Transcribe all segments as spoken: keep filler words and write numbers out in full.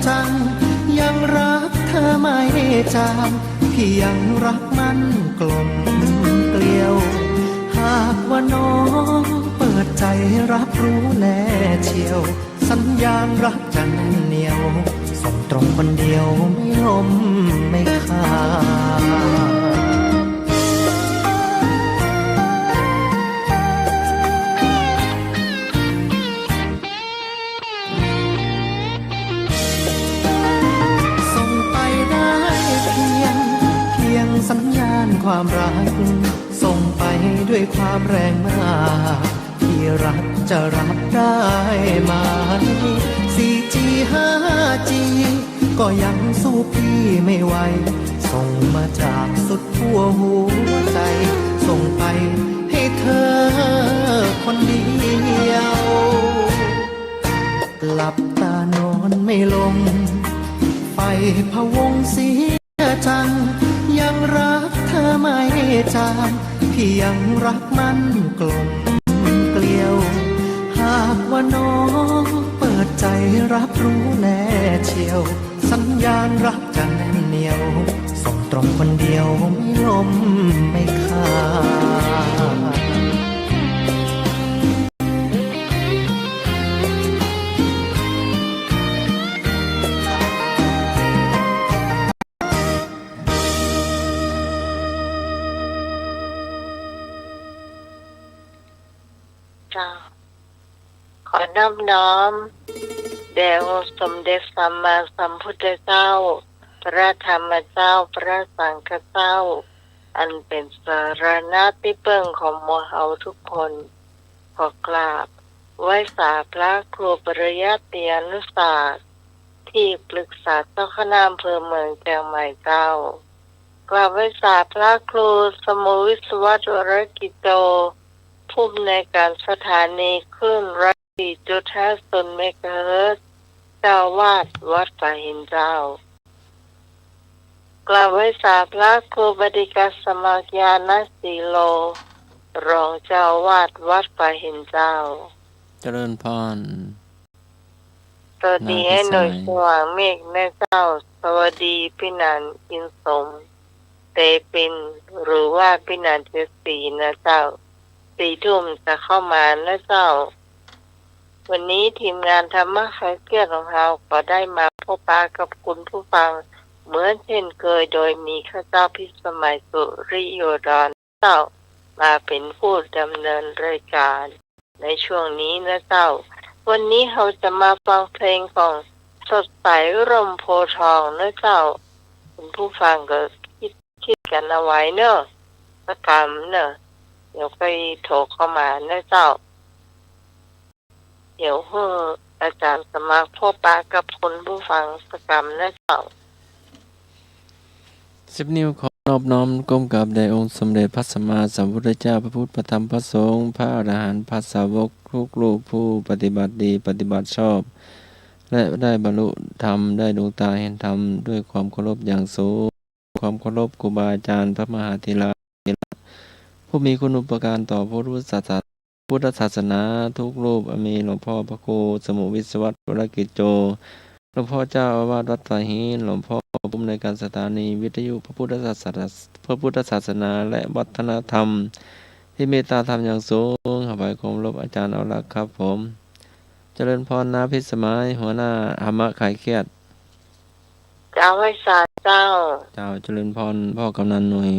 จัง ยังรักเธอไม่จาง พี่ยังรักมั่นกลมเกลียว หากว่าน้องเปิดใจรับรู้แน่เชียว สัญญาณรักจะแน่นเหนียว ส่งตรงคนเดียวไม่ล้มไม่ขาด ส่งไปได้เพียง เพียงสัญญาณความรัก ส่งไปด้วยความแรงมาก ที่รักจะรับได้ไหม สี่จี ห้าจี ก็ยังสู้พี่ไม่ไหว ส่งมาจากสุดขั้วหัวใจ ส่งไปให้เธอคนเดียว หลับตานอนไม่ลง ใฝ่พะวงเสียจัง ยังรักเธอไม่จาง พี่ยังรักมั่นกลมเกลียว หากว่าน้องเปิดใจรับรู้แน่เชียว สัญญาณรักจะแน่นเหนียว ส่งตรงคนเดียวไม่ล้มไม่ขาด เจ้า ขอนอบน้อมแด่องค์สมเด็จสัมมาสัมพุทธเจ้า พระธรรมเจ้า พระสังฆเจ้า อันเป๋นสรณะตี้เปิ้งของหมู่เฮาทุกคน ขอกราบไหว้สาพระครูปริยัติยานุศาสตร์ ตี้ปรึกษาเจ้าคณะอำเภอเมืองเจียงใหม่เจ้า กราบไหว้สาพระครูสมุวิศวัตร วรกิจโจ ผู้อำนวยการสถานีคลื่นร้อยสี่จุดห้าศูนย์เมกะเฮิรตซ์ เจ้าอาวาสวัดป่าหินเจ้า กราบไหว้สาพระครูบดิกสมัครญาณสีโล รองเจ้าอาวาสวัดป่าหินเจ้า เจริญพร สวัสดี นาพิสมัย ไอ้หน่วยสว่างเมฆนะเจ้า สวัสดีปี้หนานอินสม เตปิน หรือว่าปี้หนานเจ็ดสีนะเจ้า สี่ทุ่มจะเข้ามานะเจ้า วันนี้ทีมงานธรรมะคลายเครียดของเราก็ได้มาพบปะกับคุณผู้ฟังเหมือนเช่นเคย โดยมีข้าเจ้าพิสมัย สุริโยดร เจ้า มาเป็นผู้ดำเนินรายการในช่วงนี้นะเจ้า วันนี้เราจะมาฟังเพลงของสดใสร่มโพธิ์ทองนะเจ้า คุณผู้ฟังก็คิด คิดกั๋นเอาไว้เน่อ สักกำเน่อ เดี๋ยวก็โทรเข้ามานะเจ้า เดี๋ยวหื้ออาจารย์สมัครพบปะกับคุณผู้ฟังสักกำนะเจ้า สิบ นิ้วขอนอบน้อมก้มกราบแด่องค์สมเด็จพระสัมมาสัมพุทธเจ้า พระพุทธ พระธรรม พระสงฆ์ พระอรหันต์ พระสาวกทุกรูปผู้ปฏิบัติดี ปฏิบัติชอบ และได้บรรลุธรรม ได้ดวงตาเห็นธรรม ด้วยความเคารพอย่างสูง ความเคารพครูบาอาจารย์ พระมหาเถระ ผู้มีคุณูปการต่อพุทธศาสนา พุทธศาสนาทุกรูป มีหลวงพ่อพระครูสมุวิศวัตร วรกิจโจ หลวงพ่อเจ้าอาวาสวัดป่าหิน หลวงพ่อผู้อำนวยการสถานีวิทยุพระพุทธศาสนา พระพุทธศาสนาและวัฒนธรรม ที่เมตตาธรรมอย่างสูง ขอความเคารพอาจารย์เอาละครับผม เจริญพรนาพิสมัย หัวหน้าธรรมะคลายเครียด เจ้าไหว้สาเจ้า เจ้า เจริญพรพ่อกำนันหน่วย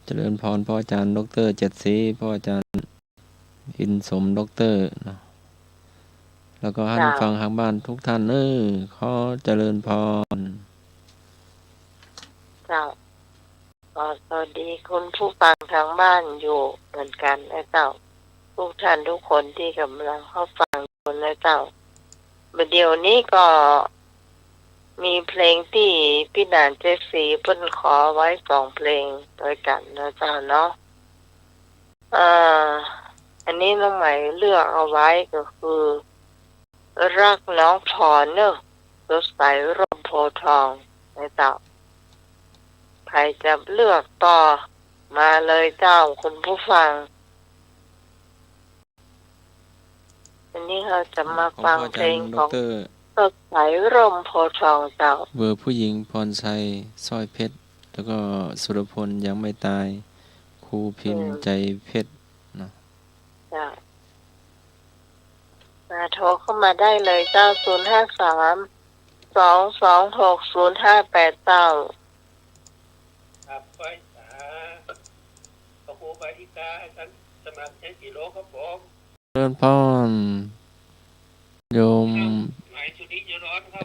เจริญพรพ่ออาจารย์ด็อกเตอร์เจ็ดสี พ่ออาจารย์อินสมด็อกเตอร์เนาะ แล้วก็ท่าน เจ้า ฟังทางบ้านทุกท่านเอ้อ ขอเจริญพร เจ้า ขอสวัสดีคุณผู้ฟังทางบ้านอยู่เหมือนกันนะเจ้า ทุกท่านทุกคนที่กำลังเข้าฟังอยู่นะเจ้า บ่าเดี่ยวนี้ก็มีเพลงตี้ปี้หนานเจ็ดสีเปิ้นขอไว้สองเพลงด้วยกั๋นนะเจ้าเนาะ เอ่อ อันนี้น้องไหมเลือกเอาไว้ก็คือ รักน้องพรเน่อ สดใสร่มโพธิ์ทองนะเจ้า ใผจะเลือกต่อ มาเลยเจ้าคุณผู้ฟัง อันนี้เราจะมาฟังเพลงของ ของพ่ออาจารย์ด็อกเตอร์ ดใส ร่มโพธิ์ทองเจ้า เบอร์ผู้หญิง พรชัย สร้อยเพชร แล้วก็สุรพล ยังไม่ตาย ครูพิมพ์ อืม ใจเพชรเนาะ เจ้า มาโทรเข้ามาได้เลยเจ้า ศูนย์ห้าสาม สองสองหก ศูนย์ห้าแปด เจ้า ครับ ไหว้สา พระครูบาสิกา อาจารย์สมัคร ชัยศรีโล ครับผม เจริญพร โยม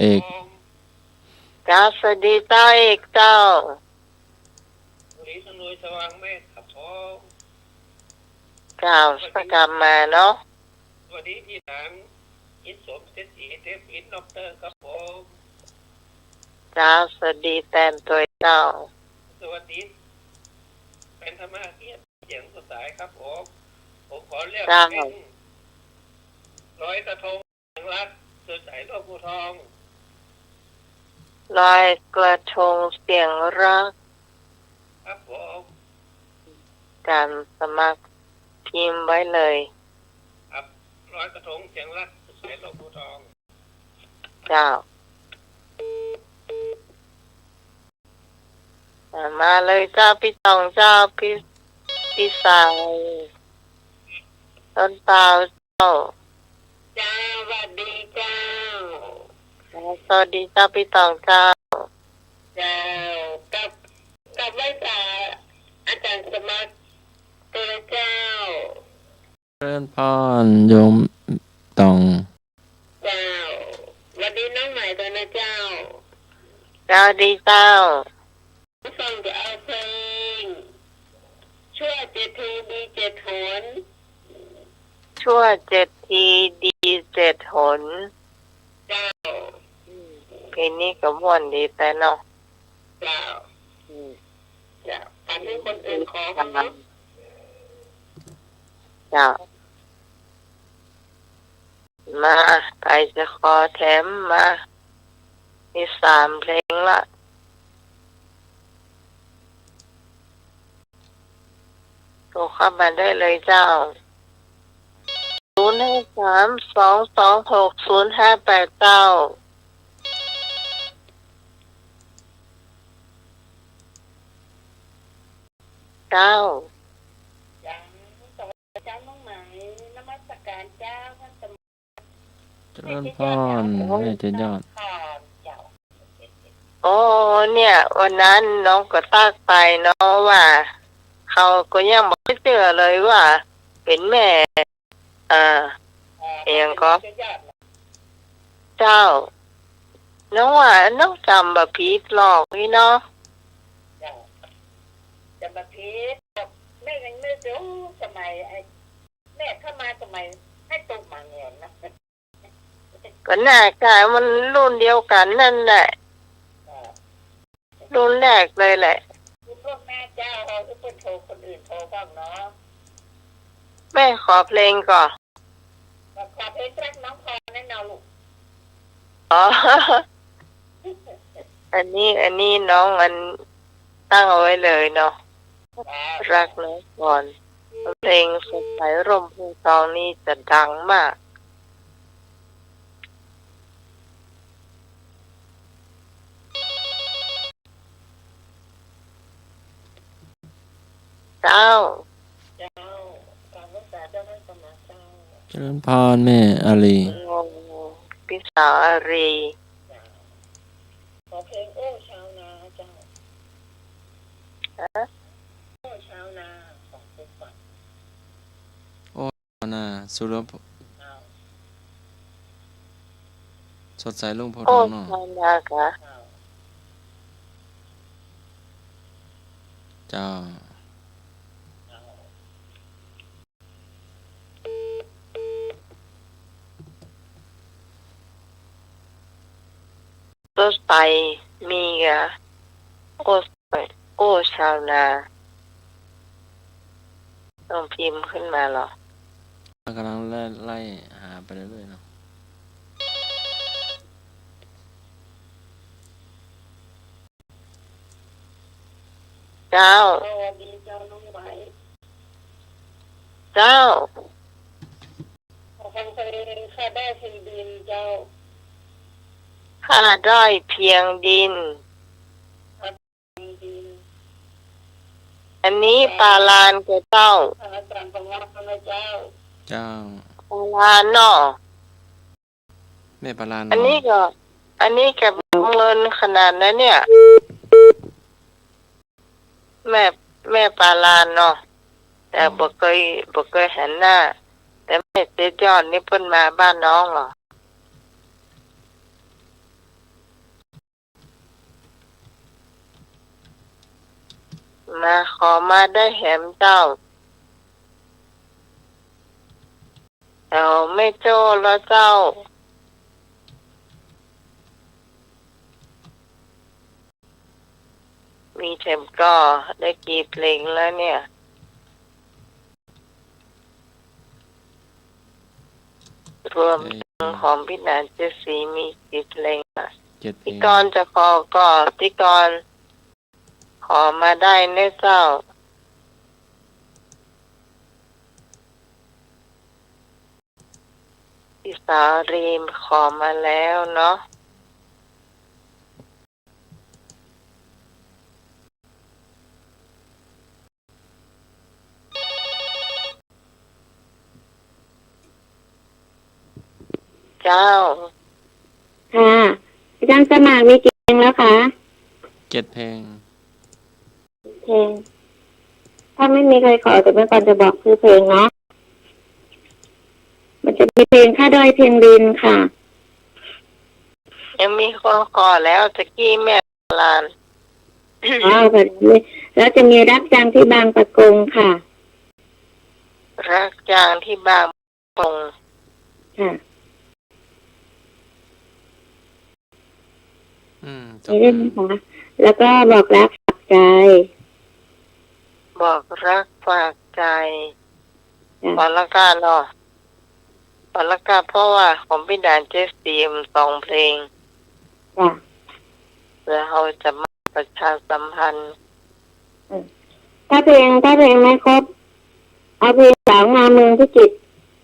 เอก เจ้า สวัสดีเจ้าเอกเจ้า เจ้า สวัสดี กลับมาเนาะ สวัสดีพี่หลาน อินสมเศรษฐี เทพอิน ด็อกเตอร์ ครับผม เจ้า สวัสดีแตมตวยเจ้า สวัสดี เป็นธรรมะเกียรติ เสียงสดใสครับผม ผมขอเลือก เจ้า เพลงลอยกระทง เสียงรัก สดใส ร่มโพธิ์ทอง ลอยกระทงเสียงรัก ครับผม อาจารย์สมัคร พิมพ์ไว้เลย ครับ ลอยกระทงเสียงรัก สดใส ร่มโพธิ์ทอง เจ้า อ่า มาเลยเจ้า ปี้ต่องเจ้า ปี้ ปี้สาย ต้นเปาเจ้า เจ้า สวัสดีเจ้า อ่า สวัสดีเจ้า ปี้ต่องเจ้า เจ้า กับ กับไหว้สาอาจารย์สมัคร ตวยเจ้า เจริญพร โยมต่อง เจ้า หวัดดีน้องใหม่ตวยนะเจ้า เจ้า ดีเจ้า ฟังจะเอาเพลง ชั่วเจ็ดทีดีเจ็ดหน ชั่วเจ็ดทีดีเจ็ดหน เจ้า อืม เพลงนี้ก็ม่วนดีแต่เนาะ เจ้า อืม เจ้า อันนี้คนอื่นขอบ้างเนาะ เจ้า มา ใผจะขอแถมมา มีสามเพลงละ โทรเข้ามาได้เลยเจ้า ศูนย์ห้าสาม สองสองหก ศูนย์ห้าแปด เจ้า เจ้า เจ้า สวัสดีเจ้าน้องใหม่ นมัสการเจ้า ท่านสม เจริญพร แม่เจยอด โอ้ เนี่ย วันนั้นน้องก็ตั๊กไปเนาะว่า เขาก็ยังบ่เจื้อเลยว่าเป๋นแม่ อ่า เอียงก็ เจ้า น้องว่าน้องจ๋ำบ่ผิดหรอกนี่เนาะ เจ้า จ๋ำบ่ผิด แม่ยังนึกอยู่ สมัยไอ้ แม่เข้ามาสมัยให้ตุ๊กหมาแหงนนะ ก็น่าจะมันรุ่นเดียวกั๋นนั่นแหละ อ่า รุ่นแรกเลยแหละ คือพวกแม่เจ้าเฮาคือเปิ้นโทร คนอื่นโทรบ้างเนาะ แม่ขอเพลงก่อ ขอเพลงรักน้องพรแน่นอนลูก อ๋อ อันนี้ อันนี้น้องอันตั้งเอาไว้เลยเนาะ รักน้องพร เพลงสดใสร่มโพธิ์ทองนี่จะดังมาก เจ้า เจ้า กราบนมัสการเจ้าท่านสมณะเจ้า เจริญพรแม่อารี โอ้ ปี้สาวอารี เจ้า ขอเพลงโอ้ชาวนาเจ้า ฮะ โอ้ชาวนา ของครูขวัญ โอ้ นา สุรพ- สดใสรุ่งโพธิ์ทองเนาะ โอ้ ชาวนาค่ะ เจ้า สดใส มีกะ โอ้ โอ้ ชาวนา ต้องพิมพ์ขึ้นมาเหรอ กำลังไล่ ไล่หาไปเรื่อยๆเนาะ เจ้า สวัสดีเจ้าน้องไหว เจ้า ขอฟังเพลงข้าได้แผ่นดินเจ้า ข้าด้อยเพียงดิน อันนี้ปาลานแก่เจ้า เจ้า ปาลานเนาะ แม่ปาลาน อันนี้ก็ อันนี้ก็เมินขนาดนั้นเนี่ย แม่ แม่ปาลานเนาะ แต่ อืม บ่เกย บ่เกยหันหน้า แต่แม่เจ๊ยอดนี่เปิ้นมาบ้านน้องเหรอ มา ขอมาได้แหมเจ้า แถวแม่โจ้แล้วเจ้า มีแถมก่อ ได้กี่เพลงแล้วเนี่ย รวม เอ่อ ของพี่หนานเจ็ดสีมีกี่เพลงอะ เจ็ดเพลง พี่กรณ์จะขอก่อ พี่กรณ์ ขอมาได้เน่อเจ้า พี่สาลีขอมาแล้วเนาะ เจ้า ค่ะ อาจารย์สมัครมีกี่เพลงแล้วคะ เจ็ดเพลง เพลง ถ้าไม่มีใครขอ เดี๋ยวแม่กรณ์จะบอกชื่อเพลงเนาะ มันจะมีเพลงข้าด้อยเพียงดินค่ะ ยังมีคนขอแล้วตะกี้แม่หลาน อ๋อ แบบนี้ แล้วจะมีรักจังที่บางปะกงค่ะ รักจังที่บางปะกง ค่ะ อืม มีด้วยนะคะ แล้วก็บอกรักฝากใจ บอกรักฝากใจ จ้ะ ปอละกาเนาะ ปอละกา เพราะว่าของพี่หนานเจ็ดสีมันสองเพลง จ้ะ เดี๋ยวเฮาจะมาประชาสัมพันธ์ อืม ถ้าเพลง ถ้าเพลงไม่ครบ เอาเพลงสาวงามเมืองพิจิตร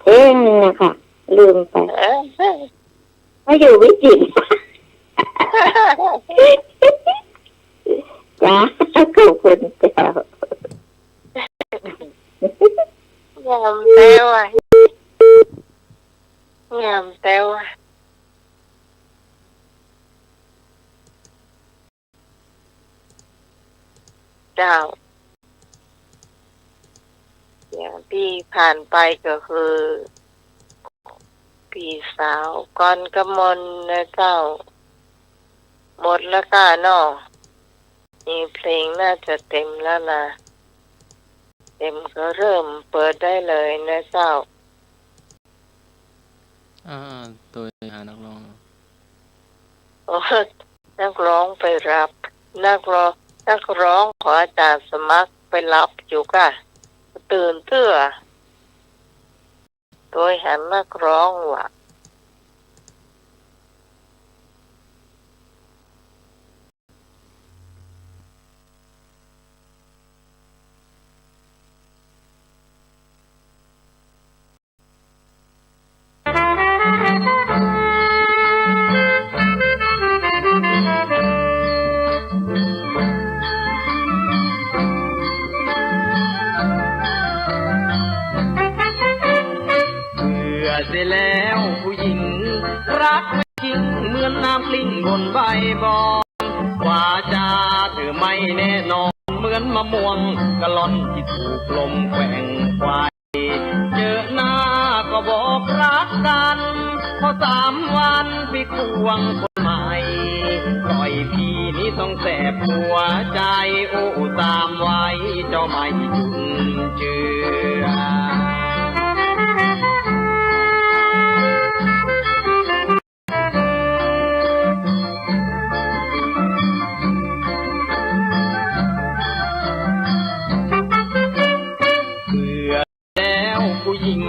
เพลงหนึ่งอะค่ะ ลืมไป เออ เพราะอยู่พิจิตร จ้า ขอบคุณเจ้า งามแต๊ว่ะ งามแต๊ว่ะ เจ้า อย่างตี้ผ่านไปก็คือ ปี้สาวกรกมลนะเจ้า หมดแล้วก้าเนาะ นี่เพลงน่าจะเต็มแล้วนะ เต็มก็เริ่มเปิดได้เลยนะเจ้า อ่า โตยหานักร้อง โอ้ นักร้องไปรับ นักร้อง นักร้องขออาจารย์สมัครไปรับอยู่ก้า ตื่นเตื้อ โตยหานักร้องว่ะ เบื่อเสียแล้วผู้หญิง รักไม่จริงเหมือนน้ำกลิ้งบนใบบ่อน วาจาเธอไม่แน่นอน เหมือนมะม่วงกะล่อนที่ถูกลมแกว่งไขว่ เจอหน้าก็บอกรักกัน พอสามวันไปควงคนใหม่ ปล่อยพี่นี้ต้องแสบหัวใจ โอ้ สามวัยเจ้าไม่จุนเจือ เบื่อแล้วผู้หญิง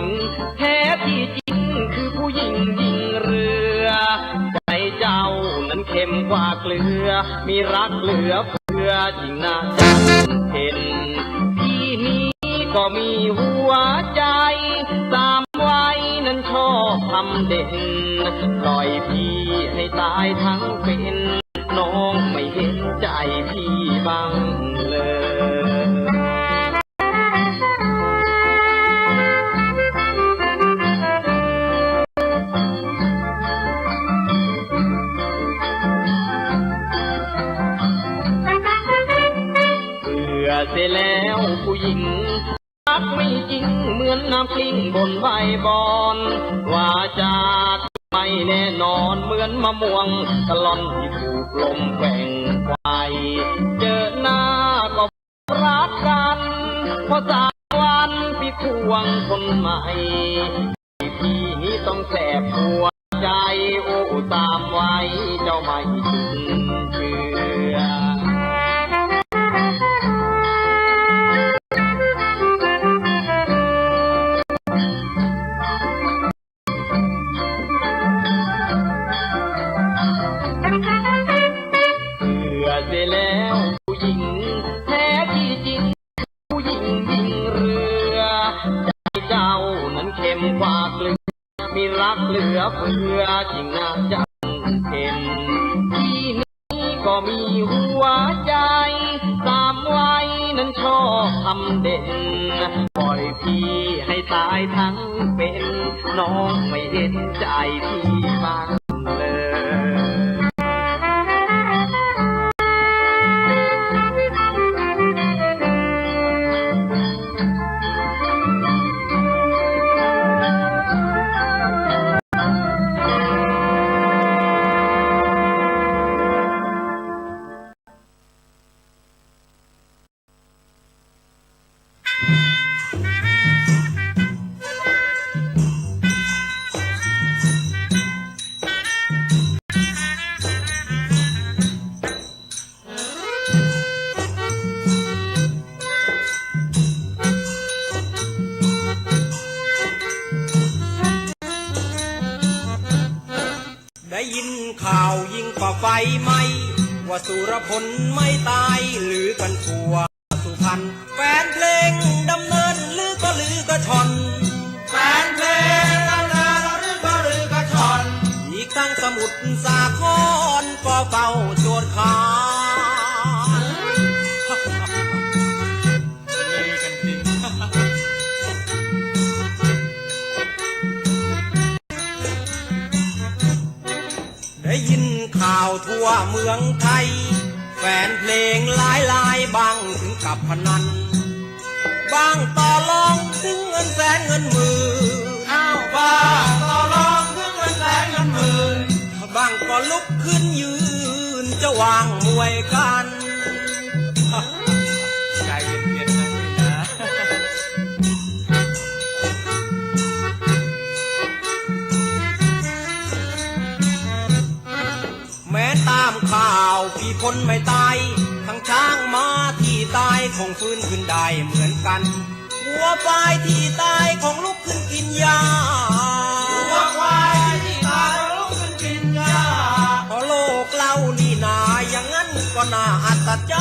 แท้ที่จริงคือผู้หญิงหญิงเรือ ใจเจ้านั้นเค็มกว่าเกลือ มีรักเหลือเฟือยิ่งน่าจำเพ็น พี่นี้ก็มีหัวใจ สามวัยนั้นชอบ ทำเด่น ปล่อยพี่ให้ต๋ายทั้งเป๋น น้องไม่เห็นใจ๋พี่บ้างเลย เปื้อเสียแล้วผู้หญิง ฮักไม่จริงเหมือนน้ำกลิ้งบนใบบอน วาจาไม่แน่นอนเหมือนมะม่วงกะล่อนที่ถูกลมแกว่งไขว่ เจอหน้าก็รักกั๋น พอสามวันพี่ควงคนใหม่ พี่นี้ต้องแสบหัวใจ๋ โอ้ ต๋ามไว้เจ้าไม่จุนเจือ เปื้อเสียแล้วผู้หญิง แท้ที่จริงผู้หญิงยิ่งเรือ ใจ๋เจ้านั้นเค็มกว่าเกลือ มีรักเหลือเฟือจริงนะเจ้าเข็ม พี่นี้ก็มีหัวใจ๋ สามวัยนั้นชอบทำเด่น ปล่อยพี่ให้ต๋ายทั้งเป๋น น้องไม่เห็นใจ๋พี่บ้างเลย ได้ยินข่าวยิ่งกว่าไฟไหม้ ว่าสุรพลไม่ต๋าย ลือกันทั่วสุพรรณ แฟนเพลงดำเนินลือก็ลือกระช่อน แฟนเพลงดำเนินลือก็ลือกระช่อน อีกทั้งสมุทรสาครก็เฝ้าโจทย์ขาน ได้ยินข่าวทั่วเมืองไทย แฟนเพลงหลายราย บางถึงกับพนัน บางต่อรองถึงเงินแสนเงินหมื่น อ้าว บางต่อรองถึงเงินแสนเงินหมื่น บางก็ลุกขึ้นยืน จะวางมวยกั๋น ใจเย็นๆ นะพี่นะ แม้ต๋ามข่าวพี่พลไม่ต๋าย ทั้งช้างม้าตี้ต๋ายคงฟื้นขึ้นได้เหมือนกั๋น วัวควายตี้ต๋ายคงลุกขึ้นกิ๋นหญ้า วัวควายตี้ต๋ายคงลุกขึ้นกิ๋นหญ้า เพราะโลกเล่านี่นา อย่างนั้นก็น่าอัศจร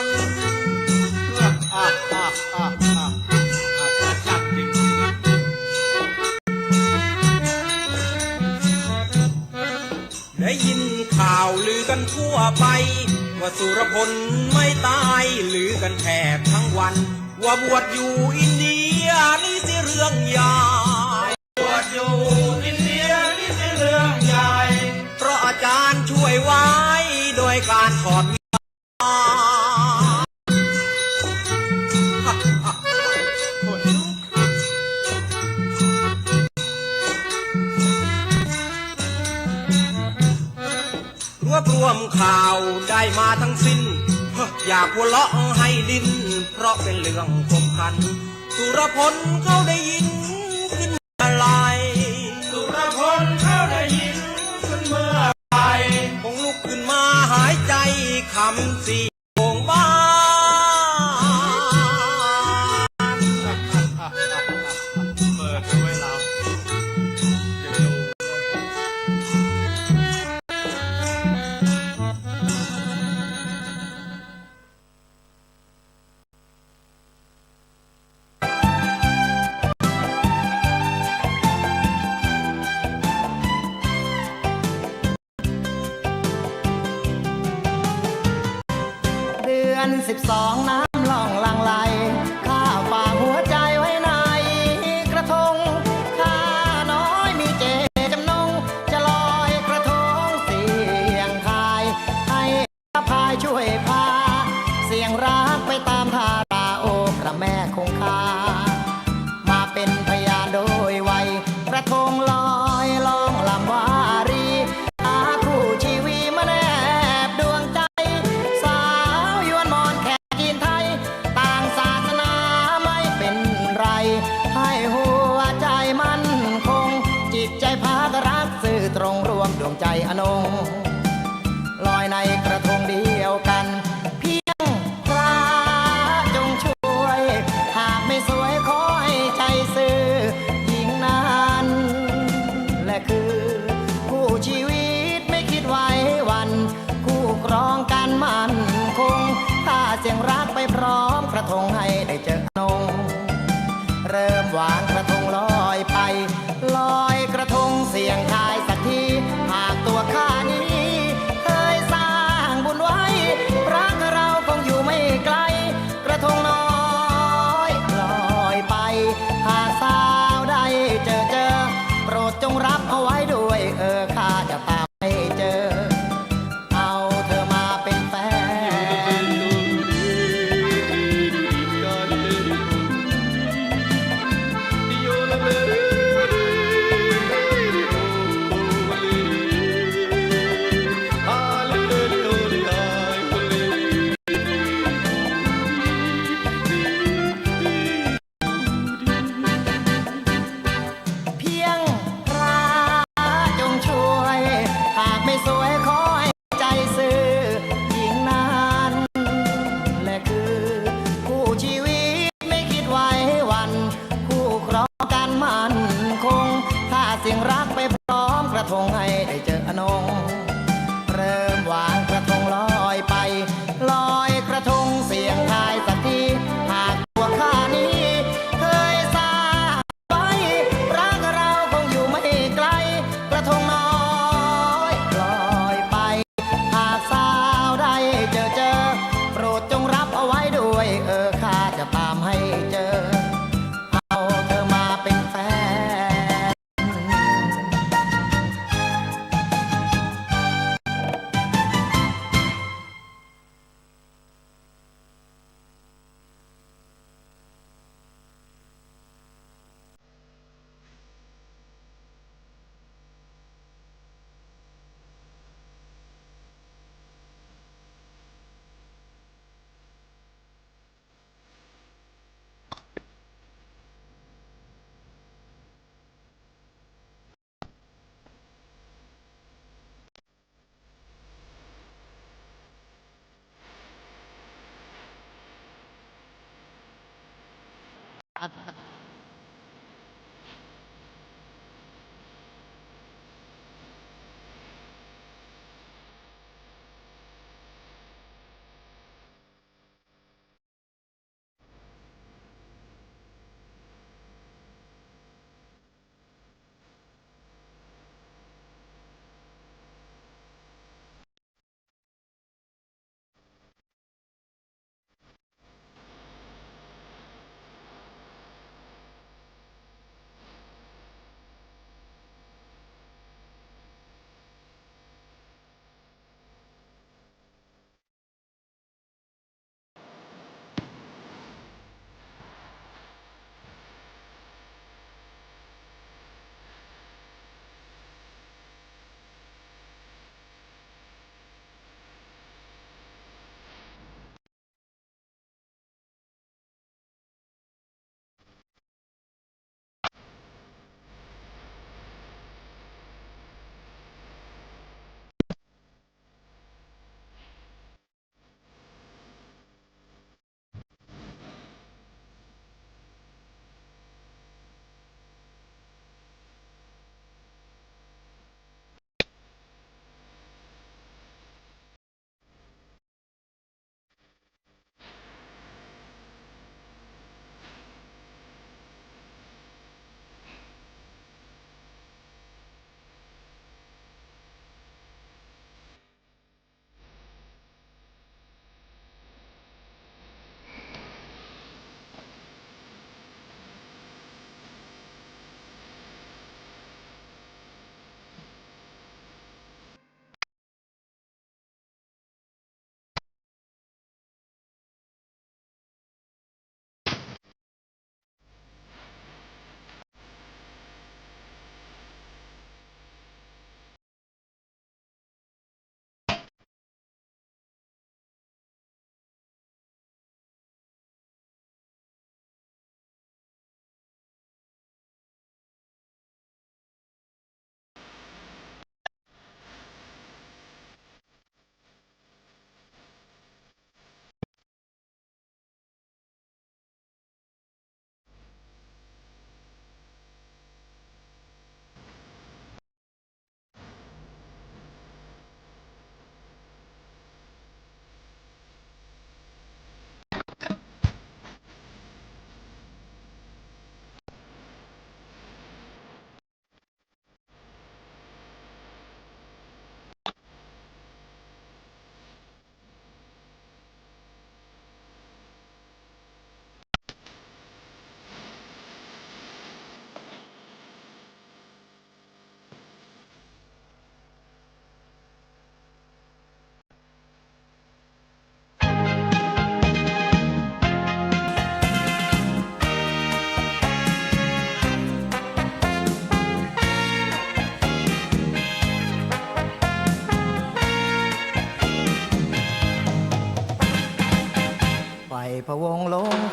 รย์ อัศจรรย์จริงๆ ได้ยินข่าวลือกันทั่วไป ว่าสุรพลไม่ต๋าย ลือกันแทบทั้งวัน ว่าบวชอยู่อินเดียนี่สิเรื่องใหญ่ บวชอยู่อินเดียนี่สิเรื่องใหญ่ เพราะอาจารย์ช่วยไว้โดยการถอดวิญญาณ รวบรวมข่าวได้มาทั้งสิ้น อยากหัวเราะให้ดิ้น เพราะเป็นเรื่องขบขัน สุรพลเขาได้ยินขึ้นเมื่อไหร่ สุรพลเขาได้ยินขึ้นเมื่อไหร่ คงลุกขึ้นมาหายใจคำสี่โมงบ้าน เปิดด้วยเรา สิบสองน้ำล่องหลั่งไหล ข้าฝากหัวใจไว้ในกระทง ข้าน้อยมีเจตจำนง จะลอยกระทงเสี่ยงทาย ให้พายช่วยพา เสี่ยงรักไปตามธารา โอ้พระแม่คงคา มาเป็นพยานโดยไว กระทงลอยล่องลำวารี หาคู่ชีวีมาแนบดวงใจ สาวยวนมอญแขกจีนไทย ต่างศาสนาไม่เป็นไร ให้หัวใจมั่นคง จิตใจพักรักซื่อตรง รวมดวงใจอนง ลอยในกระทงเดียวกัน เพียงพระจงช่วย หากไม่สวยขอให้ใจซื่อ หญิงนั้นแหละคือ คู่ชีวิตไม่คิดไหวหวั่น คู่ครองกันมั่นคง ถ้าเสี่ยงรักไปพร้อมกระทงให้ได้เจออนง เริ่มวางกระทงลอยไป ลอยกระทงเสี่ยงทายสักที หากตัวข้านี้เคยสร้างบุญไว้ รักเราคงอยู่ไม่ไกล กระทงน้อยลอยไป หากสาวใดเจอเจอ โปรดจงรับเอาไว้ด้วย เออ ข้าจะตามให้เจอ เอาเธอมาเป็นแฟน เพียงพระจงช่วย หากไม่สวยขอให้ใจซื่อ หญิงนั้นแหละคือ คู่ชีวิตไม่คิดไหวหวั่น คู่ครองกันมั่นคง ถ้าเสี่ยงรักไปพร้อมกระทงให้ได้เจออนง เริ่มวางกระทงลอยไป ลอยกระทงเสี่ยงทายสักที หากตัวข้านี้เคยสร้างไว้ รักเราคงอยู่ไม่ไกล กระทงน้อยลอยไป หากสาวใดเจอเจอ โปรดจงรับเอาไว้ด้วย เออ ข้าจะตามให้เจอ เอาเธอมาเป็นแฟน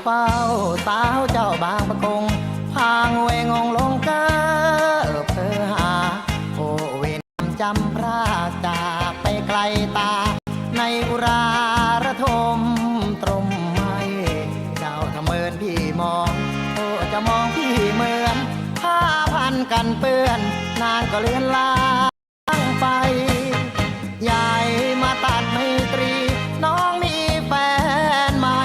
เฝ้าสาวเจ้าบางปะกง พางเวงงลงเก้อเผลอหา โอเวรกรรมจำพรากจากไปไกลตา ในอุราระทมตรมไหม้ เจ้าทะเมินพี่มอง โอจะมองพี่เหมือน ผ้าพันกันเปื้อน นานก็เลือนลางไป ใหญ่มาตัดไมตรี น้องมีแฟนใหม่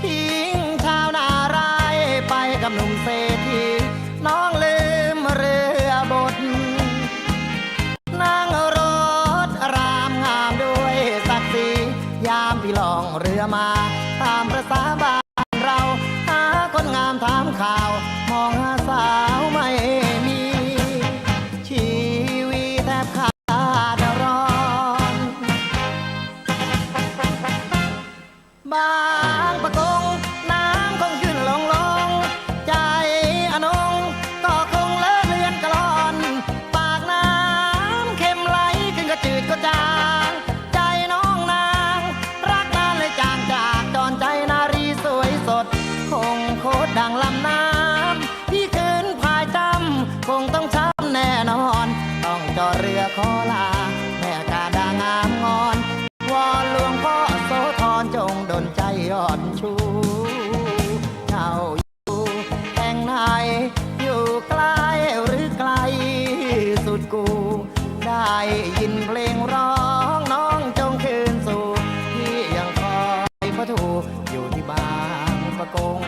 ทิ้งชาวนาร้ายไปกับหนุ่มเศรษฐี น้องลืมเรือบด นั่งรถรามงามด้วยศักดิ์ศรี ยามพี่ล่องเรือมา ตามประสาบ้านเรา หาคนงามถามข่าว มองหาสาวไม่มี ชีวิตแทบขาดร้อน บางปะกง น้ำคงขึ้นลงลง ใจอนงก็คงเลอะเลือนกะลอน ปากน้ำเค็มไหลขึ้นก็จืดก็จาง ใจน้องนาง รักนานเลยจางจาก จรใจนารีสวยสด คงโคตรดังลำน้ำ พี่คืนพายจ้ำ คงต้องช้ำแน่นอน ต้องจอดเรือขอลา แม่กาดางามงอน วอนหลวงพ่อโสธรจงดลใจอ่อนชู เจ้าอยู่แห่งไหน อยู่ใกล้หรือไกลสุดกู ได้ยินเพลงร้องน้องจงคืนสู่ พี่ยังคอยพระถูกอยู่ที่บางปะกง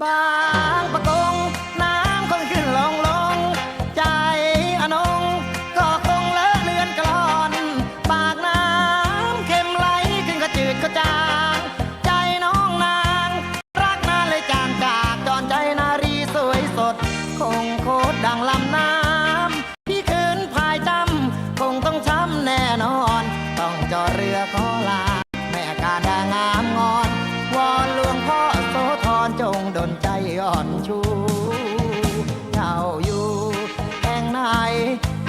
บางปะกง น้ำคงขึ้นลงลง ใจอนงก็คงเลอะเลือนกะลอน ปากน้ำเค็มไหลขึ้นก็จืดก็จาง ใจน้องนาง รักนานเลยจางจาก จรใจนารีสวยสด คงโคตรดังลำน้ำ พี่คืนพายจ้ำ คงต้องช้ำแน่นอน ต้องจอดเรือขอลา แม่กาดางามงอน วอนหลวงพ่อโสธรจงดลใจอ่อนชู เจ้าอยู่แห่งไหน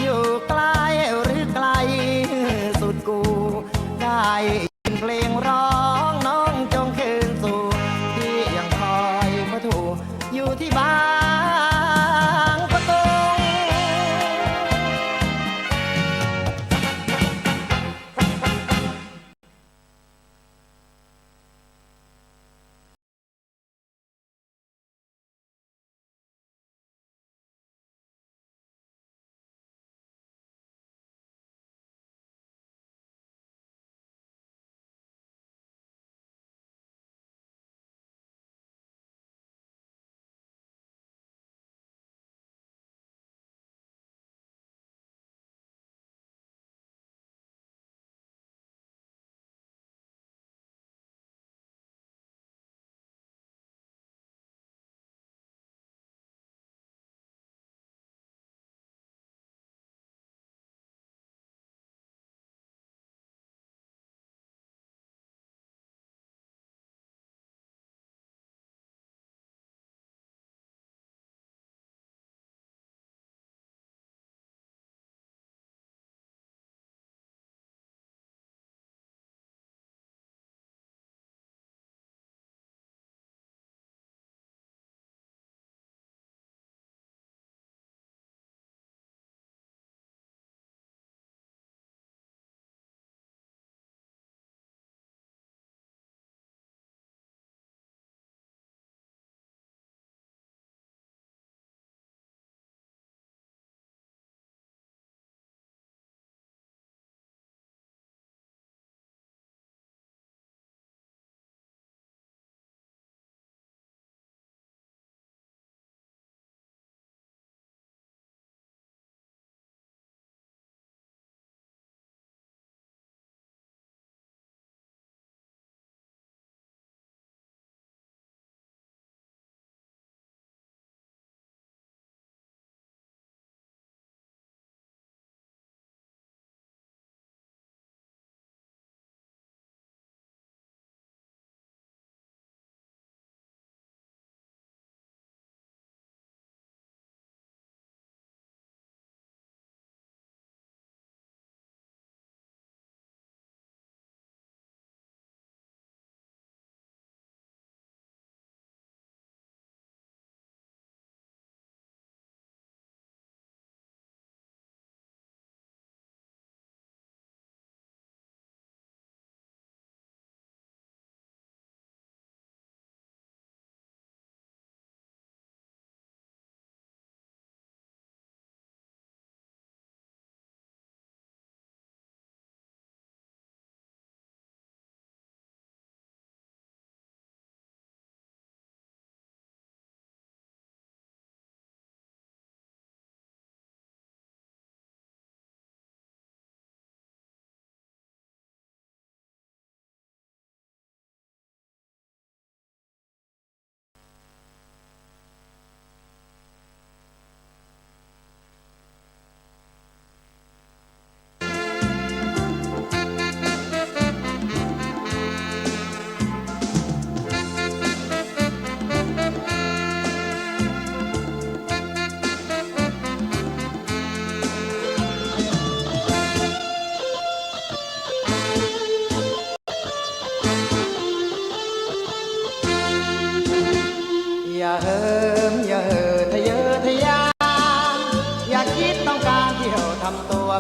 อยู่ใกล้หรือไกลสุดกู ได้ยินเพลงร้องน้องจงคืนสู่ พี่ยังคอยพระถูกอยู่ที่บางปะกง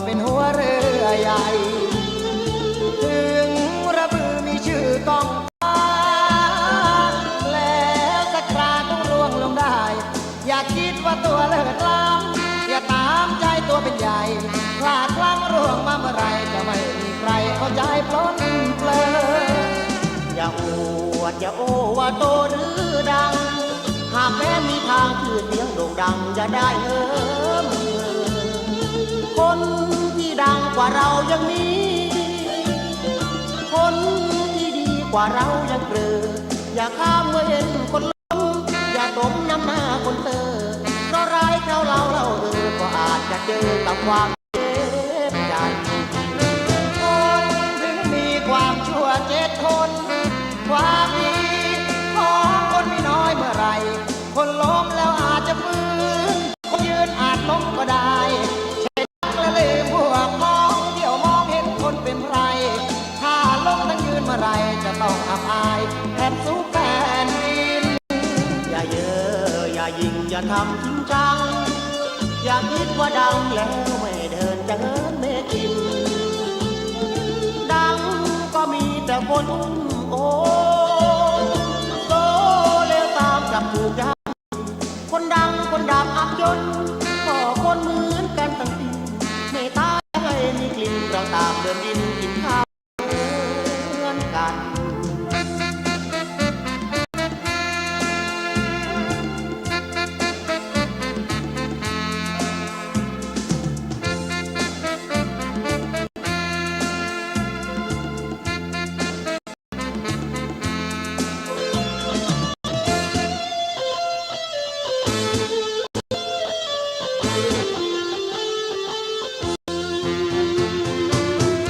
เป็นหัวเรือใหญ่ ถึงระบือมีชื่อก้องฟ้า แล้วสักคราต้องร่วงลงได้ อย่าคิดว่าตัวเลิศล้ำ อย่าตามใจตัวเป็นใหญ่ พลาดพลั้งร่วงมาเมื่อไร จะไม่มีใครเอาใจปลนเปลือ อย่าอวด อย่าโอ้ว่าโตหรือดัง หากแม้มีทางชื่อเสียงโด่งดัง อย่าได้เหิมเหิม คนที่ดังกว่าเรายังมี คนที่ดีกว่าเรายังเกลือ อย่าข้ามเมื่อเห็นคนล้ม อย่าตมน้ำหน้าคนเตอ เพราะร้ายคราวเราเล่าเออ ก็อาจจะเจอกับความเจ็บใจ คนถึงมีความชั่วเจ็ดหน ความดีของคนมีน้อยเมื่อไหร่ คนล้มแล้วอาจจะฟื้น คนยืนอาจล้มก็ได้ ใช่ดังและลืมพวกพ้อง เที่ยวมองเห็นคนเป็นใคร ถ้าล้มทั้งยืนเมื่อไหร่ จะต้องอับอายแทบสุดแผ่นดิน อย่าเย่อ อย่าหยิ่ง อย่าทำจริงจัง อย่าคิดว่าดังแล้วไม่เดินจะเหินไม่กิน ดังก็มีแต่คนอุ้มโอ โตแล้วตามกลับถูกยาม คนดังคนดำอับจน ก็คนเหมือนกันทั้งสิ้น ไม่ตายให้มีกลิ่น เราต่างเดินดินกินข้าวเหมือนกัน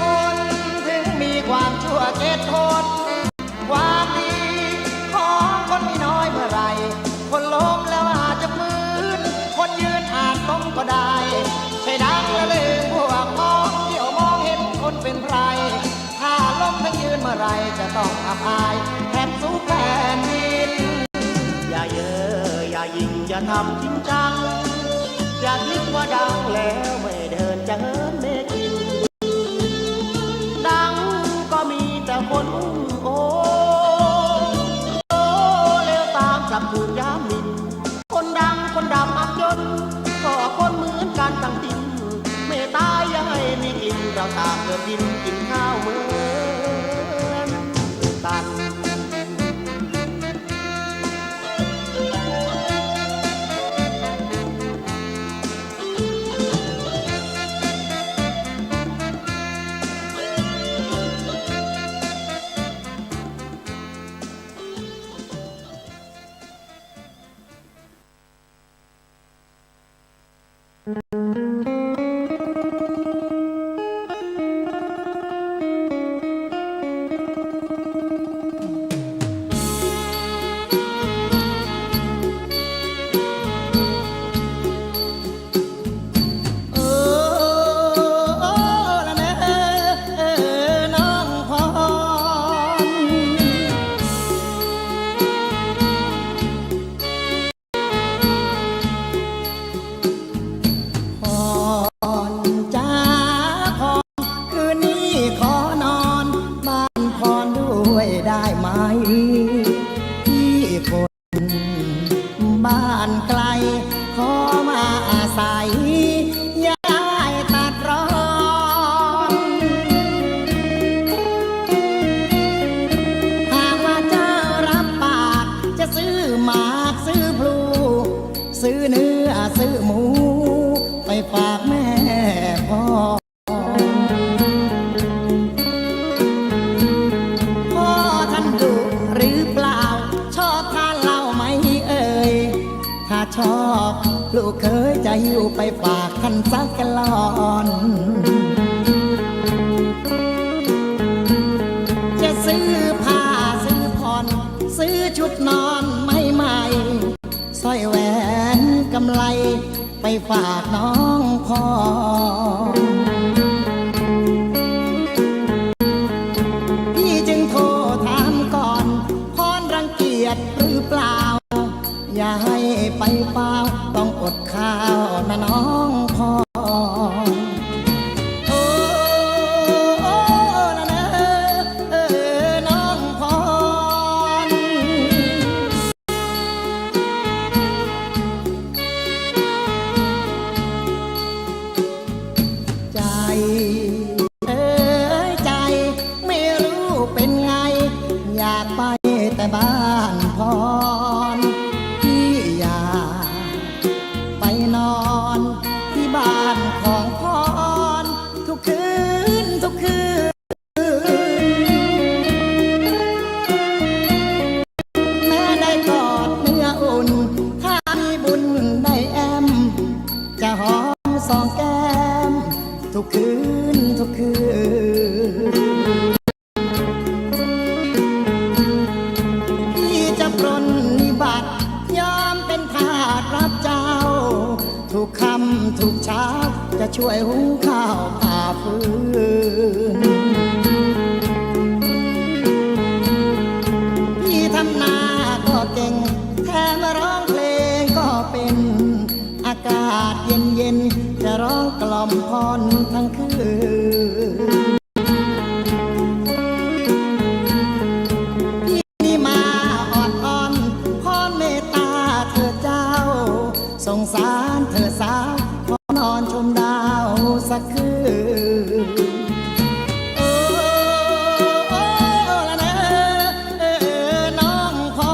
คนถึงมีความชั่วเจ็ดหน ความดีของคนมีน้อยเมื่อไหร่ คนล้มแล้วอาจจะฟื้น คนยืนอาจล้มก็ได้ ใช่ดังและลืมพวกพ้อง เที่ยวมองเห็นคนเป็นใคร ถ้าล้มทั้งยืนเมื่อไหร่ จะต้องอับอายแทบสุดแผ่นดิน อย่าเย่อ อย่าหยิ่ง อย่าทำจริงจัง อย่าคิดว่าดังแล้วไม่เดินจะเหินไม่กิน ดังก็มีแต่คนอุ้มโอ โตแล้วตามกลับถูกยามหมิ่น คนดังคนดำอับจน ก็คนเหมือนกันทั้งสิ้น ไม่ตายอย่าให้มีกลิ่น เราต่างเกิดดินกินข้าวเหมือนกัน เออ เออ ละแน่ เออ น้องพร พรจ๋าพร คืนนี้ขอนอนบ้านพรด้วยได้ไหม พี่คนบ้านไกล ขอมาอาศัย อย่าได้ตัดรอน หากว่าเจ้ารับปาก จะซื้อหมากซื้อพลู ซื้อเนื้อซื้อหมู ไปฝากแม่พร พ่อท่านดุหรือเปล่า ชอบทานเหล้าไหมเอ่ย ถ้าชอบลูกเขยจะหิ้วไปฝากท่านสักแกลลอน จะซื้อผ้าซื้อผ่อน ซื้อชุดนอนใหม่ๆ สร้อยแหวนกำไล ไปฝากน้องพร พี่จึงโทรถามก่อน พรรังเกียจหรือเปล่า อย่าให้ไปฟ้าว ต้องอดข้าวนะน้องพร อมสองแก้มทุกคืนทุกคืน พี่จะปรนนิบัติ ยอมเป็นทาสรับเจ้า ทุกค่ำทุกเช้า จะช่วยหุงข้าวผ่าฟืน พี่ทำนาก็เก่ง แถมร้องเพลงก็เป็น อากาศเย็นๆ จะร้องกล่อมผ่อนทั้งคืน พี่นี่มาออดอ้อน ผ่อนเมตตาเถิดเจ้า สงสารเถิดสาว ขอนอนชมดาวสักคืน โอ้ โอ้ ละเนอ เออ น้องพอ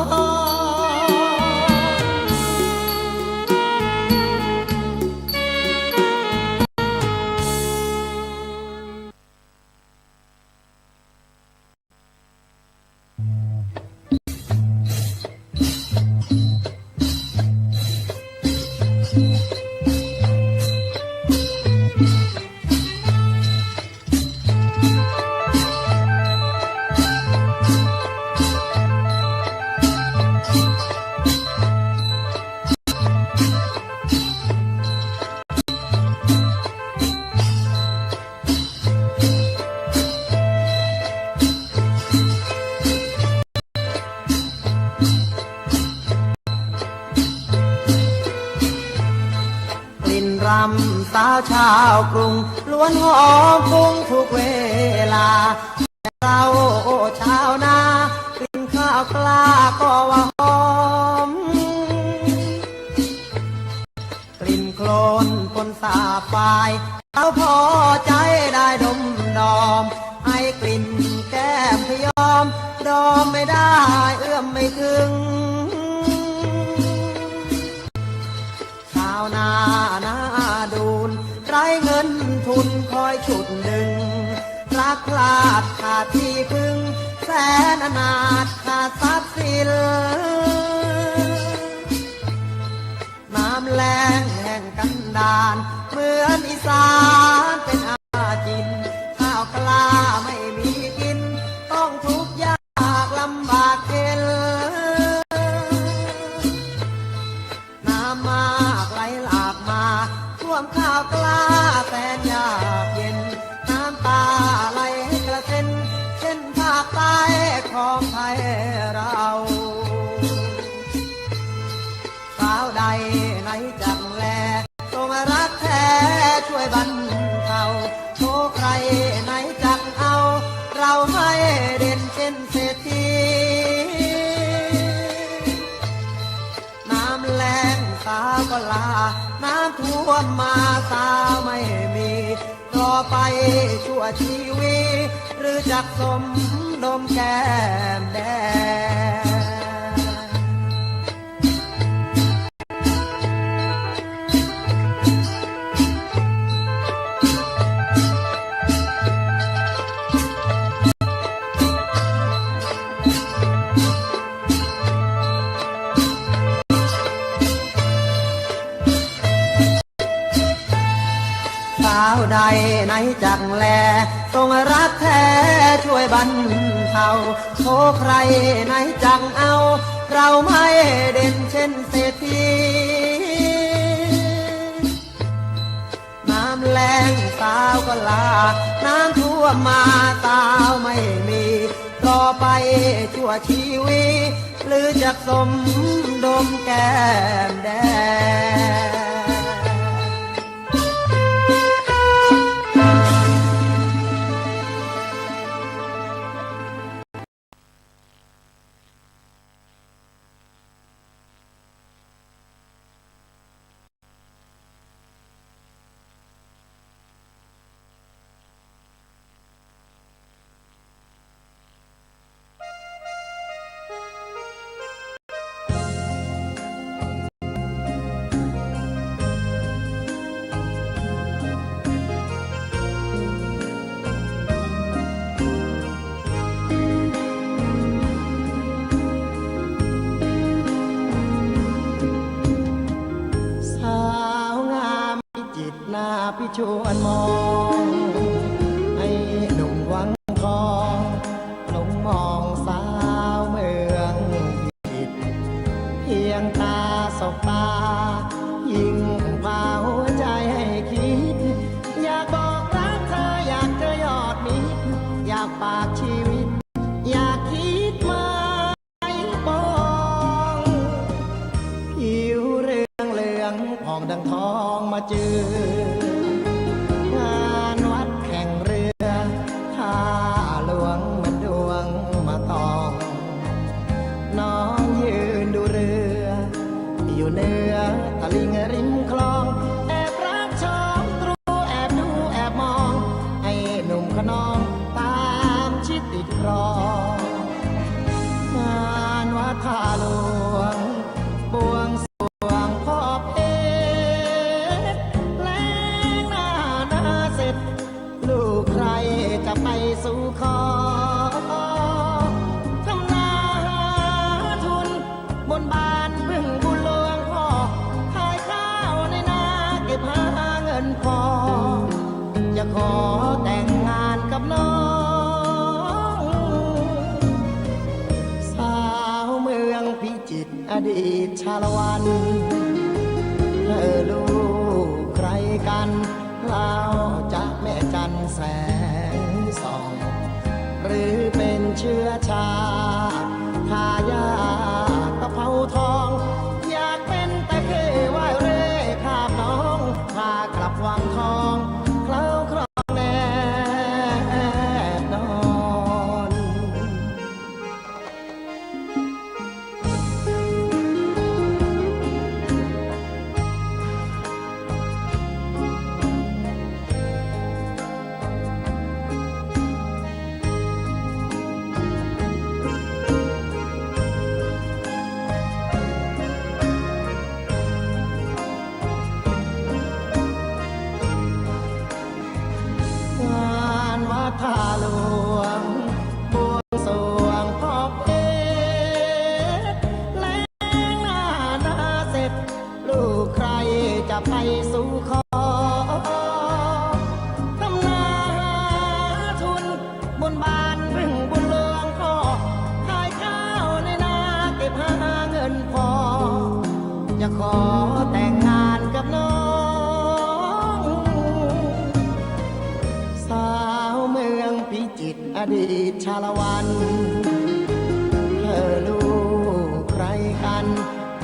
กลิ่นรำสาวชาวกรุง ล้วนหอมฟุ้งทุกเวลา เราชาวนา กลิ่นข้าวกล้าก็ว่าหอม กลิ่นโคลนปนสาบฝาย เราพอใจได้ดมดอม ไอ้กลิ่นแก้มพยอม ดอมไม่ได้เอื้อมไม่ถึง ชาวนาหน้าดูน ไร้เงินทุนคอยฉุดดึง รักพลาดขาดที่พึ่ง แสนอนาถขาดทรัพย์สิน น้ำแล้งแห้งกันดาร เหมือนอีสานเป็นอาจิน ข้าวกล้าไม่มีกิน ต้องทุกข์ยากลำบากเข็ญ น้ำมากไหลหลากมา ท่วมข้าวกล้าแสนยากเย็น น้ำตาไหลกระเซ็น เช่นภาคใต้ของไทยเรา สาวใดไหนจักแล ทรงรักแท้ช่วยบรรเทา โอ้ใครไหนจักเอา เราให้เด่นเช่นเศรษฐี น้ำแล้งสาวก็ลา น้ำท่วมมาสาวไม่มี รอไปชั่วชีวี หรือจักสมดมแก้มแดง สาวใดไหนจักแล ทรงรักแท้ช่วยบรรเทา โอ้ใครไหนจักเอา เราไม่เด่นเช่นเศรษฐี น้ำแล้งสาวก็ลา น้ำท่วมมาสาวไม่มี รอไปชั่วชีวี หรือจักสมดมแก้มแดง ส หน้าพี่ชวนมอง ไอ้หนุ่มวังทอง หลงมองสาวเมืองพิจิตร เพียงตาสบตา ยิ่งพาหัวใจให้คิด อยากบอกรักเธอ อยากเจอยอดมิตร อยากฝากชีวิต อยากคิดมา ปอง ผิวเรืองเหลืองผ่องดังทองมาจือ งานวัดแข่งเรือ ท่าหลวงเหมือนดวงมาตอง น้องยืนดูเรือ อยู่เหนือตะลิ่งริมคลอง แอบรักชมตรู แอบดูแอบมอง ไอ้หนุ่มคะนองตามชิดติดคลอง งานวัดท่าหลวง บวงสรวงพ่อเพชร แล้งนานาเสร็จ ลูกใคร่จะไปสู่ขอ ทำนาหาทุน บนบานพึ่งบุญหลวงพ่อ ขายข้าวในนาเก็บหาเงินพอ จะขอแต่งงานกับน้อง สาวเมืองพิจิตรอดีตชาละวัน เธอลูกใครกัน เล่าจ๊ะแม่จันทร์แสงส่อง หรือเป็นเชื้อชาติทายาทตะเภาทอง อยากเป็นตะเข้ว่ายเร่คาบน้อง พากลับวังทอง เคล้าคลองแนบนอน งานวัดท่าหลวง บวงสรวงพ่อเพชร แล้งนานาเสร็จ ลูกใคร่จะไปสู่ขอ ทำนาหาทุน บนบานพึ่งบุญหลวงพ่อ ขายข้าวในนาเก็บหาเงินพอ จะขอแต่งงานกับน้อง สาวเมืองพิจิตรอดีตชาละวัน เธอลูกใครกัน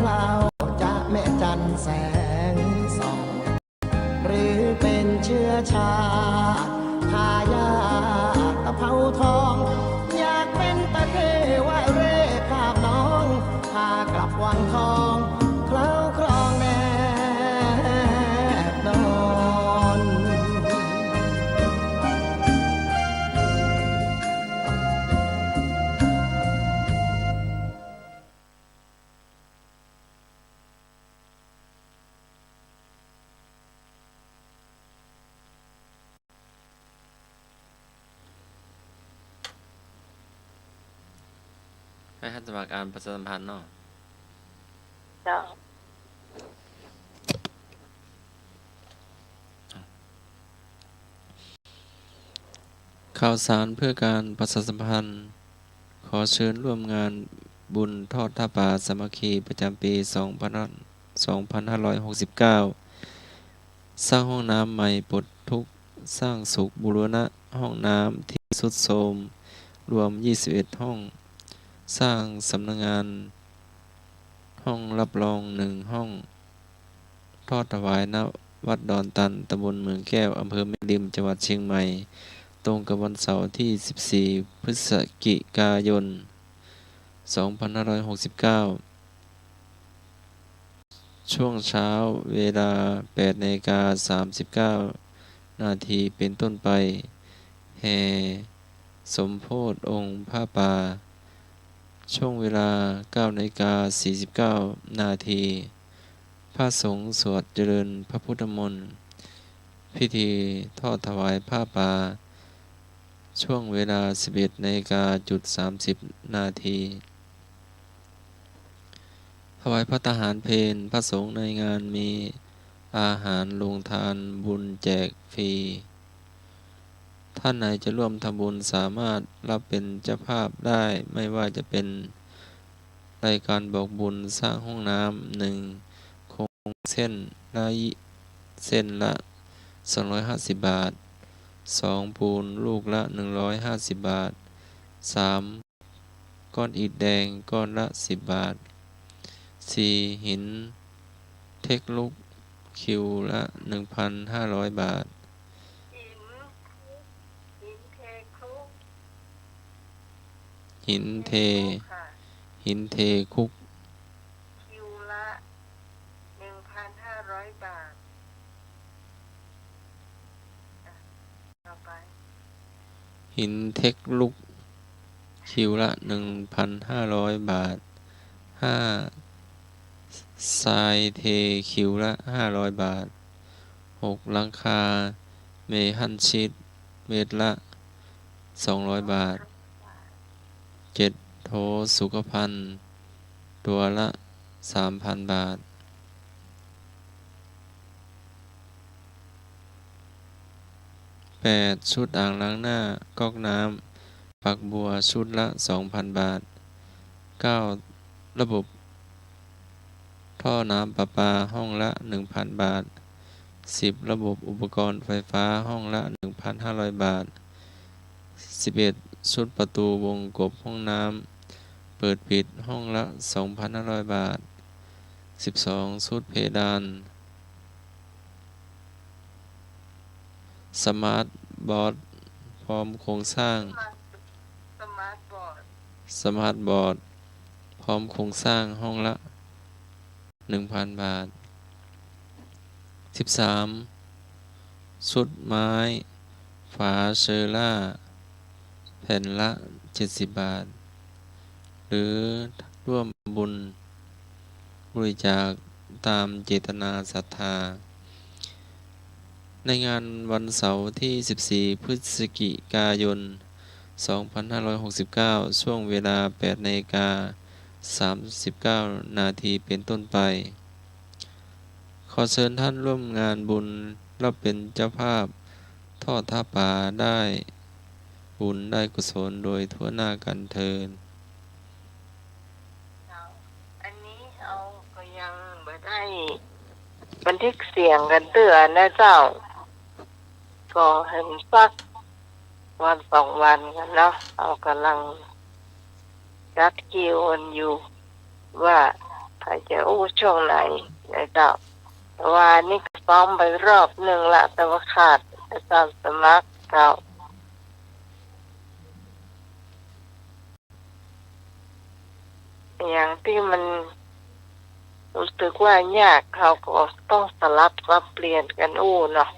เล่าจ๊ะแม่จันทร์แสงส่อง หรือเป็นเชื้อชาติทายาทตะเภาทอง อยากเป็นตะเข้ว่ายเร่คาบน้อง พากลับวังทอง เคล้าคลองแนบนอน ให้ท่านสมัครอ่านประชาสัมพันธ์เนาะ เจ้า ข่าวสารเพื่อการประชาสัมพันธ์ ขอเชิญร่วมงานบุญทอดผ้าป่าสามัคคีประจำปีสองพัน สองพันห้าร้อยหกสิบเก้า สร้างห้องน้ำใหม่ปลดทุกข์สร้างสุข บูรณะห้องน้ำที่ทรุดโทรมรวมยี่สิบเอ็ดห้อง สร้างสำนักงานห้องรับรองหนึ่งห้อง ทอดถวาย ณ วัดดอนตัน ตำบลเหมืองแก้ว อำเภอแม่ริม จังหวัดเชียงใหม่ ตรงกับวันเสาร์ที่สิบสี่ พฤศจิกายน สองพันห้าร้อยหกสิบเก้า ช่วงเช้าเวลาแปดนาฬิกาสามสิบเก้านาทีเป็นต้นไป แห่สมโภชองค์พระป่า ช่วงเวลาเก้านาฬิกาสี่สิบเก้านาที พระสงฆ์สวดเจริญพระพุทธมนต์ พิธีทอดถวายผ้าป่า ช่วงเวลาสิบเอ็ดนาฬิกาจุดสามสิบนาที ถวายภัตตาหารเพล พระสงฆ์ในงานมี อาหารโฮงตาน บุญแจกฟรี ท่านใดจะร่วมทำบุญสามารถรับเป็นเจ้าภาพได้ ไม่ว่าจะเป็นรายการบอกบุญสร้างห้องน้ำ หนึ่ง โครงเส้นละ เส้นละ สองร้อยห้าสิบบาท สอง ปูนลูกละ หนึ่งร้อยห้าสิบบาท สาม ก้อนอิฐแดงก้อนละ สิบบาท สี่ หินเทคลุกคิวละ หนึ่งพันห้าร้อยบาท หินเทคลุก หินเท หินเทคลุก คิวละ หนึ่งพันห้าร้อยบาท อ่ะ ต่อไป หินเทคลุก คิวละ หนึ่งพันห้าร้อยบาท ห้า ทรายเท คิวละ ห้าร้อยบาท หก หลังคาเมทัลชีท เมตรละ สองร้อยบาท เจ็ด โถสุขภัณฑ์ ตัวละ สามพันบาท แปด ชุดอ่างล้างหน้า ก๊อกน้ำ ฝักบัว ชุดละ สองพันบาท เก้า ระบบท่อน้ำประปา ห้องละ หนึ่งพันบาท สิบ ระบบอุปกรณ์ไฟฟ้า ห้องละ หนึ่งพันห้าร้อยบาท สิบเอ็ด ชุดประตูวงกบห้องน้ำ เปิดปิด ห้องละ สองพันห้าร้อยบาท สิบสอง ชุดเพดาน สมาร์ทบอร์ด พร้อมโครงสร้าง สมาร์ทบอร์ด สมาร์ทบอร์ด พร้อมโครงสร้าง ห้องละ หนึ่งพันบาท สิบสาม ชุดไม้ ฝาเชอร่า แผ่นละ เจ็ดสิบบาท หรือร่วมบุญบริจาคตามเจตนาศรัทธา ในงานวันเสาร์ที่ สิบสี่ พฤศจิกายน สองพันห้าร้อยหกสิบเก้า ช่วงเวลา แปดนาฬิกา สามสิบเก้านาทีเป็นต้นไป ขอเชิญท่านร่วมงานบุญ รับเป็นเจ้าภาพทอดผ้าป่า ได้บุญได้กุศลโดยทั่วหน้ากันเทอญ อันนี้เฮาก็ยังบ่ได้บันทึกเสียงกั๋นเตื้อนะเจ้า ก็หันสักวันสองวันกั๋นเนาะ เฮาก่ำลังจัดคิวกั๋นอยู่ ว่าใผจะอู้ช่วงไหนนะเจ้า แต่ว่านี่ก็ซ้อมไปรอบนึ่งละ แต่ว่าขาดอาสาสมัครเจ้า อย่างตี้มันรู้สึกว่ายาก เฮาก็ต้องสลับสับเปลี่ยนกั๋นอู้เนาะ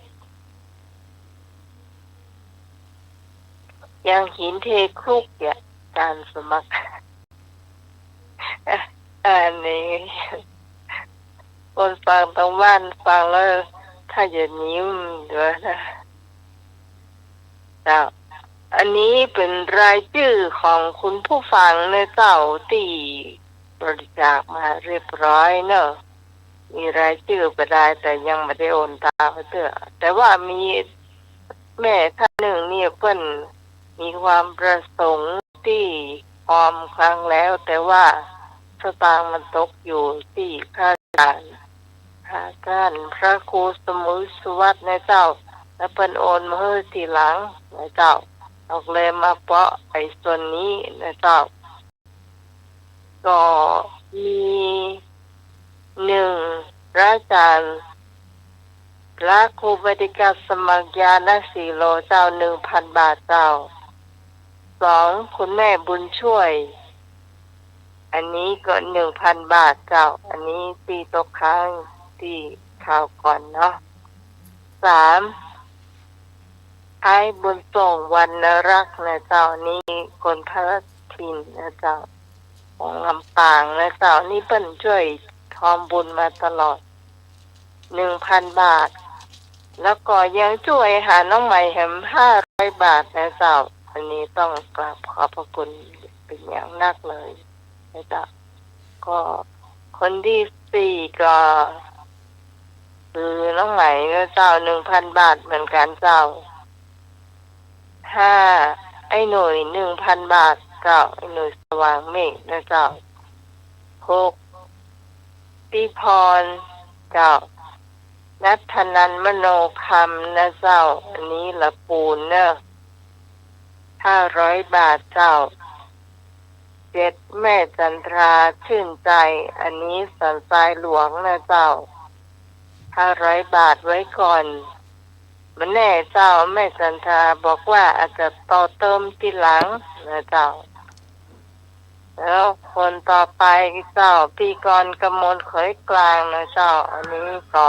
อย่างหินเทคลุกเนี่ย อาสาสมัคร อันนี้ คนฟังตางบ้านฟังแล้ว ถ้าจะยิ้มด้วยนะ เจ้า อันนี้เป๋นรายจื้อของคุณผู้ฟังนะเจ้า ตี้บริจาคมาเรียบร้อยเนาะ มีรายจื้อไปได้ แต่ยังบ่ได้โอนตามไปเตื้อ แต่ว่ามีแม่ท่านนึ่งเนี่ย เปิ้นมีความประสงค์ตี้ออมครั้งแล้ว แต่ว่าสตางค์มันตกอยู่ตี้ข้าราชการ หาท่านพระครูสมุติสุวัตนะเจ้า แล้วเปิ้นโอนมาหื้อทีหลังนะเจ้า เฮาก็เลยมาเปาะไอ้ส่วนนี้นะเจ้า ก็มี หนึ่ง พระอาจารย์ พระครูปฏิกาสมัครญาณสีโลเจ้า หนึ่งพันบาทเจ้า สอง คุณแม่บุญช่วย อันนี้ก็ หนึ่งพันบาทเจ้า อันนี้ตี้ตกค้างตี้คราวก่อนเนาะ สาม ไอ้บุญส่งวรรณรักษ์นะเจ้า นี่คนพลัดถิ่นนะเจ้า ของลำปางนะเจ้า นี่เปิ้นจ้วยทำบุญมาตลอด หนึ่งพันบาท แล้วก็ยังจ้วยหาน้องใหม่แหม ห้าร้อยบาทนะเจ้า อันนี้ต้องกราบขอบพระคุณเป๋นอย่างนักเลยนะเจ้า ก็คนตี้สี่ก็ คือน้องไหมนะเจ้า หนึ่งพันบาทเหมือนกั๋นเจ้า ห้า ไอ้หนุ่ย หนึ่งพันบาทเจ้า ไอ้หนุ่ยสว่างเมฆนะเจ้า หก พี่พรเจ้า ณัฐนันท์ มโนคำนะเจ้า อันนี้ละปูนเน่อ ห้าร้อยบาทเจ้า เจ็ด แม่จันทรา ชื่นใจ อันนี้สันทรายหลวงนะเจ้า ห้าร้อยบาทไว้ก่อน บ่แน่เจ้า แม่จันทราบอกว่าอาจจะต่อเติมทีหลังนะเจ้า แล้วคนต่อไปเจ้า พี่กรณ์กมล เขยกลางนะเจ้า อันนี้ก็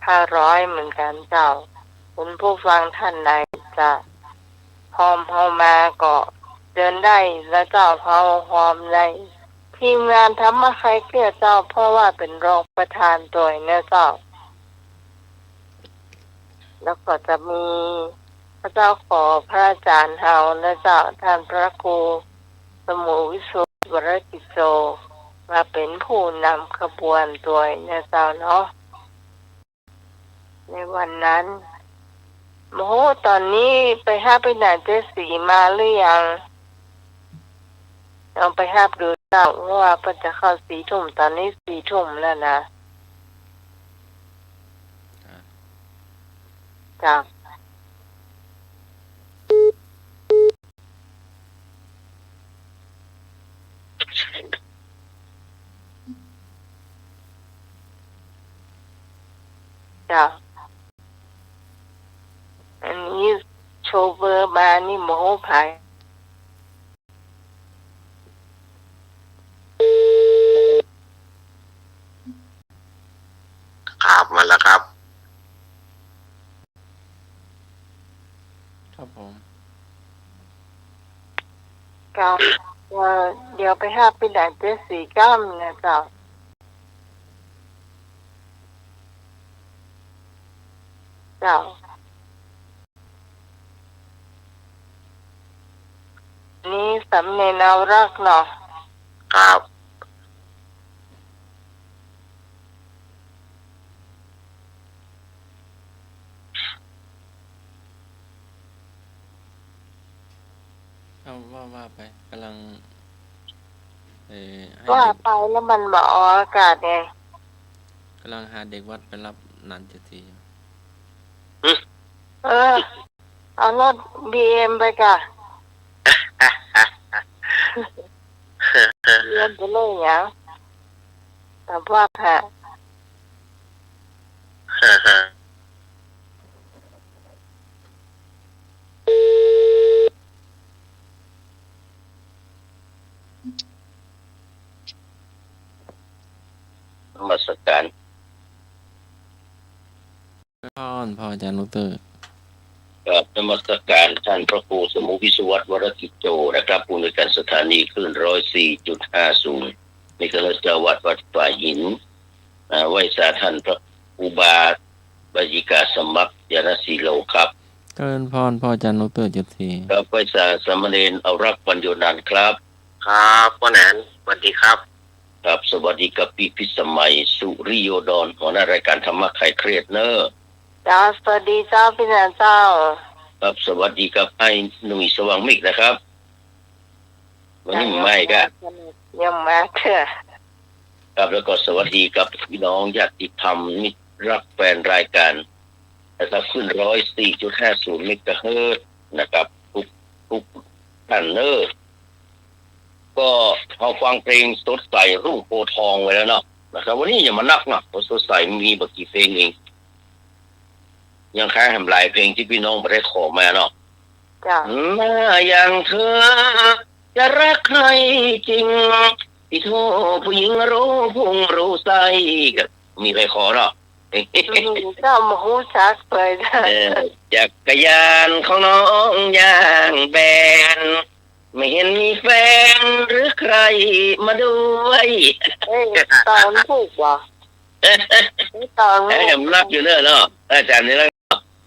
ห้าร้อยเหมือนกั๋นเจ้า คุณผู้ฟังท่านใดจะฮอมเฮามาก็เจิญได้นะเจ้า เฮาฮอมได้ ทีมงานธรรมะคลายเครียดเจ้า เพราะว่าเป๋นรองประธานตวยนะเจ้า แล้วก็จะมีพระเจ้าขอพระอาจารย์เฮานะเจ้า ท่านพระครูสมุห์วิสุทธิ์ วรกิจโจ มาเป๋นผู้นำขบวนตวยนะเจ้าเนาะ ในวันนั้น โอ้โห ต๋อนนี้ไปฮับไปไหนเจ๊สีมาหรือยัง ลองไปฮับดูเจ้า เพราะว่าเปิ้นจะเข้าสี่ทุ่ม ต๋อนนี้สี่ทุ่มแล้วนะ ครับ จ้ะ จ้ะ อันนี้โชว์เบอร์มานี่บ่ฮู้ไผ ครับ มาแล้วครับ ครับผม ครับ เอ่อ เดี๋ยวไปฮับไปไหนเจ๊สีก้ำนะเจ้า เจ้า นี่สำเนียงเอารักเนาะ ครับ เอาว่า ว่าไป กำลัง เอ่อ ให้ ว่า เด็ก ไปแล้วมันบ่ออกอากาศไง กำลังหาเด็กวัดไปฮับหนานเจ๊สีอยู่ เออ เอารถบีเอ็มไปก่ะ บีเอ็มไปเลยหยัง ตาบอดฮะ นมัสการ พ่อ พ่ออาจารย์ดอกเตอร์ ครับ นมัสการท่านพระครูสมุห์วิสุวัฒน์ วรกิจโจ นะครับ ผู้อำนวยการสถานีคลื่น ร้อยสี่จุดห้าศูนย์ เมกะเฮิรตซ์ เจ้าวัดวัดป่าหิน อ่า ไหว้สาท่านพระครูบาบายิกาสมัคร ญาณสีโลครับ เจริญพร พ่ออาจารย์ดอกเตอร์เจ็ดสี ครับ ไหว้สาสามเณรเอารักปัญโญนันท์ครับ ครับ ป้อแหนน สวัสดีครับ ครับ สวัสดีครับ พี่พิสมัย สุริโยดร หัวหน้ารายการธรรมะคลายเครียดเนอะ เจ้า สวัสดีเจ้า พี่แหนนเจ้า ครับ สวัสดีครับ ไอ้หนุ่ยสว่างเมฆนะครับ วันนี้ เจ้า ไม่ก็ ยังมาเถอะ ครับ แล้วก็สวัสดีกับพี่น้องญาติธรรมมิตรรักแฟนรายการนะครับ คลื่น ร้อยสี่จุดห้าศูนย์ เมกะเฮิรตซ์ นะครับ ทุก ทุกท่านเนอะ ก็เฮาฟังเพลงสดใสรุ่งโพธิ์ทองไปแล้วเนาะ นะครับ วันนี้อย่ามานับเนาะ เพราะสดใสมีบ่กี่เพลงเอง ยังค้างแหมหลายเพลงตี้พี่น้องบ่ได้ขอมาเนาะ จ้ะ มาอย่างเธอจะรักใครจริง ติโธ่ผู้หญิงรู้พุงรู้ไส้ ก็มีใผขอเนาะ อืม เจ้าบ่ฮู้จักเลย เออ จักรยานของน้องยางแบน ไม่เห็นมีแฟนหรือใครมาด้วย เอ้ย ตอนถูกบ่ ตอน เอ้ย นักอยู่เนอะเนาะ อาจารย์นี่นะ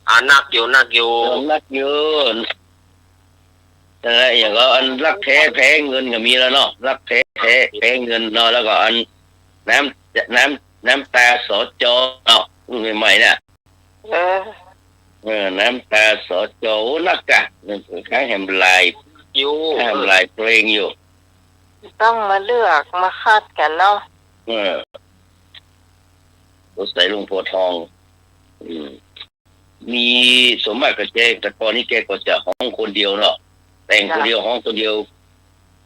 อ่า นักอยู่ นักอยู่ เออ นักอยู่ นั่นแหละ อย่างก็อันรักแท้แพ้เงินก็มีแล้วเนาะ รักแท้แพ้ แพ้เงินเนาะ แล้วก็อันน้ำ น้ำ น้ำตา สจ เนาะ รุ่นใหม่ๆ เนี่ย เออ เออ น้ำตา สจ โอ้ นักกะ นั่นคือคล้ายแหมหลาย อยู่ คล้ายแหมหลายเพลงอยู่ ต้องมาเลือกมาคัดกั๋นเนาะ เออ สงสัยหลวงปู่ทอง อืม มีส่วนมากก็แก แต่ก่อนนี้แกก็จะฮ้องคนเดียวเนาะ แต่งคนเดียว ฮ้องคนเดียว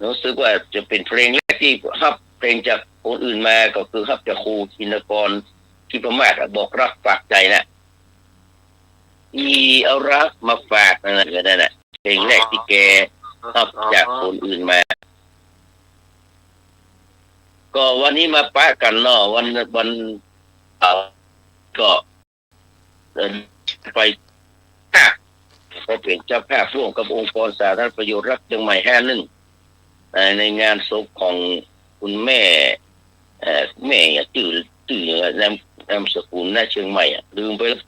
รู้สึกว่าจะเป๋นเพลงแรกตี้ฮับเพลงจากคนอื่นมา ก็คือฮับจากครูธินกร ทิพมาศอะ บอกรักฝากใจน่ะ อีเอารักมาฝาก นั่นน่ะ นั่นน่ะ เพลงแรกตี้แกฮับจากคนอื่นมา ก็วันนี้มาปะกั๋นเนาะ วัน วันเสาร์ก็ เอ่อ ไป ก็เป๋นเจ้าภาพร่วมกับองค์กรสาธารณประโยชน์รัฐเจียงใหม่แห่งหนึ่ง เอ่อ ในงานศพของคุณแม่ เอ่อ แม่อะ จื้อ จื้ออะ นาม นามสกุลนะ เจียงใหม่อะ ลืมไปแล้ว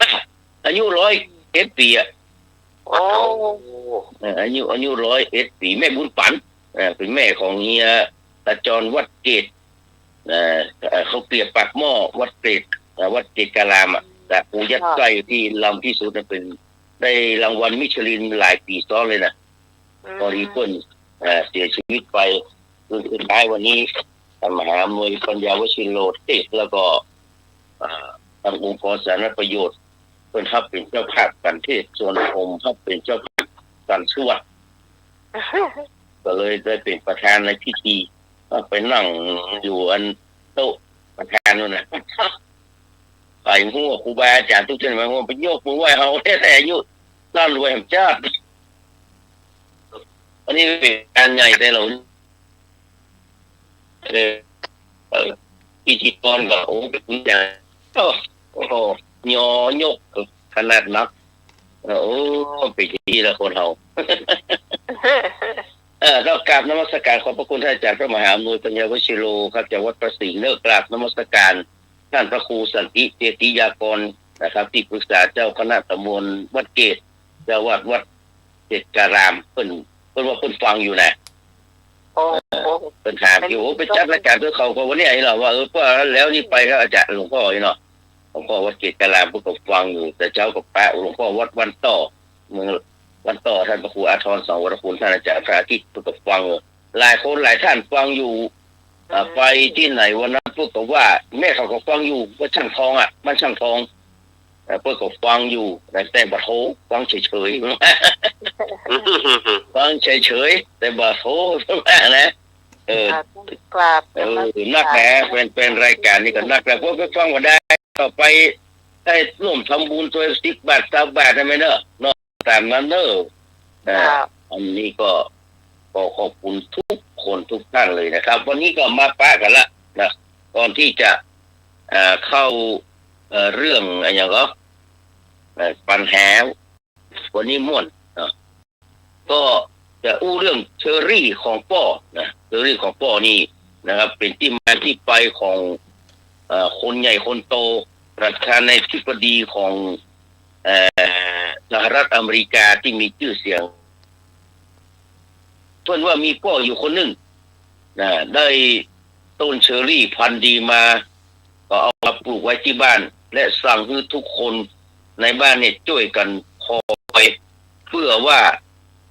อายุร้อยเอ็ดปี๋อะ โอ้ เอ่อ อายุ อายุร้อยเอ็ดปี๋ แม่บุญปั๋น เอ่อ เป๋นแม่ของเฮียตาจรวัดเกต เอ่อ เอ่อ ข้าวเกรียบปากหม้อ วัดเกต เอ่อ วัดเกตการามอะ แต่ปู่ยัดไส้ตี้ลำตี้สุดน่ะเป๋น ได้รางวัลมิชลินหลายปี๋ซ้อนเลยนะ อืม พอดีเปิ้น เอ่อ เสียชีวิตไป คืนสุดท้ายวันนี้ ท่านมหาอำนวย ปัญญาวชิโร เทศน์ แล้วก็ เอ่อ ตางองค์กรสาธารณประโยชน์ เปิ้นฮับเป๋นเจ้าภาพก๋านเทศน์ ส่วนผมฮับเป๋นเจ้าภาพก๋านสวด ก็เลยได้เป๋นประธานในพิธี ก็ไปนั่งอยู่อันโต๊ะประธานนู่นน่ะ ไปหั้วครูบาอาจ๋ารย์ตุ๊กเจ้ามาหั้ว ไปยกมือไหว้เฮาแต๊ๆ อายุสั้นรวยแห่งชาติ อันนี้เป๋นก๋านใหญ่แต๊หลวง เออ เออ พิธีกรก็ โอ้ เป๋นผู้ใหญ่ โอ้ โอ้โห ยอยกขนาดนัก เออ โอ้ เป๋นอย่างนี้ละคนเฮา เออ ก็กราบนมัสการขอบพระคุณท่านอาจารย์พระมหาอำนวย ปัญญาวชิโร ครับ จากวัดพระสิงห์เนอะ กราบนมัสการท่านพระครูสันติเจติยากรนะครับ ที่ปรึกษาเจ้าคณะตำบลวัดเกต เจ้าวัดวัดเกตการาม เปิ้น เปิ้นว่าเปิ้นฟังอยู่นะ โอ้ เปิ้นถามอยู่ โอ้ ไปจัดรายการตวยเขาก็วันนี้ไอ้เหรอว่า เออ เปิ้นแล้วนี่ไปครับอาจารย์หลวงพ่อนี่เนาะ หลวงพ่อวัดเกตการามเปิ้นก็ฟังอยู่ แต่เจ๊าก็ปะหลวงพ่อวัดวันต่อ เมืองวันต่อ ท่านพระครูอาทร สังวรคุณ ท่านอาจารย์พระอาทิตย์ เปิ้นก็ฟังอยู่ หลายคนหลายท่านฟังอยู่ อ่า ไปตี้ไหนวันนั้นเปิ้นก็ว่า แม่เขาก็ฟังอยู่ วัดช่างทองอะ บ้านช่างทอง เอ่อ เปิ้นก็ฟังอยู่นะ แต่บ่โทร ฟังเฉยๆ ฟังเฉยๆ แต่บ่โทร นะ เออ อ่า กราบ เออ นมัสการ นักนะ เป๋น เป๋นรายการนี่ก็นัก แต่พวกไปฟังบ่ได้ ก็ไปได้ร่วมทำบุญตวยสิบบาท ซาวบาท ได้ไหมเนอะ เนาะ ต๋ามนั้นเนอะ อ่า ครับ อันนี้ก็ ก็ขอบคุณทุกคนทุกท่านเลยนะครับ วันนี้ก็มาปะกั๋นละนะ ก่อนตี้จะ เอ่อ เข้า เอ่อ เรื่องอะหยังก็ เอ่อ ปัญหาวันนี้ม่วนเนาะ ก็จะอู้เรื่องเชอรี่ของป้อนะ เชอรี่ของป้อนี่นะครับ เป๋นตี้มาตี้ไปของ เอ่อ คนใหญ่คนโต ประธานาธิบดีของ เอ่อ สหรัฐอเมริกาตี้มีจื้อเสียง เปิ้นว่ามีป้ออยู่คนนึ่งนะ ได้ต้นเชอรี่พันธุ์ดีมา ก็เอามาปลูกไว้ตี้บ้าน และสั่งหื้อทุกคนในบ้านเนี่ยจ้วยกั๋นคอย เพื่อว่า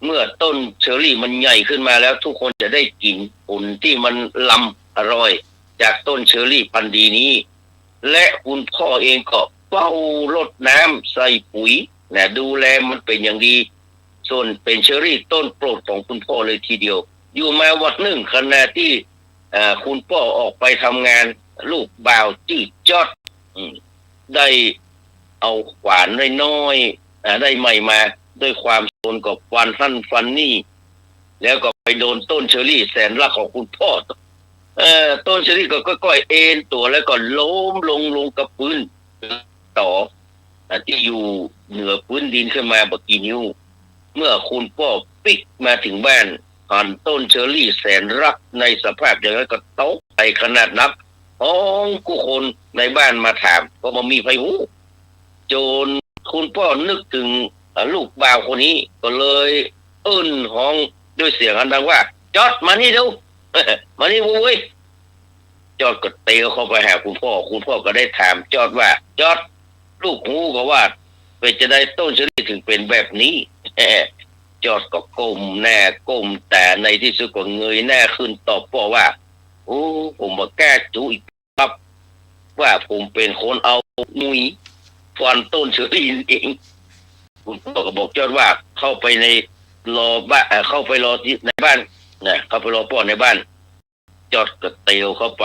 เมื่อต้นเชอรี่มันใหญ่ขึ้นมาแล้ว ทุกคนจะได้กิ๋นผลตี้มันลำอร่อยจากต้นเชอรี่พันธุ์ดีนี้ และคุณป้อเองก็เฝ้ารดน้ำใส่ปุ๋ยนะ ดูแลมันเป๋นอย่างดี ส่วนเป๋นเชอรี่ต้นโปรดของคุณป้อเลยทีเดียว อยู่มาวันนึ่งขณะตี้ เอ่อ คุณป้อออกไปทำงาน ลูกบ่าวจื้อจ๊อด อืม ได้เอาขวานน้อยๆ อ่า ได้ไม้มา ด้วยความซนก็ฟันหั้นฟันนี่ แล้วก็ไปโดนต้นเชอรี่แสนรักของคุณป้อ เอ่อ ต้นเชอรี่ก็ค่อยๆ เอนตั๋วแล้วก็ล้มลง ลงกับปื๊น ตอ อ่า ตี้อยู่เหนือปื๊นดินขึ้นมาบ่กี่นิ้ว เมื่อคุณป้อปิ๊กมาเถิงบ้าน หันต้นเชอรี่แสนรักในสภาพอย่างนั้นก็ตกใจ๋ขนาดนัก ฮ้องกู้คนในบ้านมาถาม ก็บ่มีใผฮู้ จ๋นคุณป้อนึกเถิง อ่า ลูกบ่าวคนนี้ ก็เลยเอิ้นฮ้องด้วยเสียงอันดังว่า "จ๊อด มานี่เร็ว มานี่เว้ย" จอดก็เตียวเข้าไปหาคุณป้อ คุณป้อก็ได้ถามจอดว่า จอด ลูกฮู้ก่อว่า เป๋นจาใดต้นเชอรี่เถิงเป๋นแบบนี้ จอดก็ก้มหน้าก้มต๋า ในตี้สุดก็เงยหน้าขึ้นตอบป้อว่า โอ้ ผมบ่กล้าจุอีกครับ ว่าผมเป๋นคนเอามุยฟันต้นเชอรี่เอง คุณป้อก็บอกจอดว่า เข้าไปใน รอบ้าน เอ่อ เข้าไปรอตี้ในบ้านนะ เข้าไปรอป้อในบ้าน จอดก็เตียวเข้าไป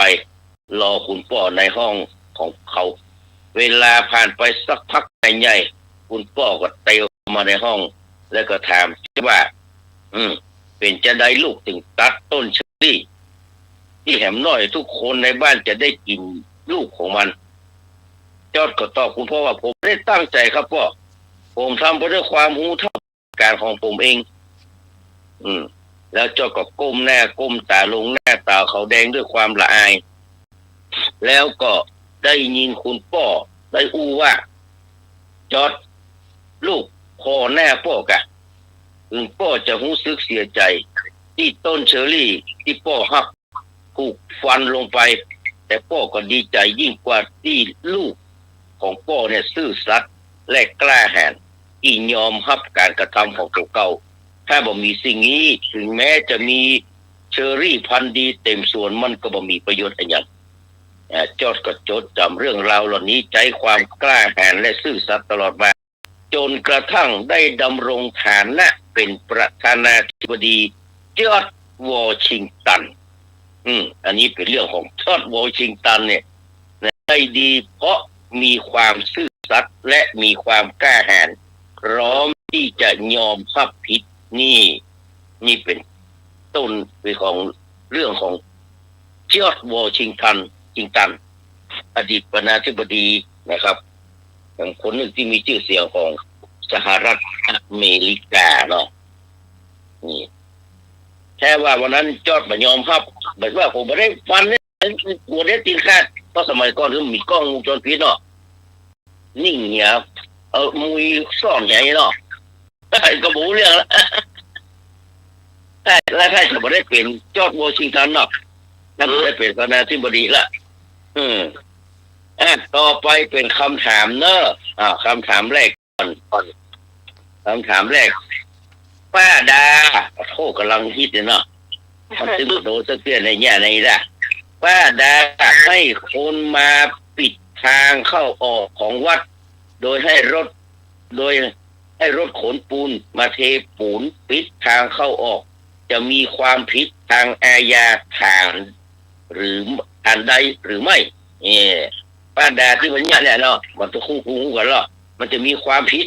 รอคุณป้อในห้องของเขา เวลาผ่านไปสักพักใหญ่ๆ คุณป้อก็เตียวมาในห้อง แล้วก็ถามว่า อืม เป๋นจาใดลูกเถิงตัดต้นเชอรี่ ตี้แหมน้อยทุกคนในบ้านจะได้กิ๋นลูกของมัน จอดก็ตอบคุณป้อว่า ผมไม่ได้ตั้งใจครับป้อ ผมทำไปด้วยความฮู้เท่า การของผมเอง อืม แล้วจอดก็ก้มหน้าก้มต๋าลง หน้าต๋าขาวแดงด้วยความละอาย แล้วก็ได้ยินคุณป้อได้อู้ว่า จอด ลูก ผ่อหน้าป้อกะ เถิงป้อจะฮู้สึกเสียใจ๋ ตี้ต้นเชอรี่ตี้ป้อฮัก ถูกฟันลงไป แต่ป้อก็ดีใจ๋ยิ่งกว่าตี้ลูกของป้อเนี่ยซื่อสัตย์และกล้าหาญ ตี้ยอมฮับก๋านกระทำของตั๋วเก่า ถ้าบ่มีสิ่งนี้ เถิงแม้จะมีเชอรี่พันธุ์ดีเต็มสวน มันก็บ่มีประโยชน์อะหยัง อ่า จอดก็จดจ๋ำเรื่องราวเหล่านี้ ใจ๊ความกล้าหาญและซื่อสัตย์ตลอดมา จ๋นกระทั่งได้ดำรงฐานะเป๋นประธานาธิบดีจอร์จวอชิงตัน อืม อันนี้เป๋นเรื่องของจอร์จวอชิงตันเนี่ยนะ ได้ดีเพราะมีความซื่อสัตย์และมีความกล้าหาญ พร้อมตี้จะยอมฮับผิด นี่ นี่เป๋นต้นของเรื่องของจอร์จวอชิงตัน ชิงตัน อดีตประธานาธิบดีนะครับ คนนึ่งตี้มีจื้อเสียงของสหรัฐอเมริกาเนาะ นี่ แค่ว่าวันนั้นจอร์จบ่ยอมฮับ แบบว่าผมบ่ได้ฟันเนี่ย หัวเด็ดตี๋นขาด เพราะสมัยก่อนคือมีกล้องวงจรปิดเนาะ นิ่งเหีย เอามุยซ่อนเหียเนาะ ก็บ่ฮู้เรื่องละ ใค่ แล้วใค่จะบ่ได้เป๋นจอร์จวอชิงตันเนาะ ถ้าบ่ได้เป๋นประธานาธิบดีละ อืม อ่ะ ต่อไปเป๋นกำถามเนาะ อ่า กำถามแรกก่อน กำถามแรก ป้าดา โอ้ ก๋ำลังฮิตเลยเนาะ มันตึงโดนสักเตื้อในเนี่ยในละ ป้าดาให้คนมาปิดทางเข้าออกของวัด โดยให้รถ โดยให้รถขนปูนมาเทปูนปิดทางเข้าออก จะมีความผิดทางอาญาฐานหรืออันใดหรือไม่ เอ่อ ป้าดาตี้มันเนี่ยเนี่ยเนาะ มันต้องฮู้ฮู้กั๋นเนาะ มันจะมีความผิด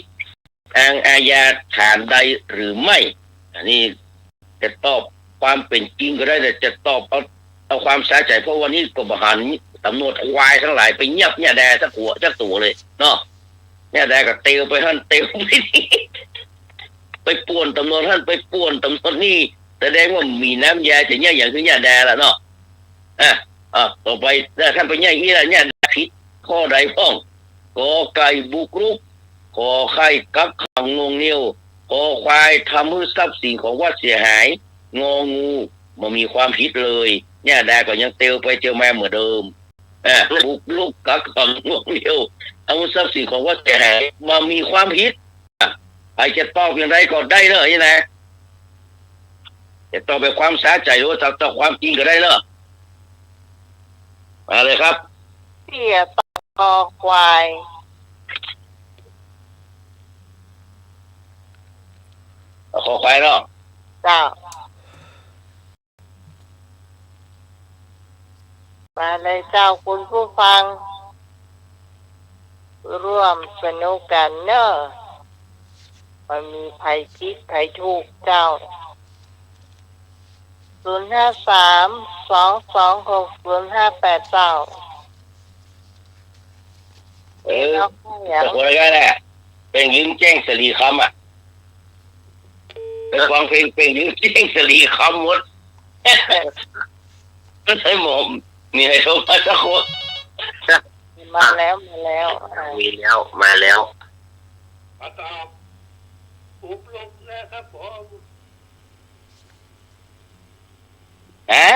ทางอาญาฐานใดหรือไม่ อันนี้ จะตอบความเป๋นจริงก็ได้ แต่จะตอบเอา เอาความสะใจ๋ เพราะวันนี้ก็บ่หันตำรวจควายตังหลายไปเยียบเนี่ยดาสักหัวสักตั๋วเลยเนาะ เนี่ยดาก็เตียวไปหั้นเตียวไปนี่ ไปป่วนตำรวจหั้นไปป่วนตำรวจนี่ แสดงว่ามีน้ำยาจะเยียบอย่างคือเนี่ยดาละเนาะ อ่ะ อ่ะ ต่อไป ถ้าต้านไปเยียบอี้ละ เนี่ยดาผิดข้อใดพ่อง กอไก่ บุกรุก ขอไข่ กักขังหน่วงเหนี่ยว คอควาย ทำหื้อทรัพย์สินของวัดเสียหาย งองู บ่มีความผิดเลย เนี่ยดาก็ยังเตียวไปเตียวมาเหมือนเดิม อ่ะ บุกรุก กักขังหน่วงเหนี่ยว ทำหื้อทรัพย์สินของวัดเสียหาย บ่มีความผิด อ่ะ ใผจะตอบอย่างใดก็ได้เนาะ นี่นะ จะตอบแบบความสะใจ๋หรือว่าตอบ ตอบความจริงก็ได้เนาะ มาเลยครับ เตี้ยตอบคอควาย เอาคอควายเนาะ เจ้า มาเลยเจ้าคุณผู้ฟัง ร่วมสนุกกั๋นเนาะ มันมีใผผิดใผถูกเจ้า ศูนย์ห้าสาม สองสองหก ศูนย์ห้าแปด เจ้า เออ เนาะ อย่าง แต่คนละอย่างแหละ เป๋นลืมแจ้งสะหลีคำอะ ไปฟังเพลงเป๋นลืมแจ้งสะหลีคำหมด ไม่ใช่ผม มีใผโทรมาสักคน มาแล้ว มาแล้ว อ่า มีแล้ว มาแล้ว ขอตอบ บุกรุกนะครับผม ฮะ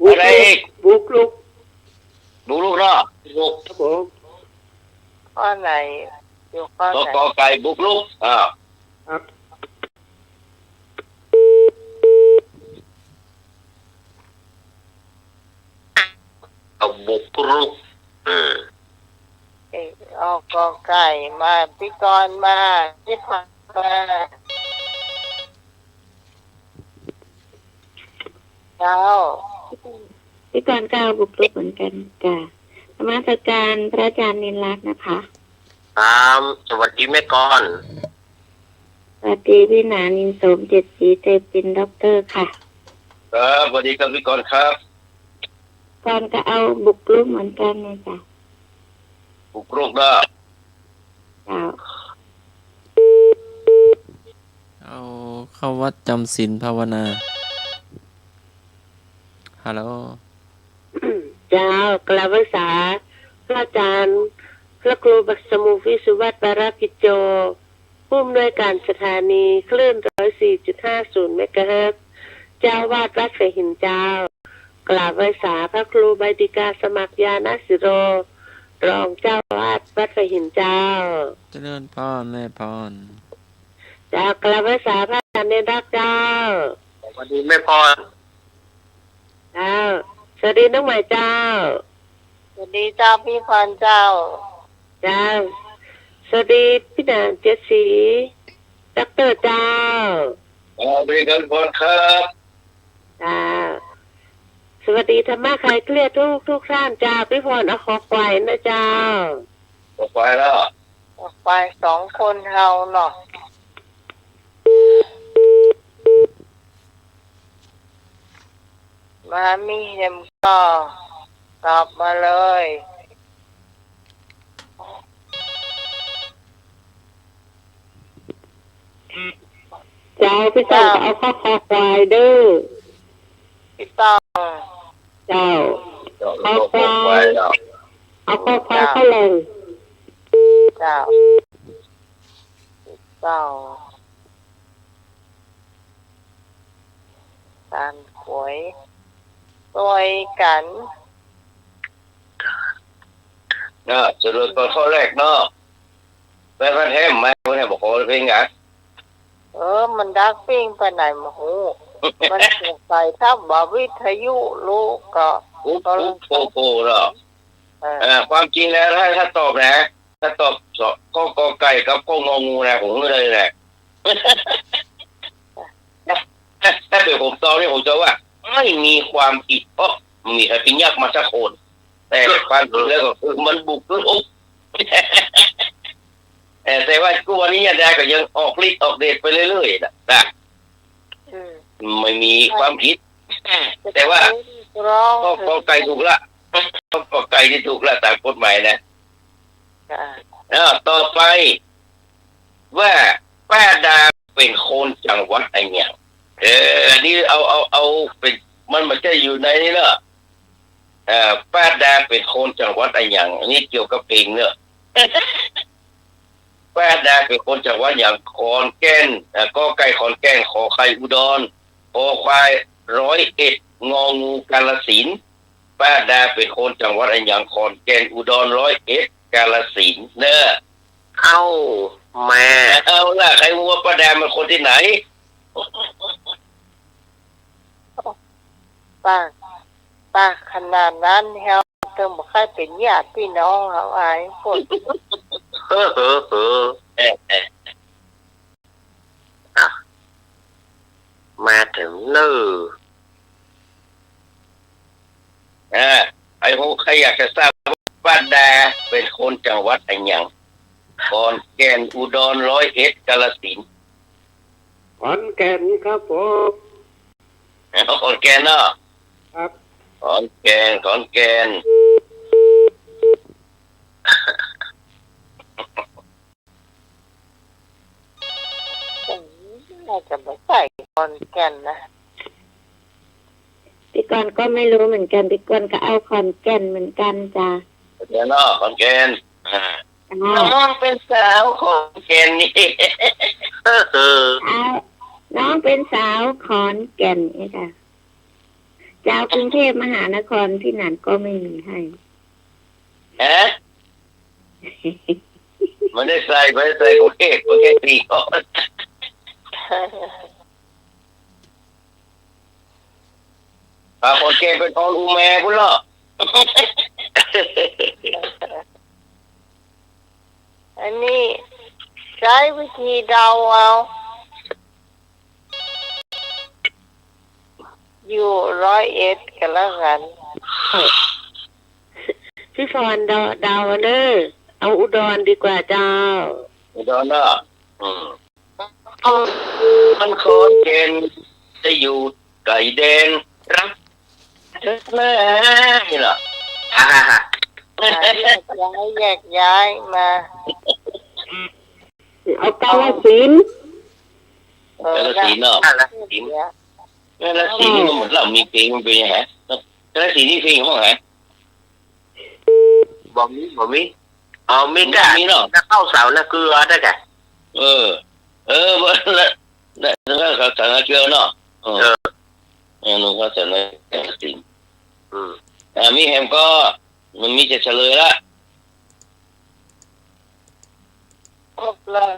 บุกรุก อะไรอีก บุกรุก อยู่ข้อ ก ไหน ก ไก่บุกรุก อ่า ครับ เอาบุกรุก อืม เอ๊ะ ออก ก ไก่ มา พิธีกรมา พิธีกรมา เจ้า พิธีกรก็เอาบุกรุกเหมือนกันจ้ะ นมัสการพระอาจารย์นินลักษณ์นะคะ ครับ สวัสดีแม่กร สวัสดีพี่หนานินโสมเจ็ดสี เตยปินด็อกเตอร์ค่ะ ครับ สวัสดีครับพี่กรครับ กรก็เอาบุกรุกเหมือนกันนะจ๊ะ บุกรุกนะ เจ้า เอาเข้าวัดจำศีลภาวนา ฮัลโหล เจ้า กราบไหว้สาพระอาจารย์ พระครูสมุทรวิสุวัฒน์ วรกิจโจ ผู้อำนวยการสถานีคลื่น ร้อยสี่จุดห้าศูนย์ เมกะเฮิรตซ์ เจ้าอาวาสวัดฝายหินเจ้า กราบไหว้สาพระครูใบดิกาสมัครญาณสิโร รองเจ้าอาวาสวัดฝายหินเจ้า เจริญพรแม่พร เจ้า กราบไหว้สาพระอาจารย์นินลักษณ์เจ้า สวัสดีแม่พร เจ้า สวัสดีน้องใหม่เจ้า สวัสดีเจ้าพี่พรเจ้า เจ้า สวัสดีพี่หนาเจ็ดสี ด็อกเตอร์เจ้า สวัสดีครับพี่พรครับ เจ้า สวัสดีธรรมะคลายเครียดทุกทุกท่านเจ้า พี่พรเอาคอควายนะเจ้า คอควายแล้ว คอควายสองคนเฮาเนาะ มามีแหมก็ตอบมาเลย เจ้า พี่ต้อง เจ้า เอาข้อคอควายเด้อ พี่ต้อง เจ้า คอควาย เอาข้อควาย เจ้า เข้าแหล่ง เจ้า เจ้า การขวย ช่วยกัน เนาะ สรุปก่อนข้อแรกเนาะ แปดพันแฮมไหม วันนี้บอกขอเพลงอ่ะ เออ มันดักปิ้งไปไหนมาฮู้ มันสงสัยถ้าบ่วิทยุลูกก็ โอ้ โทรศัพท์ โอ้โห เนาะ เออ เออ ความจริงแล้วถ้า ถ้าตอบนะ ถ้าตอบสอง ข้อ ก.ไก่ กับข้อ ง.งู นะ ผมรู้เลยแหละ ถ้าเป็นผมตอบนี่ผมจะว่า ไม่มีความผิด เพราะไม่มีใครไปยักมาสักคน แต่ความจริงแล้วก็คือมันบุกรุก เออ แต่ว่ากู้วันนี้ยาดาก็ยังออกฤทธิ์ออกเดชไปเรื่อยๆ นะ นะ อืม ไม่มีความผิด แต่ว่า ร้อง ข้อ ก.ไก่ ถูกละ ข้อ ก.ไก่ นี่ถูกละตามกฎหมายนะ ค่ะ เออ ต่อไป ว่าป้าดาเป็นคนจังหวัดอะหยัง เออ อันนี้เอา เอา เอาเป็น มัน มันจะอยู่ในนี้เนอะ เอ่อ ป้าดาเป็นคนจังหวัดอะหยัง อันนี้เกี่ยวกับเพลงเนอะ ป้าดาเป็นคนจังหวัดอะหยัง ขอนแก่น เอ่อ ก.ไก่ ขอนแก่น ขอไข่อุดร คอควายร้อยเอ็ด ง.งู กาฬสินธุ์ ป้าดาเป็นคนจังหวัดอะหยัง ขอนแก่น อุดร ร้อยเอ็ด กาฬสินธุ์ เนอะ เอ้า แม่ เอาล่ะ ใครรู้ว่าป้าดาเป็นคนที่ไหน ป้า ป้าขนาดนั้นเฮาเติมบ่ใค่เป็นญาติพี่น้องเฮาอายคน เฮ้อ เฮ้อ เฮ้อ เอ๊ะ เอ๊ะ อ่ะ มาถึงเนอะ อ่า ไอ้พวกใครอยากจะทราบว่าป้าดาเป็นคนจังหวัดอะหยัง ขอนแก่น อุดร ร้อยเอ็ด กาฬสินธุ์ ขอนแก่นครับผม ขอนแก่นเนาะ ครับ ขอนแก่น ขอนแก่น น่าจะบ่ใจ้ขอนแก่นนะ พี่กรณ์ก็ไม่รู้เหมือนกัน พี่กรณ์ก็เอาขอนแก่นเหมือนกันจ้ะ ขอนแก่นเนาะ ขอนแก่น อ่า จ้ะ น้องเป็นสาวขอนแก่นนี่ เออ เอา น้องเป็นสาวขอนแก่นนี่จ้ะ จะเอากรุงเทพมหานครที่ไหนก็ไม่มีให้ ฮะ มันได้ใส่ มันได้ใส่กรุงเทพฯ มันแค่สี่คน ปาคนแก่ไปนอนอู่แม่ปุ้นเนาะ อันนี้ใจ๊วิธีเดาเอา อยู่ร้อยเอ็ดก็แล้วกั๋น พี่พรเดา เดาเน่อ เอาอุดรดีกว่าเจ้า อุดรเนาะ อืม มันขอนแก่น จะอยู่ไกลแดนรักแท้นี่เหรอ ฮ่าฮ่าฮ่า อ่ะ แยกย้าย แยกย้ายมา เอากาฬสินธุ์ เออ กาฬสินธุ์เนาะ กาฬสินธุ์ เนี่ย กาฬสินธุ์นี่มันเหมือนเรามีเพลงมันเป็นยังไง กาฬสินธุ์นี่เพลงของใคร บ่มี บ่มี เอา มีก้า บ่มีเนาะ นักเข้าเสานักเกลือได้แก่ เออ เออ บ่ แล้ว แล้ว แล้วเขาสานาเกลือเนาะ เออ เออ เออ หลวงพ่อสานาเกลือสิงห์ อืม อ่า มีแหมก็ มันมีจะเฉลยละ ครบแล้ว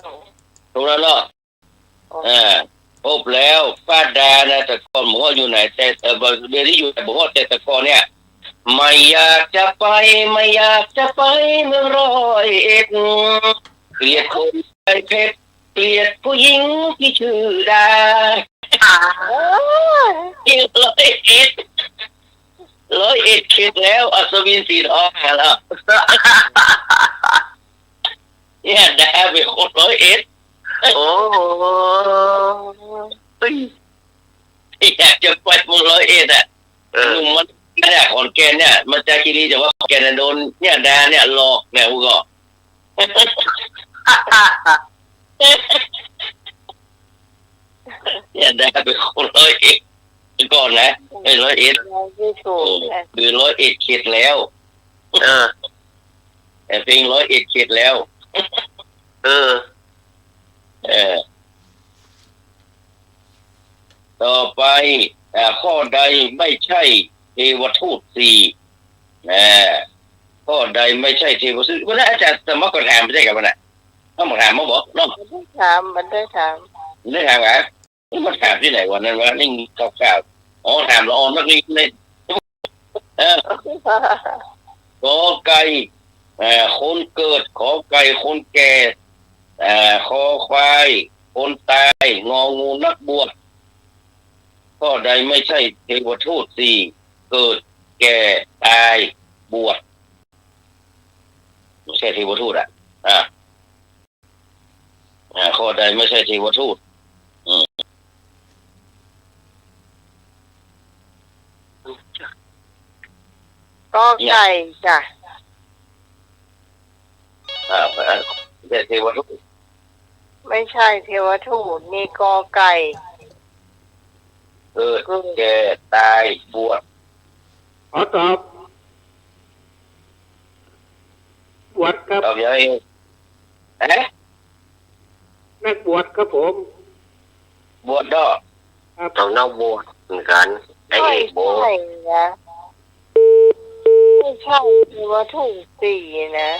ครบแล้วเนาะ อ่า พบแล้ว ป้าดานะ แต่ก่อนบ่ฮู้อยู่ไหน แต่ เอ่อ บ่ เดี๋ยวนี้อยู่ไหนบ่ฮู้ แต่แต่ก่อนเนี่ย ไม่อยากจะไป ไม่อยากจะไปเมืองร้อยเอ็ด เกลียดคนใจเพชร เกลียดผู้หญิงที่ชื่อดา อ่า เกลียดร้อยเอ็ด ร้อยเอ็ดเข็ดแล้ว อัศวินสีทองมาแล้ว เนี่ย ดาเป็นคนร้อยเอ็ด โอ้โห อยากจะไปเมืองร้อยเอ็ดอะ เออ หนุ่มมันเนี่ย ขอนแก่นเนี่ย มาจากคีรี แต่ว่าขอนแก่นน่ะโดนเนี่ย ดาเนี่ยหลอกเนี่ย กูก็ เนี่ย ดาเป็นคนร้อยเอ็ดก่อนนะ ไอ้ร้อยเอ็ด เราไม่ถูก โอ้ นะ คือร้อยเอ็ดเข็ดแล้ว เออ ไอ้เพลงร้อยเอ็ดเข็ดแล้ว เออ เออ ต่อไป อ่า ข้อใดไม่ใช่เทวทูตสี่ อ่า ข้อใดไม่ใช่เทวทูต วันนั้นอาจารย์สมัครก็ถามไม่ใช่กับวันนั้น ต้องมาถามมาบอกเนาะ บ่ได้ถาม บ่ได้ถาม บ่ได้ถามเหรอ นี่มาถามตี้ไหนวันนั้นวะ นี่ข่าวๆ อ๋อ ถามละอองนักเรียนเนี่ย เออ กอไก่ เอ่อ คนเกิด ขอไก่ คนแก่ เอ่อ คอควาย คนตาย งองู นักบวช ข้อใดไม่ใช่เทวทูตสี่ เกิด แก่ ตาย บวช ไม่ใช่เทวทูตอะ อ่ะ อ่า ข้อใดไม่ใช่เทวทูต อืม กอไก่จ้ะ อ่า ไม่ใช่เทวทูต ไม่ใช่เทวทูต มีกอไก่ เกิด เกิด แก่ ตาย บวช ขอตอบ บวชครับ ตอบยังไง เอ๊ะ นักบวชครับผม บวชเนาะ ครับ ต้องนักบวชเหมือนกัน ไอ้เอกบวช ไม่ใช่นะ ไม่ใช่เทวทูตสี่นะ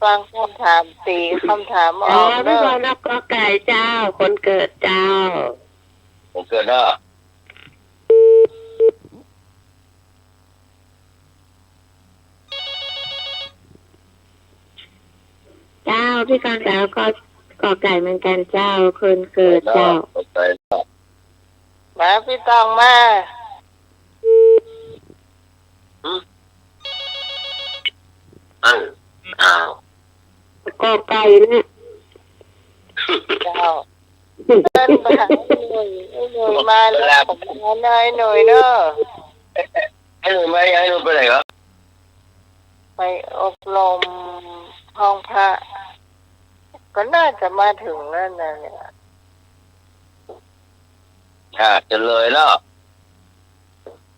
ฟังคำถามสี่ คำถามออก อ๋อ เนอะ พี่พรนับกอไก่เจ้า คนเกิดเจ้า คนเกิดเนาะ เจ้า พี่กรณ์เจ้า ก็กอไก่เหมือนกันเจ้า คนเกิดเจ้า กอไก่เนาะ มา พี่ต้องมา อืม อ้าว อ้าว กอไก่เนี่ย เจ้า เชิญไปหาไอ้หนุ่ย ไอ้หนุ่ยมาแล้ว ผมมาหน่อย ไอ้หนุ่ยเนอะ ไอ้หนุ่ยมายัง ไอ้หนุ่ยไปไหนเหรอ ไปอบรมห้องพระ ก็น่าจะมาถึงแล้วนะเนี่ย อ่า เฉลยแล้ว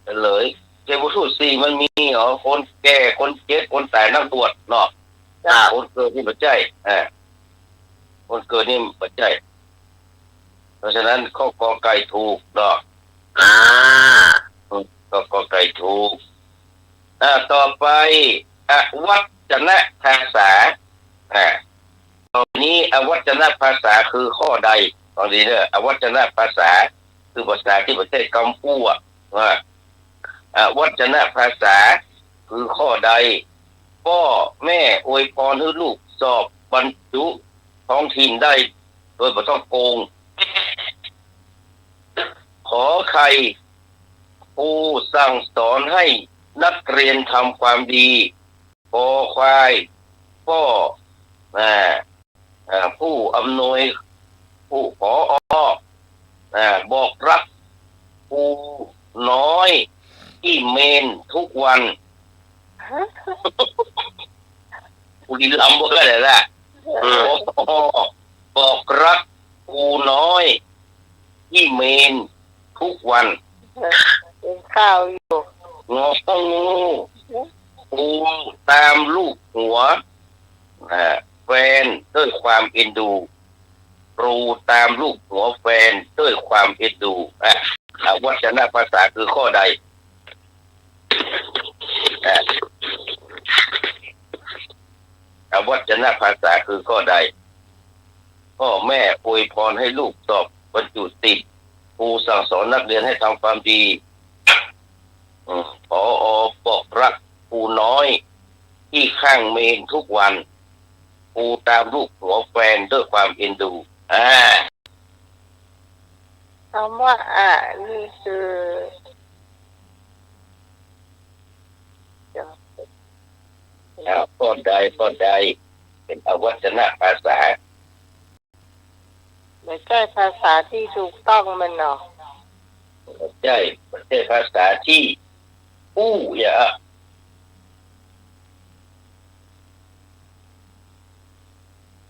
เฉลย เทวทูตสี่มันมีเหรอ คนแก่ คนเจ็บ คนตาย นักบวชเนาะ จ้ะ คนเกิดนี่บ่ใจ้ อ่า คนเกิดนี่บ่ใจ้ เพราะฉะนั้นข้อกอไก่ถูกเนาะ อ่า อืม ข้อกอไก่ถูก อ่า ต่อไป อวัต จนภาษา อ่า ต่อไปนี้อวัจนภาษาคือข้อใด ฟังดีเด้อ อวัจนภาษาคือภาษาตี้บ่ใจ้กำอู้ อ่า อวัจนภาษาคือข้อใด ป้อแม่อวยพรหื้อลูกสอบบรรจุท้องถิ่นได้โดยบ่ต้องโกง ขอไข่ ครูสั่งสอนให้นักเรียนทำความดี คอควาย ป้อ อ่า อ่า ผู้อำนวย ผู้ ผอ อ่า บอกรักครูน้อยตี้เมนทุกวัน บุรีรัมย์บ่ก็ได้ละ เออ ผอ บอกรักครูน้อยตี้เมนทุกวัน เออ กินข้าวอยู่ งองู ครูตามลูบหัว อ่า แฟนด้วยความเอ็นดู ครูตามลูบหัวแฟนด้วยความเอ็นดู อ่ะ อวัจนภาษาคือข้อใด อ่ะ อวัจนภาษาคือข้อใด ป้อแม่อวยพรให้ลูกสอบบรรจุติด ครูสั่งสอนนักเรียนให้ทำความดี อืม ผอ บอกรักครูน้อยตี้ข้างเมนทุกวัน ครูตามลูบหัวแฟนด้วยความเอ็นดู อ่า คำว่า อ่ะ นี่คือ อ่า ข้อใด ข้อใด เป๋นอวัจนภาษา บ่ใจ้ภาษาตี้ถูกต้องมันเนาะ บ่ใจ้ บ่ใจ้ภาษาตี้อู้ อย่า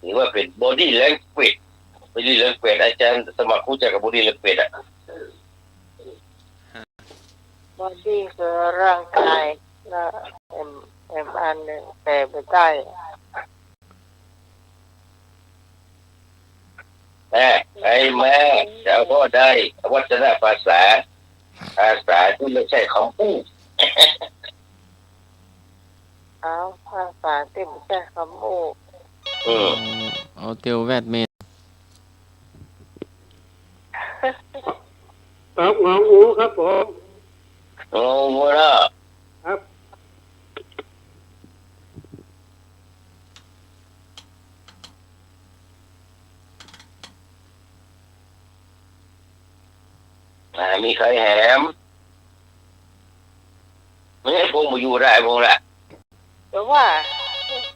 ถือว่าเป๋น body language body language อาจ๋ารย์สมัครฮู้จักกับ body language อ่ะ body คือร่างกาย แล้ว M M อันหนึ่ง แปลบ่ได้ แม่ ไอ้แม่ จะเอาข้อใด อวัจนภาษา ภาษาตี้บ่ใจ้กำอู้ เอาภาษาตี้บ่ใจ้กำอู้ อืม เอาเตียวแวดเมน ครับ งองูครับผม งองูเนาะ ครับ อ่า มีใผแหม แม่ พงบ่อยู่ได้ พงละ แต่ว่า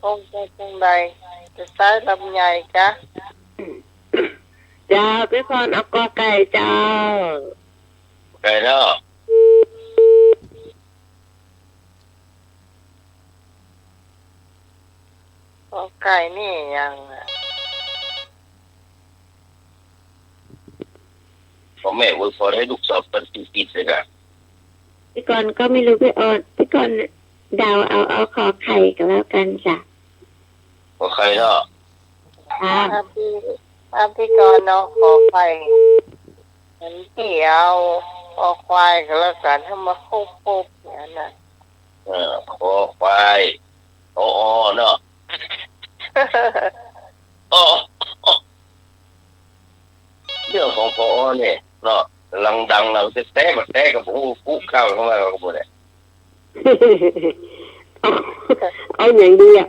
พงจะจังใด จะใจ๊ลำไยกะ เจ้า ปี้พรเอากอไก่เจ้า ไก่เนาะ กอไก่นี่ยังอะ ป้อแม่อวยพรหื้อลูกสอบบรรจุติดเลยนะ ปี้กรณ์ก็ไม่รู้ ปี้ออน ปี้กรณ์เดาเอา เอาขอไข่ก็แล้วกั๋นจ้ะ ขอไข่เนาะ ค่ะ ถ้าปี้ ถ้าปี้กรณ์เอาขอไข่ อันปี้เอาคอควายก็แล้วกั๋น หื้อมาครบๆ อย่างนั้นน่ะ เออ คอควาย ผอ เนาะ อ๋อ เรื่องของ ผอ เนี่ย เนาะ กำลังดัง เฮาจะแต๊บ่แต๊ก็บ่ฮู้ กุข่าวเข้ามาก็บ่ได้ เอา เอาหยังดีอะ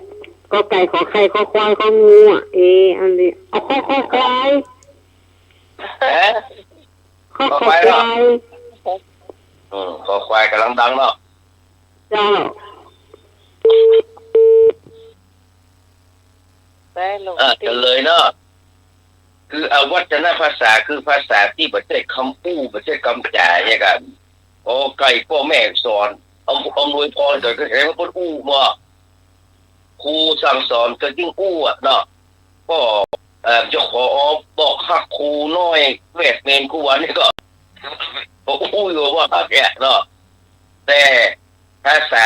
กอไก่ ขอไข่ คอควาย คองูอะ เอ อันนี้ เอาคอ คอควาย ฮะ คอ คอควายเหรอ คอควาย อืม คอควายกำลังดังเนาะ เจ้า แป๊ะลง อ่ะ เฉลยเนาะ คืออวัจนภาษา คือภาษาตี้บ่ใจ้กำอู้ บ่ใจ้กำจ๋า อย่างกั๋น กอไก่ ป้อแม่สอน อำ อำนวยพร ก็คือแสดงว่าเปิ้นอู้บ่ ครูสั่งสอนก็ยิ่งอู้อะเนาะ ก็ เอ่อ จะขอบอกฮักครูน้อยแวดเมนทุกวันนี่ก็ ก็อู้อยู่ว่าฮักเนี่ยเนาะ แต่ภาษา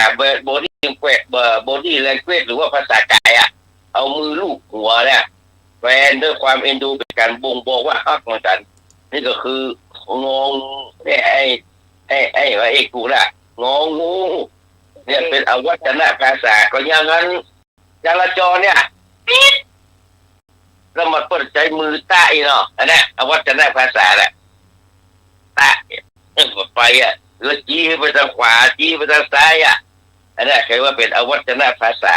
body language เอ่อ body language หรือว่าภาษากายอะ เอามือลูบหัวเนี่ย แฟนด้วยความเอ็นดู เป๋นก๋านบ่งบอกว่าฮักเหมือนกั๋น นี่ก็คืององูเนี่ย ไอ้ ไอ้ ไอ้ ไอ้เอกถูกละ งองู เนี่ยเป๋นอวัจนภาษา ก็อย่างนั้น จราจรเนี่ย ปิ๊ด แล้วมันเปิ้นใจ๊มือแตะอี้เนาะ อันเนี้ย อวัจนภาษาแหละ แตะ เออ ไปอะ หรือจี้ไปตางขวา จี้ไปตางซ้ายอะ อันเนี้ย เขาว่าเป๋นอวัจนภาษา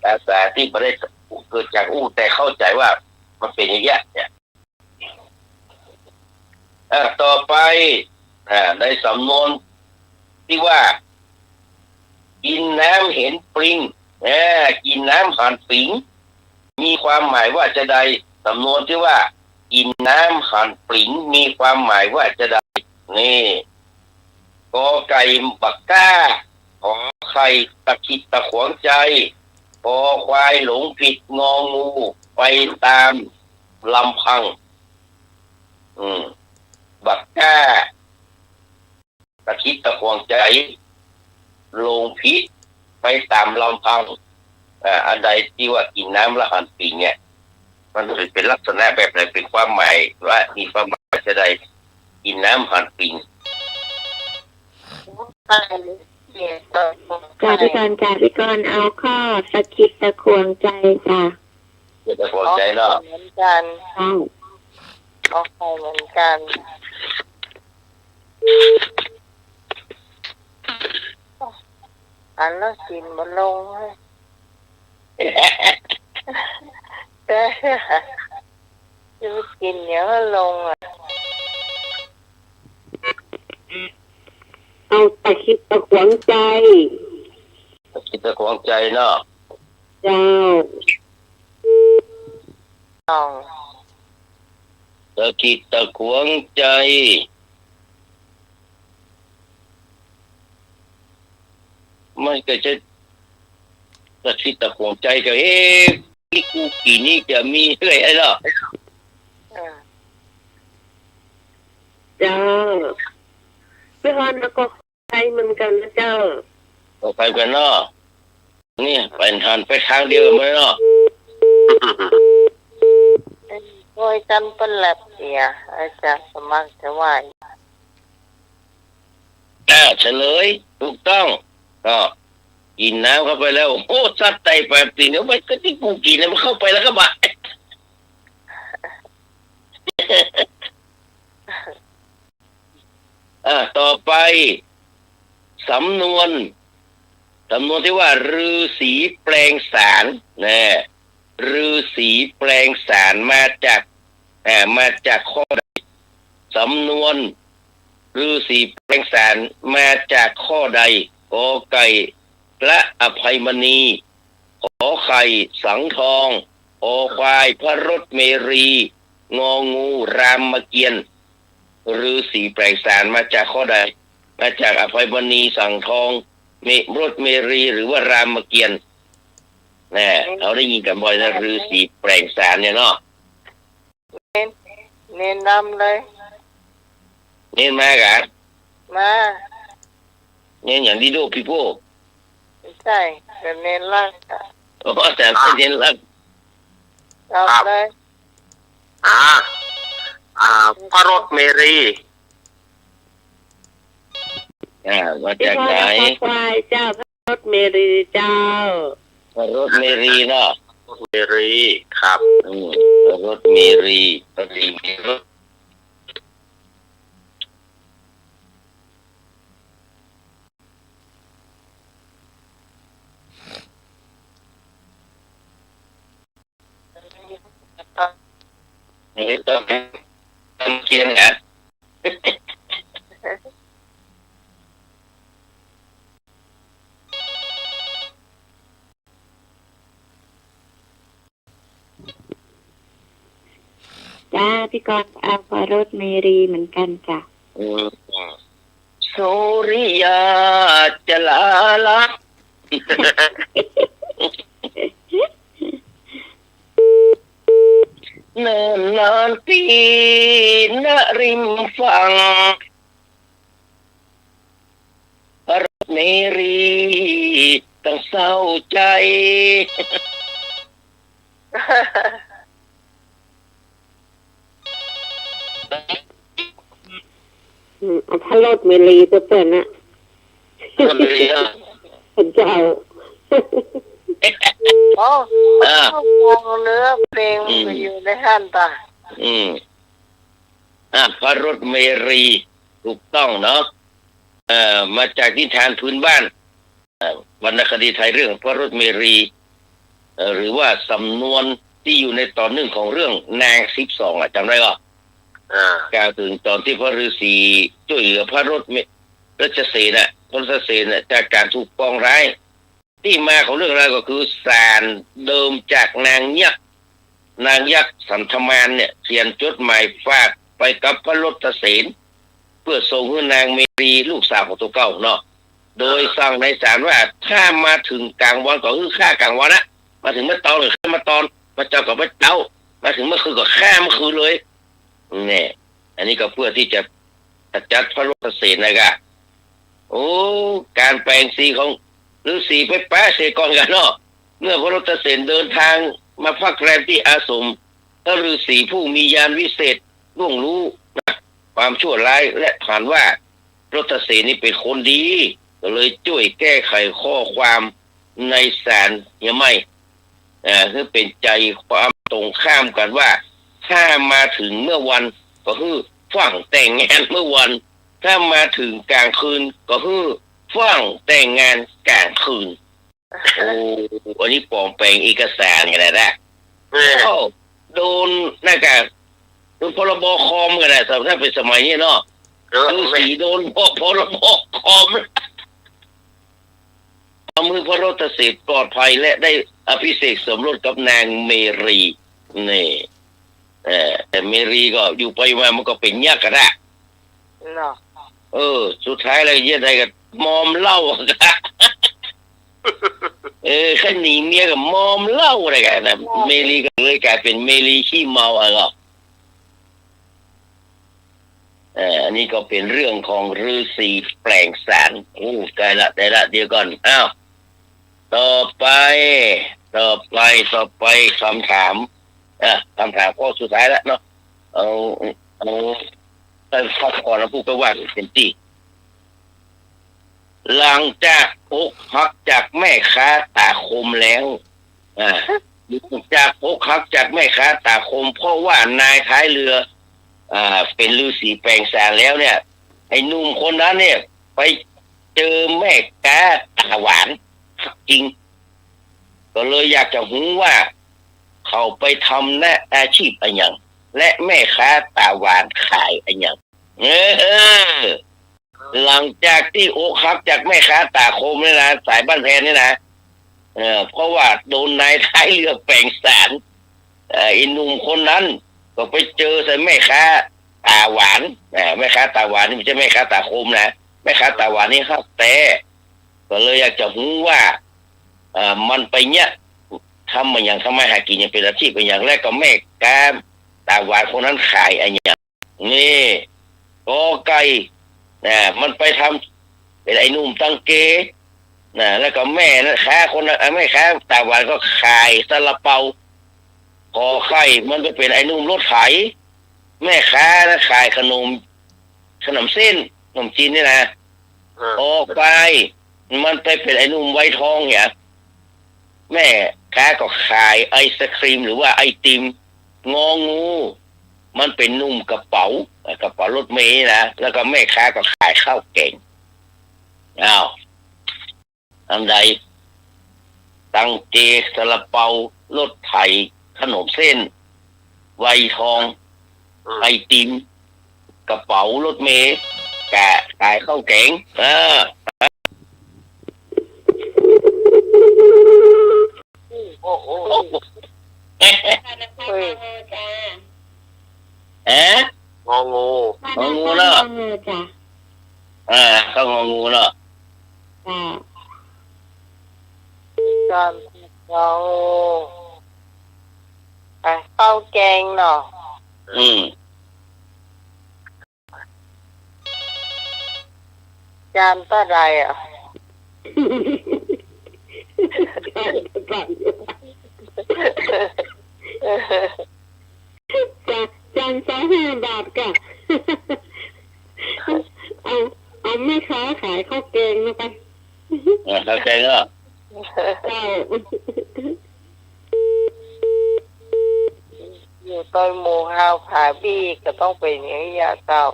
ภาษาตี้บ่ได้เกิดจากอู้ แต่เข้าใจ๋ว่ามันเป๋นอย่างเงี้ย เนี่ย อ่า ต่อไป อ่า ในสำนวนตี้ว่า กิ๋นน้ำหันปลิง อ่า กิ๋นน้ำหันปิง มีความหมายว่าจาใด สำนวนตี้ว่า กิ๋นน้ำหันปิง มีความหมายว่าจาใด นี่ กอไก่บักก้า ขอไข่ตะขิดตะขวงใจ๋ คอควายหลงผิด งองูไปต๋ามลำพัง อืม บักก้า ตะขิดตะขวงใจ๋ หลงผิดไปต๋ามลำพัง อ่า อันใดตี้ว่ากิ๋นน้ำแล้วหันปิงเนี่ย มันเป๋นลักษณะแบบใด เป๋นความหมายว่ามีความหมายจาใด กิ๋นน้ำหันปิง จ้า พี่กรณ์จ้า พี่กรณ์เอาข้อตะขิดตะขวงใจ๋จ้า ตะขิดตะขวงใจ๋เนาะ เหมือนกั๋น เจ้า ออกไปเหมือนกั๋น อันแล้วกิ๋นบ่ลงเลย แต่จะไปกิ๋นเดี๋ยวก็ลงอะ เอาตะขิดตะขวงใจ๋ ตะขิดตะขวงใจ๋เนาะ เจ้า ต้อง ตะขิดตะขวงใจ๋ มันก็จะตะขิดตะขวงใจ๋ก็ เอ๊ะ ตี้กูกิ๋นนี่จะมีอะไรเนาะ อ่า เจ้า พี่กรณ์ก็ ใจ๋เหมือนกั๋นนะเจ้า ออกไปกั๋นเนาะ นี่ไปหันไปตางเดียวกั๋นเนาะ โอ้ย จันเปิ้นแลบเสีย อาจารย์สมัครจะว่า อ่า เฉลย ถูกต้อง ก็กิ๋นน้ำเข้าไปแล้ว โอ้ สัตว์ไต่ไปติ่ง เดี๋ยวมันก็ตี้กูกิ๋นเนี่ย มันเข้าไปแล้วก็บาด อ่า ต่อไป สำนวน สำนวนตี้ว่า ฤๅษีแปลงสาร นะ ฤๅษีแปลงสาร มาจาก อ่า มาจากข้อใด สำนวน ฤๅษีแปลงสาร มาจากข้อใด กอไก่ พระอภัยมณี ขอไข่ สังทอง คอควาย พระรถเมรี งองู รามเกียรติ์ ฤๅษีแปลงสารมาจากข้อใด มาจากอภัยมณี สังทอง เม- รถเมรี หรือว่ารามเกียรติ์ แน่ เฮาได้ยินกั๋นบ่อยนะ ฤๅษีแปลงสารเนี่ยเนาะ เณร เณรนำเลย เณรมาก่ะ มา เณรอย่างดีดูพี่ผู้ ใจ้ ก็เณรลักษณ์อะ อ๋อ แต่เณรลักษณ์ ตอบเลย อ่า อ่า พระรถเมรี อ่า มาจากไหน พี่กรณ์คอควายเจ้า พระรถเมรีเจ้า พระรถเมรีเนาะ รถเมรี ครับ อืม พระรถเมรี พระรถเมรี นี่ต้องเขียนนะ จ้า พี่กรณ์ เอาพระรถเมรีเหมือนกันจ้ะ อืม สุริยาจลาลักษณ์ เนิ่นนานตี้ ณ ริมฝั่ง พระรถเมรี ต้องเศร้าใจ๋ อืม เอาพระรถเมรีเปิ้นๆ น่ะ พระรถเมรีอะ พระเจ้า อ๋อ อ่า ฟังเนื้อเพลง อืม อยู่ในหั้นตา อืม อ่ะ พระรถเมรี ถูกต้องเนาะ เอ่อ มาจากนิทานพื้นบ้าน เอ่อ วรรณคดีไทยเรื่องพระรถเมรี เอ่อ หรือว่าสำนวนตี้อยู่ในตอนนึ่งของเรื่องนางสิบสอง อ่ะ จ๋ำได้ก่อ อ่า กล่าวเถิงต๋อนตี้พระฤๅษีจ้วยเหลือพระรถเม- รัชเสนน่ะ พระรถเสนน่ะ จากก๋านถูกปองร้าย ตี้มาของเรื่องราวก็คือสารเดิมจากนางยักษ์ นางยักษ์สันธมารเนี่ย เขียนจดหมายฝากไปกับพระรถเสน เปื้อส่งหื้อนางเมรีลูกสาวของตั๋วเก่าเนาะ โดยสั่งในสารว่า ถ้ามาเถิงก๋างวันก็หื้อฆ่าก๋างวันนะ มาเถิงเมื่อตอนก็ฆ่าเมื่อตอน มาเจ๊าก็เมื่อเจ๊า มาเถิงเมื่อคืนก็ฆ่าเมื่อคืนเลย เนี่ย อันนี้ก็เปื้อตี้จะขจัดพระรถเสนนะกะ โอ้ ก๋านแป๋งสีของฤๅษีไปแป๊ะเสียก่อนกั๋นเนาะ เมื่อพระรถเสนเดินทางมาพักแรมตี้อาสม พระฤๅษีผู้มีญาณวิเศษล่วงฮู้ความชั่วร้าย และหันว่าพระรถเสนนี่เป๋นคนดี ก็เลยจ้วยแก้ไขข้อความในสารเหียใหม่ อ่า หื้อเป๋นใจ๋ความตรงข้ามกั๋นว่า ถ้ามาเถิงเมื่อวันก็หื้อฟั่งแต่งงานเมื่อวัน ถ้ามาเถิงก๋างคืนก็หื้อฟั่งแต่งงานก๋างคืน โอ้ อันนี้ปลอมแป๋งเอกสารกั๋นนะ เออ โอ้ โดนนะกะ โดน พ.ร.บ. คอมกั๋นนะ ถ้าเป๋นสมัยนี้เนาะ เออ ฤๅษีโดน พ.ร.บ. คอม ทำหื้อพระรถเสนปลอดภัยและได้อภิเษกสมรสกับนางเมรี นี่ เออ แต่เมรีก็อยู่ไปมามันก็เป๋นยักษ์กั๋นนะ เนาะ เออ สุดท้ายแล้วเยียะใดก็มอมเหล้ากั๋น เออ ใค่หนีเมียก็มอมเหล้ากั๋นนะ เมา เมรีก็เลยก๋ายเป๋นเมรีขี้เมาอะเนาะ เอ่อ อันนี้ก็เป๋นเรื่องของฤๅษีแป๋งสาร โอ้ ได้ละ ได้ละ เดี๋ยวก่อน อ้าว ต่อไป ต่อไป ต่อไป กำถาม อ่ะ กำถามข้อสุดท้ายละเนาะ เอา เอา เอา พักผ่อน เอาพูดไปว่าเต็มตี้ หลังจากอกหักจากแม่ค้าต๋าคมแล้ว อ่า หลังจากอกหักจากแม่ค้าต๋าคม เพราะว่านายท้ายเรือ อ่า เป๋นฤๅษีแป๋งสารแล้วเนี่ย ไอ้หนุ่มคนนั้นเนี่ย ไปเจอแม่ค้าต๋าหวาน หักจริง ก็เลยอยากจะฮู้ว่า เขาไปทำหน้าอาชีพอะหยัง และแม่ค้าต๋าหวานขายอะหยัง เออ หลังจากตี้อกหักจากแม่ค้าต๋าคมเนี่ยนะ สายบ้านแพนเนี่ยนะ เออ เพราะว่าโดนนายท้ายเรือแป๋งสาร เอ่อ ไอ้หนุ่มคนนั้นก็ไปเจอใส่แม่ค้าต๋าหวาน เอ่อ แม่ค้าต๋าหวานนี่บ่ใจ้แม่ค้าต๋าคมนะ แม่ค้าต๋าหวานนี่ฮักแต๊ ก็เลยอยากจะฮู้ว่า เอ่อ มันไปเยียะทำอะหยัง ทำมาหากิ๋นอะหยัง เป๋นอาชีพอะหยัง และก็แม่ค้าต๋าหวานคนนั้นขายอะหยัง นี่ ก.ไก่ นะ มันไปทำ เป๋นไอ้หนุ่มตังเก นะ แล้วก็แม่ค้าคนนั้น เอ่อ แม่ค้าต๋าหวานก็ขายซาลาเปา ข.ไข่ มันไปเป๋นไอ้หนุ่มรถไถ แม่ค้านะขายขนม ขนมเส้น ขนมจีนเนี่ยนะ เออ ต่อไป มันไปเป๋นไอ้หนุ่มวัยทองเนี่ย แม่ค้าก็ขายไอศกรีมหรือว่าไอติม ง.งู มันเป๋นหนุ่มกระเป๋า เอ่อ กระเป๋ารถเมล์นะ แล้วก็แม่ค้าก็ขายข้าวแก๋ง อ้าว อันใด ตังเก ซาลาเปา รถไถ ขนมเส้น วัยทอง อืม ไอติม กระเป๋ารถเมล์ กะขายข้าวแก๋ง เออ โอ้โห เฮ้ย เอ๊ะ ง.งู ง.งูเนาะ ง.งูจ้ะ อ่า ก็ ง.งูเนาะ อ่า การ ง.งู อ่ะ ข้าวแก๋งเนาะ อืม จานเต้าใดอ่ะ จานเต้าใด จาน จานซาวห้าบาทก่ะ เอา เอาแม่ค้าขายข้าวแก๋งมาไป อ่า ข้าวแก๋งเนาะ เจ้า ต๋อนหมู่เฮาผาบี้ก็ต้องเป๋นอย่างนี้อะเจ้า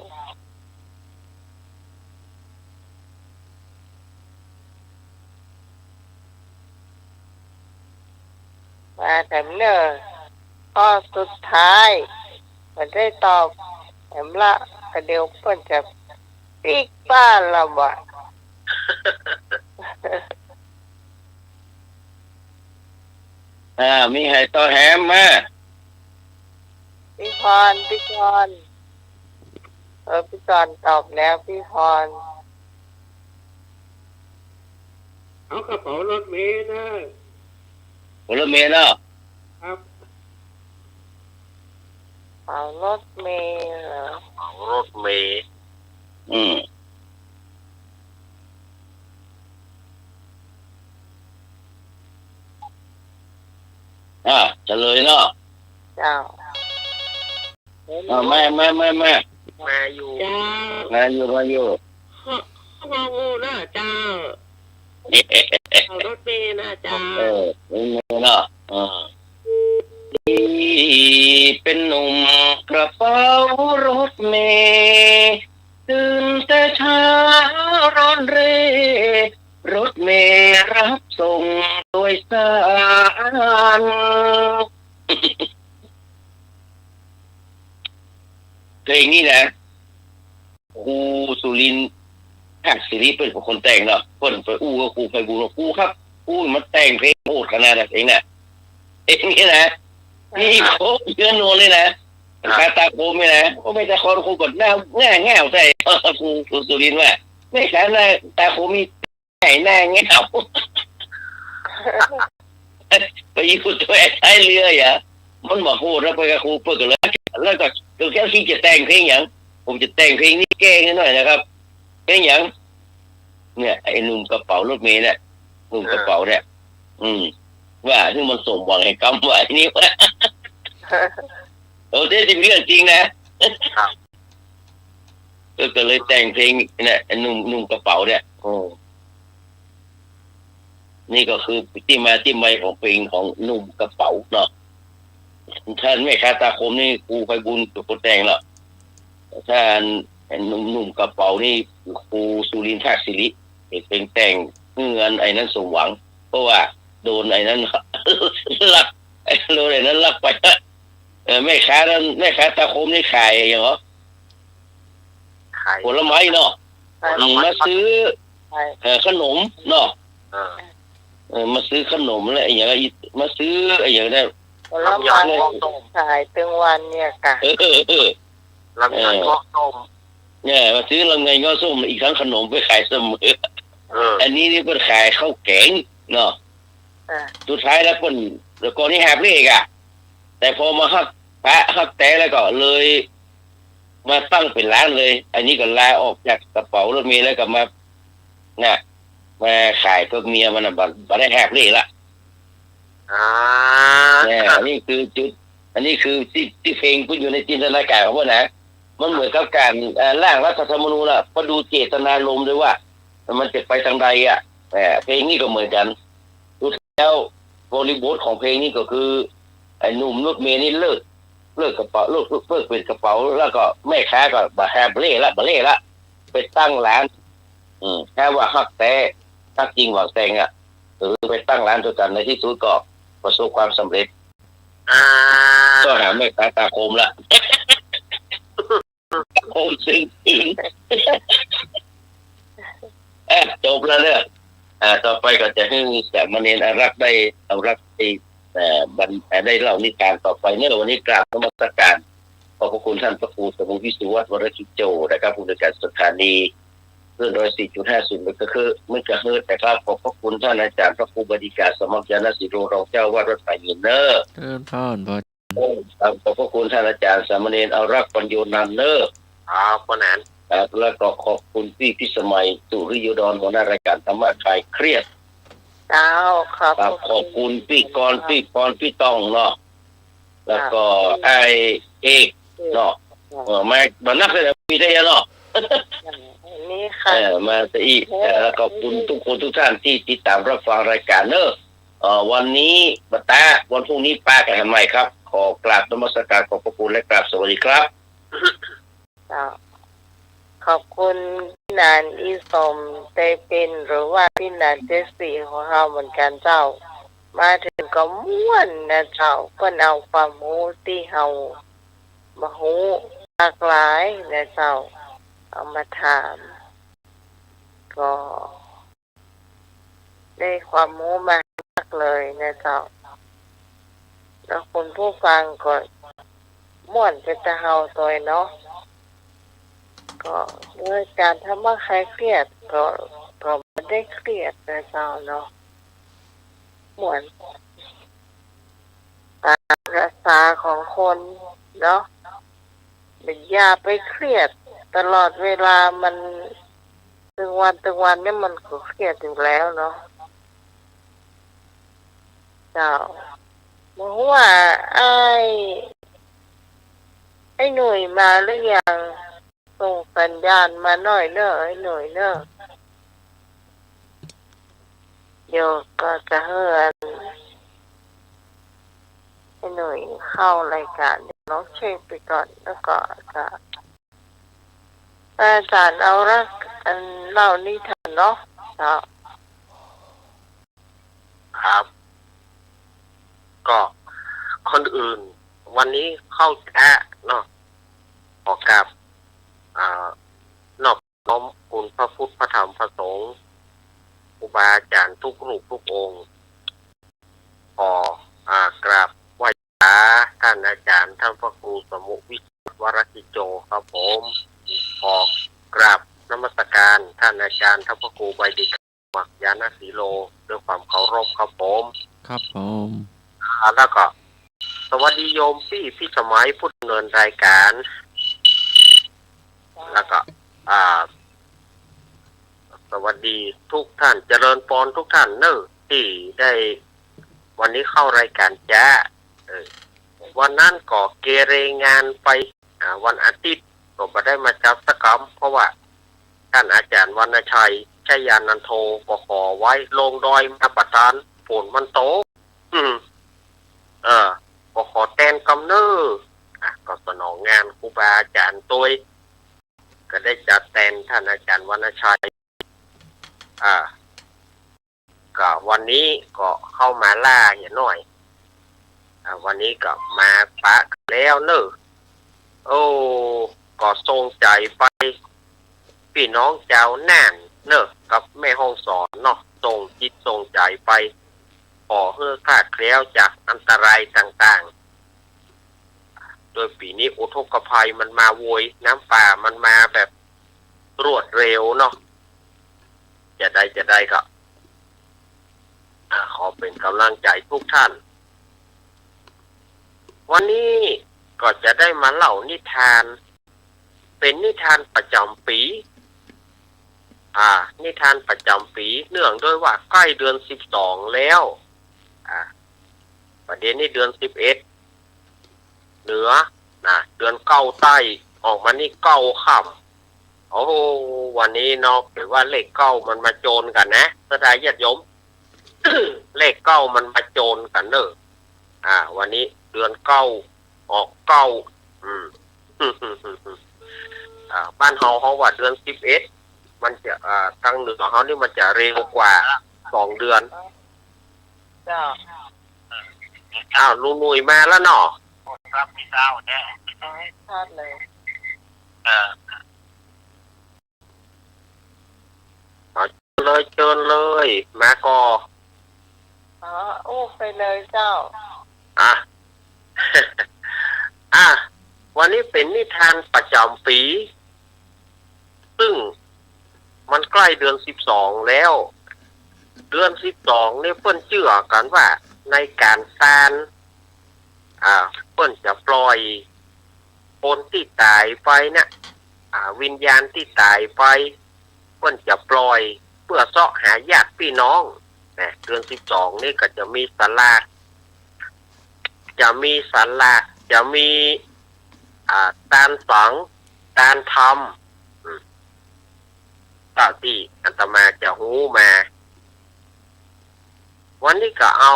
มาแถมเน่อ ข้อสุดท้าย บ่ได้ตอบแถมละ ก็เดี๋ยวเปิ้นจะปิ๊กบ้านละบ่ะ อ่า มีใผต่อแหมมา พี่พร พี่พร เออ พี่จอนตอบแล้ว พี่พร เอากระเป๋ารถเมล์นะ กระเป๋ารถเมล์เนาะ ครับ กระเป๋ารถเมล์เหรอ กระเป๋ารถเมล์ อืม อ่ะ เฉลยเนาะ เจ้า อ่ะ มา มา มา มา มาอยู่ เจ้า มาอยู่ มาอยู่ ข้อ ข้อ งอ งูนะเจ้า กระเป๋ารถเมล์นะเจ้า เออ รถเมล์เนาะ อ่า พี่เป็นหนุ่มกระเป๋ารถเมล์ ตื่นแต่เช้าร้อนเร่ รถเมล์รับส่งโดยสาร เพลงนี้นะ ครูสุรินทร์ ภาคศิริ เปิ้นเป๋นคนแต่งเนาะ เปิ้นไปอู้กับครูไพบูลย์ว่า ครูครับ ครูมาแต่งเพลงโหดขนาดนั้นเองนะ เพลงนี้นะ นี่โคตรเยอะโนนเลยนะ อ่า คาตาคมนี่นะ โอ้ แม่ตะคอนครูก็หน้าแง่วๆ ใส่ ครู ครูสุรินทร์ว่า แม่ขาหน้าตาคมนี่ ไอ้หน้าแง่ว ไปอยู่ตวยท้ายเรืออย่า มันบ่โหดแล้วไปกับครูเปิ้นก็เลย แล้วก็ ก็แค่คิดจะแต่งเพลงหยัง ผมจะแต่งเพลงนี้แก้ให้หน่อยนะครับ เพลงหยัง เนี่ย ไอ้หนุ่มกระเป๋ารถเมล์เนี่ย หนุ่มกระเป๋าเนี่ย อืม ว่าหื้อมันสมหวังไอ้กำว่าไอ้นี่ว่า โอ้ แต่นี่เป๋นเรื่องจริงนะ ครับ ก็ ก็เลยแต่งเพลงเนี่ย หนุ่ม หนุ่มกระเป๋าเนี่ย โอ้ นี่ก็คือตี้มาตี้ไปของเพลงของหนุ่มกระเป๋าเนาะ ถ้าแม่คาตาคมนี่ครูไพบูลย์เป๋นคนแต่งเนาะ ถ้าหนุ่ม หนุ่มกระเป๋านี่ครูสุรินทร์ ภาคศิริ เป๋นแต่งหื้ออันไอ้นั้นสมหวัง เพราะว่าโดนไอ้นั้นลัก โดนไอ้นั้นลักไป เออ แม่ค้านั้น แม่ค้าตาคมนี่ขายอะหยังเหรอ ขายผลไม้เนาะ ขาย อืม มาซื้อ ขาย เอ่อ ขนมเนาะ เออ เออ มาซื้อขนมและอะหยังอีก มาซื้ออะหยังนะ ผลไม้ ลำไย ขายตึงวันเนี่ยค่ะ เออ เออ เออ ลำไย เออ เงาะส้ม เนี่ย มาซื้อลำไยเงาะส้ม อีกทั้งขนมไปขายเสมอ เออ อันนี้นี่เปิ้นขายข้าวแก๋งเนาะ อ่า สุดท้ายแล้วเปิ้น แต่ก่อนนี้หาบเล่กะ แต่พอมาฮักพระฮักแต๊แล้วก็เลยมาตั้งเป๋นร้านเลย อันนี้ก็ลาออกจากกระเป๋ารถเมล์แล้วก็มา น่ะ มาขายเพื่อเมียมันน่ะ บ่ บ่ได้หาบเล่ละ อ่า เนี่ย อันนี้คือจุด อันนี้คือตี้ ตี้เพลงเปิ้นอยู่ในจินตนาการของเปิ้นนะ มันเหมือนกับก๋าน เอ่อ ร่างรัฐธรรมนูญอะ เปิ้นดูเจตนารมณ์ด้วยว่า มันจะไปตางใดอะ เอ่อ เพลงนี้ก็เหมือนกั๋น สุดแล้วบริบทของเพลงนี้ก็คือ ไอ้หนุ่มรถเมล์นี่เลิก เลิกกระเป๋า เลิก เลิกเป๋นกระเป๋า แล้วก็แม่ค้าก็บ่หาบเล่ละ บ่เล่ละ ไปตั้งร้าน อืม ถ้าว่าฮักแต๊ ฮักจริงหวังแต่งอะ เออ ไปตั้งร้านตวยกั๋น ในตี้สุดก็ประสบความสำเร็จ อ่า ก็หาแม่ค้าตาคมละ โอ้ ซึ้ง ซึ้ง อ่ะ จบแล้วเน่อ อ่า ต่อไปก็จะหื้อสามเณรอารักษ์ได้ อารักษ์ได้ เอ่อ บรร- เอ่อ ได้เล่านิทานต่อไปเน่อ วันนี้กราบนมัสการ ขอบพระคุณท่านพระครูสมุทรวิสุวัฒน์ วรกิจโจ นะครับ ผู้อำนวยการสถานี คลื่นร้อยสี่จุดห้าศูนย์เมกะเฮิรตซ์ เมกะเฮิรตซ์นะครับ ขอบพระคุณท่านอาจารย์พระครูบดิกา สมัครญาณศิโร รองเจ้าอาวาสวัดผาหินเน่อ เจริญพร ครับ ขอบพระคุณท่านอาจารย์สามเณรอารักษ์ปัญโญนันท์เน่อ ครับ ป้อแหนน ครับ แล้วก็ขอบคุณพี่พิสมัย สุริโยดร หัวหน้ารายการธรรมะคลายเครียด เจ้า ขอบ ครับ พระคุณ ขอบคุณพี่กรณ์ พี่กรณ์ พี่ต้องเนาะ แล้วก็ ครับ ไอ้เอก เอก เนาะ ครับ เออ มา มานักเลยนะ มีได้เนาะ นี่ค่ะ เออ มาซะอีก เออ แล้วก็ขอบคุณทุกคนทุกท่านที่ติดตามรับฟังรายการเนอะ เอ่อ วันนี้บ่ต๋า วันพรุ่งนี้ปะกั๋นใหม่ครับ ขอกราบนมัสการขอบพระคุณและกราบสวัสดีครับ เจ้า ขอบคุณพี่หนานอีสมเตปิน หรือว่าพี่หนานเจสซี่ของเฮาเหมือนกั๋นเจ้า มาเถิงก็ม่วนนะเจ้า เปิ้นเอาความฮู้ตี้เฮาบ่ฮู้หลากหลายนะเจ้า เอามาถาม ก็ ได้ความฮู้มานักเลยนะเจ้า แล้วคุณผู้ฟังก็ม่วนเป๋นตาเฮาตวยเนาะ ก็ด้วยก๋านทำมาคลายเครียด ก็ ก็บ่ได้เครียดนะเจ้าเนาะ ม่วนต๋ามภาษาของคนเนาะ อย่าไปเครียดตลอดเวลา มัน ตึงวันตึงวันเนี่ยมันก็เครียดอยู่แล้วเนาะ เจ้า บ่ฮู้ว่าไอ้ ไอ้หนุ่ยมาหรือยัง ส่งสัญญาณมาหน่อยเน่อ ไอ้หนุ่ยเน่อ เดี๋ยวก็จะหื้ออัน ไอ้หนุ่ยเข้ารายการ เดี๋ยวลองเช็คไปก่อน แล้วก็จะ อาจ๋ารย์เอาละ อันเล่านิทานเนาะ เจ้า ครับ ก็ก่อนอื่นวันนี้เข้าจ๊ะเนาะ ขอกราบ อ่า นอบน้อมคุณพระพุทธพระธรรมพระสงฆ์ ครูบาอาจ๋ารย์ทุกรูปทุกองค์ ขอ อ่า กราบไหว้สาท่านอาจ๋ารย์ท่านพระครูสมุวิชาติวรกิจโจครับผม ขอกราบนมัสการท่านอาจ๋ารย์ท่านพระครูใบดีกา มักยานะสีโล ด้วยความเคารพครับผม ครับผม อ่า แล้วก็สวัสดีโยมปี้พิสมัยผู้ดำเนินรายการ แล้วก็ อ่า สวัสดีทุกท่าน เจริญปอนทุกท่านเนอะ ตี้ได้วันนี้เข้ารายการจ๊ะ เออ วันนั้นก็เกเรงานไป อ่า วันอาทิตย์ก็บ่ได้มาจับสักกำ เพราะว่าท่านอาจ๋ารย์วรรณชัย ชยานันโท ก็ขอไว้ ลงดอยมาบ่ตัน ฝนมันตก อืม เออ ก็ขอแตนกำเน่อ อ่ะ ก็สนองงานครูบาอาจ๋ารย์ตวย ก็ได้จัดแตนท่านอาจ๋ารย์วรรณชัย อ่า ก็วันนี้ก็เข้ามาล้าเหียหน้อย อ่า วันนี้ก็มาปะกั๋นแล้วเน่อ โอ้ ก็ส่งใจ๋ไป ปี้น้องจาวน่านเน่อ กับแม่ฮ่องสอนเนาะ ส่งจิตส่งใจ๋ไป ขอหื้อคลาดแคล้วจากอันตรายต่างๆ โดยปี๋นี้อุทกภัยมันมาโวย น้ำป่ามันมาแบบรวดเร็วเนาะ จะใดจะใดก็ อ่า ขอเป๋นก๋ำลังใจ๋ทุกท่าน วันนี้ก็จะได้มาเล่านิทาน เป๋นนิทานประจ๋ำปี๋ อ่า นิทานประจ๋ำปี๋ เนื่องด้วยว่าใก้เดือนสิบสองแล้ว อ่า ประเดี๋ยวนี้เดือนสิบเอ็ด เหนือ นะ เดือนเก้าใต้ ออกมานี่เก้าค่ำ โอ้โห วันนี้เนาะ ถือว่าเลขเก้ามันมาโจรกั๋นนะ ศรัทธาญาติโยม เลขเก้ามันมาโจรกั๋นเน่อ อ่า วันนี้เดือนเก้า ออกเก้า อืม อ่า บ้านเฮา เฮาว่าเดือนสิบเอ็ด มันจะ อ่า ตางเหนือเฮานี่มันจะเร็วกว่าสองเดือน เจ้า อ้าว ลุงหนุ่ยมาแล้วเนาะ ครับ พี่สาวเนี่ย เอาให้ชัดเลย เออ เอา เจิญเลย เจิญเลย มาก่อ อ๋อ อู้ไปเลยเจ้า อ่ะ อ่ะ วันนี้เป๋นนิทานประจ๋ำปี๋ ซึ่งมันใก้เดือนสิบสองแล้ว เดือนสิบสองนี่เปิ้นเจื้อกั๋นว่าในก๋านตาน อ่า เปิ้นจะปล่อยคนตี้ต๋ายไปเนี่ย อ่า วิญญาณตี้ต๋ายไป เปิ้นจะปล่อยเปื้อเซาะหาญาติปี้น้อง นะ เดือนสิบสองนี่ก็จะมีสลาก จะมีสลาก จะมี อ่า ตานสัง ตานธรรม อืม เต้าตี้อาตมาจะฮู้มา วันนี้ก็เอา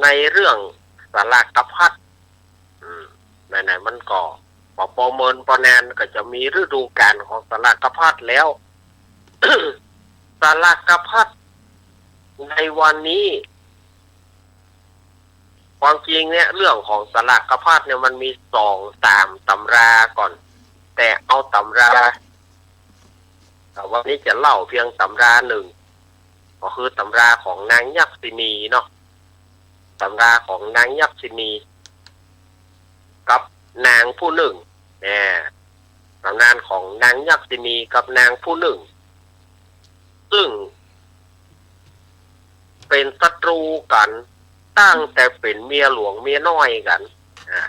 ในเรื่องส สลากพัด อืม ไหนๆ มันก็ ปอ ปอเมินปอนานก็จะมีฤดูกาลของสลากพัดแล้ว สลากพัดในวันนี้ ความจริงเนี่ย เรื่องของสลากพัดเนี่ย มันมีสองสามตำราก่อน แต่เอาตำรา แต่วันนี้จะเล่าเพียงตำราหนึ่ง ก็คือตำราของนางยักษินีเนาะ ตำราของนางยักษินี กับนางผู้หนึ่ง เนี่ย ตำนานของนางยักษินีกับนางผู้หนึ่ง ซึ่ง เป๋นศัตรูกั๋นตั้งแต่เป๋นเมียหลวงเมียน้อยกั๋น อ่า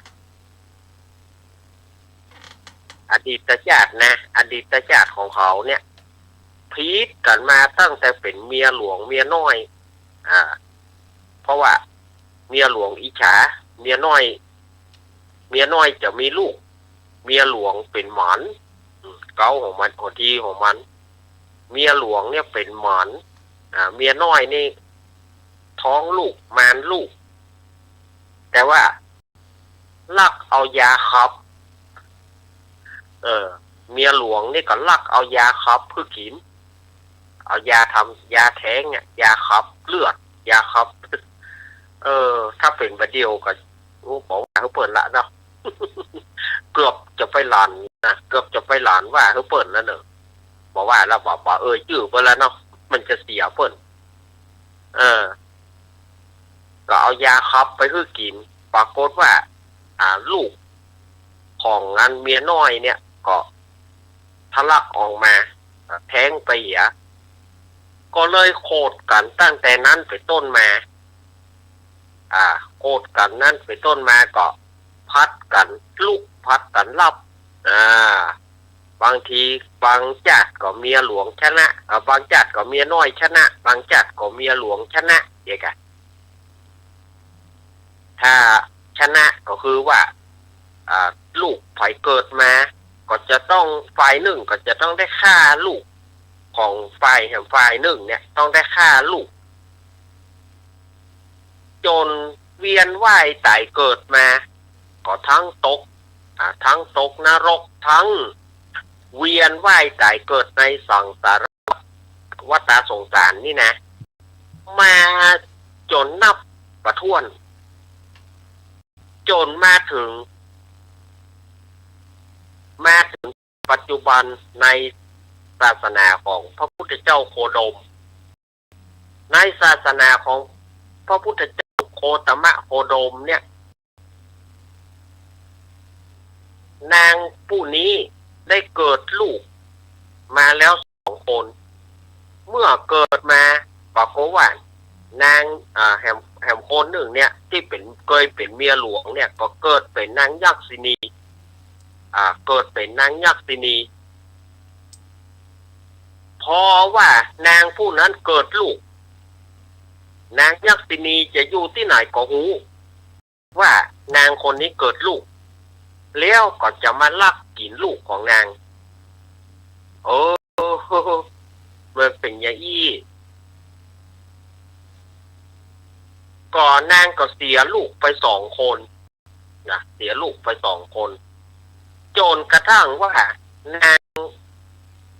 อดีตชาตินะ อดีตชาติของเขาเนี่ย ผิดกั๋นมาตั้งแต่เป๋นเมียหลวงเมียน้อย อ่า เพราะว่าเมียหลวงอิจฉา เมียน้อย เมียน้อยจะมีลูก เมียหลวงเป๋นหมัน อืม เก๊าของมัน หัวทีของมัน เมียหลวงเนี่ยเป๋นหมัน อ่า เมียน้อยนี่ท้องลูก มานลูก แต่ว่าลักเอายาขับ เออ เมียหลวงนี่ก็ลักเอายาขับหื้อกิ๋น เอายาทำ ยาแท้งอะ ยาขับเลือด ยาขับ เออ ถ้าเป๋นบ่าเดี่ยวก็ โอ้ บ่ว่าหื้อเปิ้นละเนาะ เกือบจะไปหลั่นนะ เกือบจะไปหลั่นว่าหื้อเปิ้นแล้วเนาะ บ่ว่าแล้ว บ่ บ่เอ่ยจื้อเปิ้นแล้วเนาะ มันจะเสียเปิ้น เออ ก็เอายาขับไปหื้อกิ๋น ปรากฏว่า อ่า ลูกของอันเมียน้อยเนี่ย ก็ทะลักออกมา แท้งไปเหีย ก็เลยโขดกั๋นตั้งแต่นั้นเป๋นต้นมา อ่า โขดกั๋นนั้นเป๋นต้นมาก็ผลัดกั๋นลุก ผลัดกั๋นหลับ อ่า บางที บางจ๊าดก็เมียหลวงชนะ อ่า บางจ๊าดก็เมียน้อยชนะ บางจ๊าดก็เมียหลวงชนะ เดี๋ยวก่ะ ถ้าชนะก็คือว่า อ่า ลูกใผเกิดมา ก็จะต้อง ฝ่ายนึ่งก็จะต้องได้ฆ่าลูกของฝ่ายแหมฝ่ายนึ่งเนี่ย ต้องได้ฆ่าลูก จ๋นเวียนว่ายต๋ายเกิดมา ก็ตึงตก อ่า ตึงตกนรก ตึงเวียนว่ายต๋ายเกิดในสังสารวัฏสงสารนี่นะ มาจ๋นนับบ่ถ้วน จ๋นมาเถิง มาเถิงปัจจุบันในศาสนาของพระพุทธเจ้าโคดม ในศาสนาของพระพุทธเจ้าโคตมะโคดมเนี่ย นางผู้นี้ได้เกิดลูกมาแล้วสองคน เมื่อเกิดมาปรากฏว่านาง อ่า แหม แหมคนนึ่งเนี่ย ตี้เป๋น เกยเป๋นเมียหลวงเนี่ย ก็เกิดเป๋นนางยักษินี อ่า เกิดเป๋นนางยักษินี เพราะว่านางผู้นั้นเกิดลูก นางยักษินีจะอยู่ตี้ไหนก็ฮู้ ว่านางคนนี้เกิดลูก แล้วก็จะมาลักกิ๋นลูกของนาง เออ มันเป๋นอย่างอี้ ก็นางก็เสียลูกไปสองคนนะ เสียลูกไปสองคน จ๋นกระทั่งว่านาง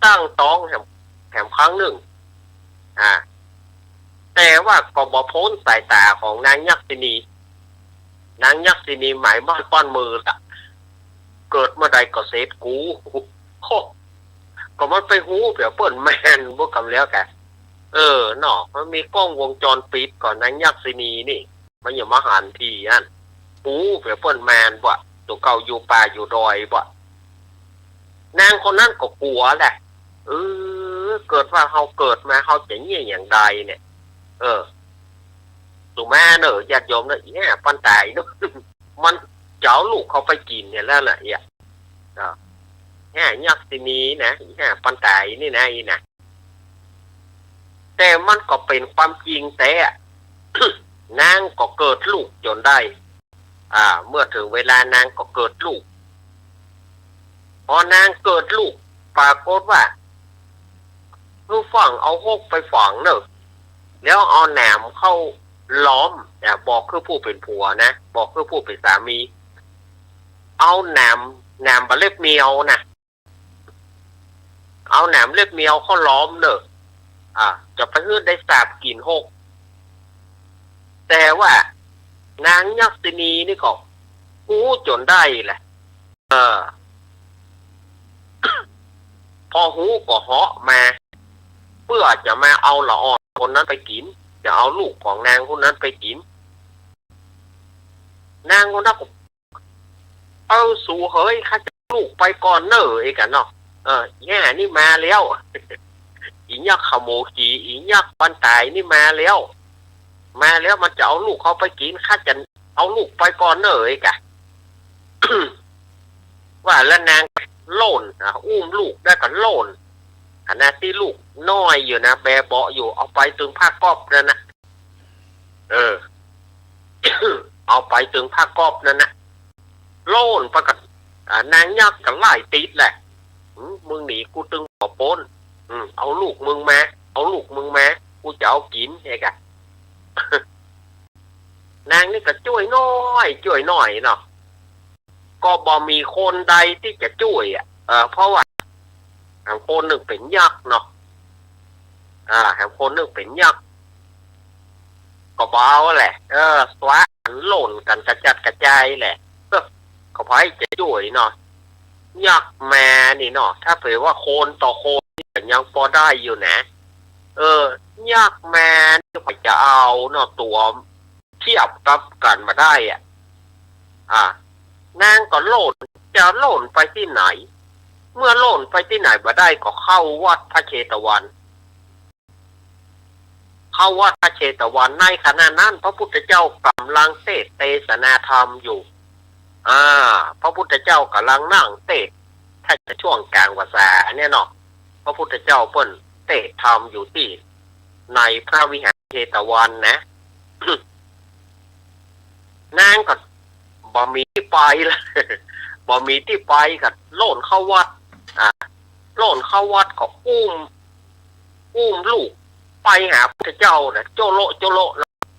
ตั้งต๊องแหม แหมครั้งนึ่ง อ่า แต่ว่าก็บ่ป๊นสายต๋าของนางยักษินี นางยักษินีหมายบ้านป้อนมือละ เกิดเมื่อใดก็เสร็จกู โฮ ก็มันไปฮู้เปียเปิ้นแม่นบ่กำแล้วกะ เออ เนาะ มันมีกล้องวงจรปิดก่อน นางยักษินีนี่ มันอย่ามาหันทีอั้น ฮู้เปียเปิ้นแม่นบ่ ตั๋วเก่าอยู่ป่าอยู่ดอยบ่ นางคนนั้นก็กั๋วแหละ เออ เกิดว่าเฮาเกิดมาเฮาจะเยียะอย่างใดเนี่ย เออ สุมาเน่อ ญาติโยมเน่อ อีห่าปันต๋ายเน่อ มันจะเอาลูกเขาไปกิ๋นเนี่ยแล้วน่ะ เอียะ อ่า ห่ายักษินีนะ อีห่าปันต๋ายนี่นะ อีนะ แต่มันก็เป๋นความจริงแต๊ นางก็เกิดลูกจ๋นได้ อ่า เมื่อเถิงเวลานางก็เกิดลูก พอนางเกิดลูก ปรากฏว่า หื้อฝรั่งเอาฮกไปฝังเน่อ แล้วเอาหนามเข้า ล้อม อ่า บอกคือผู้เป๋นผัวนะ บอกคือผู้เป๋นสามี เอาหนาม หนามบ่าเล็บแมวนะ เอาหนามเล็บแมวเข้าล้อมเน่อ อ่า จะไปหื้อได้สาบกลิ่นหก แต่ว่านางยักษินีนี่ก็ฮู้จ๋นได้แหละ เออ พอฮู้ก็เหาะมา เปื้อจะมาเอาละอ่อนคนนั้นไปกิ๋น จะเอาลูกของนางคนนั้นไปกิ๋น นางคนนั้นก็ เออ สูเหย ข้าจะเอาลูกไปก่อนเน่อ เอกะเนาะ เออ อีห่านี่มาแล้ว อียักษ์ขโมยขี้ อียักษ์ปันต๋ายนี่มาแล้ว มาแล้วมันจะเอาลูกข้าไปกิ๋น ข้าจะเอาลูกไปก่อนเน่อ เอกะ ว่าแล้วนางโล่น อ่ะ อุ้มลูกได้ก็โล่น ขณะตี้ลูกน้อยอยู่นะ แบเบาะอยู่ เอาไปตึงผ้าก๊อบนั่นนะ เออ เอาไปตึงผ้าก๊อบนั่นนะ โล่นไปก็ อ่า นางยักษ์ก็ไล่ติดแหละ อืม มึงหนีกูตึงบ่ป๊น อืม เอาลูกมึงมา เอาลูกมึงมา กูจะเอากิ๋น เอกะ นางนี่ก็จ้วยน้อย จ้วยน้อยเนาะ ก็บ่มีคนใดตี้จะจ้วยอะ เออ เพราะว่าแหมคนนึ่งเป๋นยักษ์เนาะ อ่า แหมคนนึ่งเป๋นยักษ์ ก็บ่เอาแหละ เออ สวะอันโล่นกั๋นกระจัดกระจายแหละ เออ ก็ใผจะจ้วยเนาะ ยักษ์แม่นี่เนาะ ถ้าเผื่อว่าคนต่อคนนี่ก็ยังปอได้อยู่นะ เออ ยักษ์แม่นี่ใผจะเอาเนาะ ตั๋วเทียบกับกั๋นบ่ได้อะ อ่ะ นางก็โล่น จะโล่นไปตี้ไหน เมื่อโล่นไปตี้ไหนบ่ได้ก็เข้าวัดพระเชตวัน เข้าวัดพระเชตวัน ในขณะนั้นพระพุทธเจ้าก่ำลังเตสน์เตสนาธรรมอยู่ อ่า พระพุทธเจ้าก่ำลังนั่งเตสน์ ถ้าจะช่วงก๋างพรรษาอันเนี้ยเนาะ พระพุทธเจ้าเปิ้นเตสน์ธรรมอยู่ตี้ในพระวิหารเชตวันนะ นางก็บ่มีตี้ไปละ บ่มีตี้ไปก็โล่นเข้าวัด อ่า โล่นเข้าวัดก็อุ้ม อุ้มลูกไปหาพุทธเจ้านะ โจโลโจโล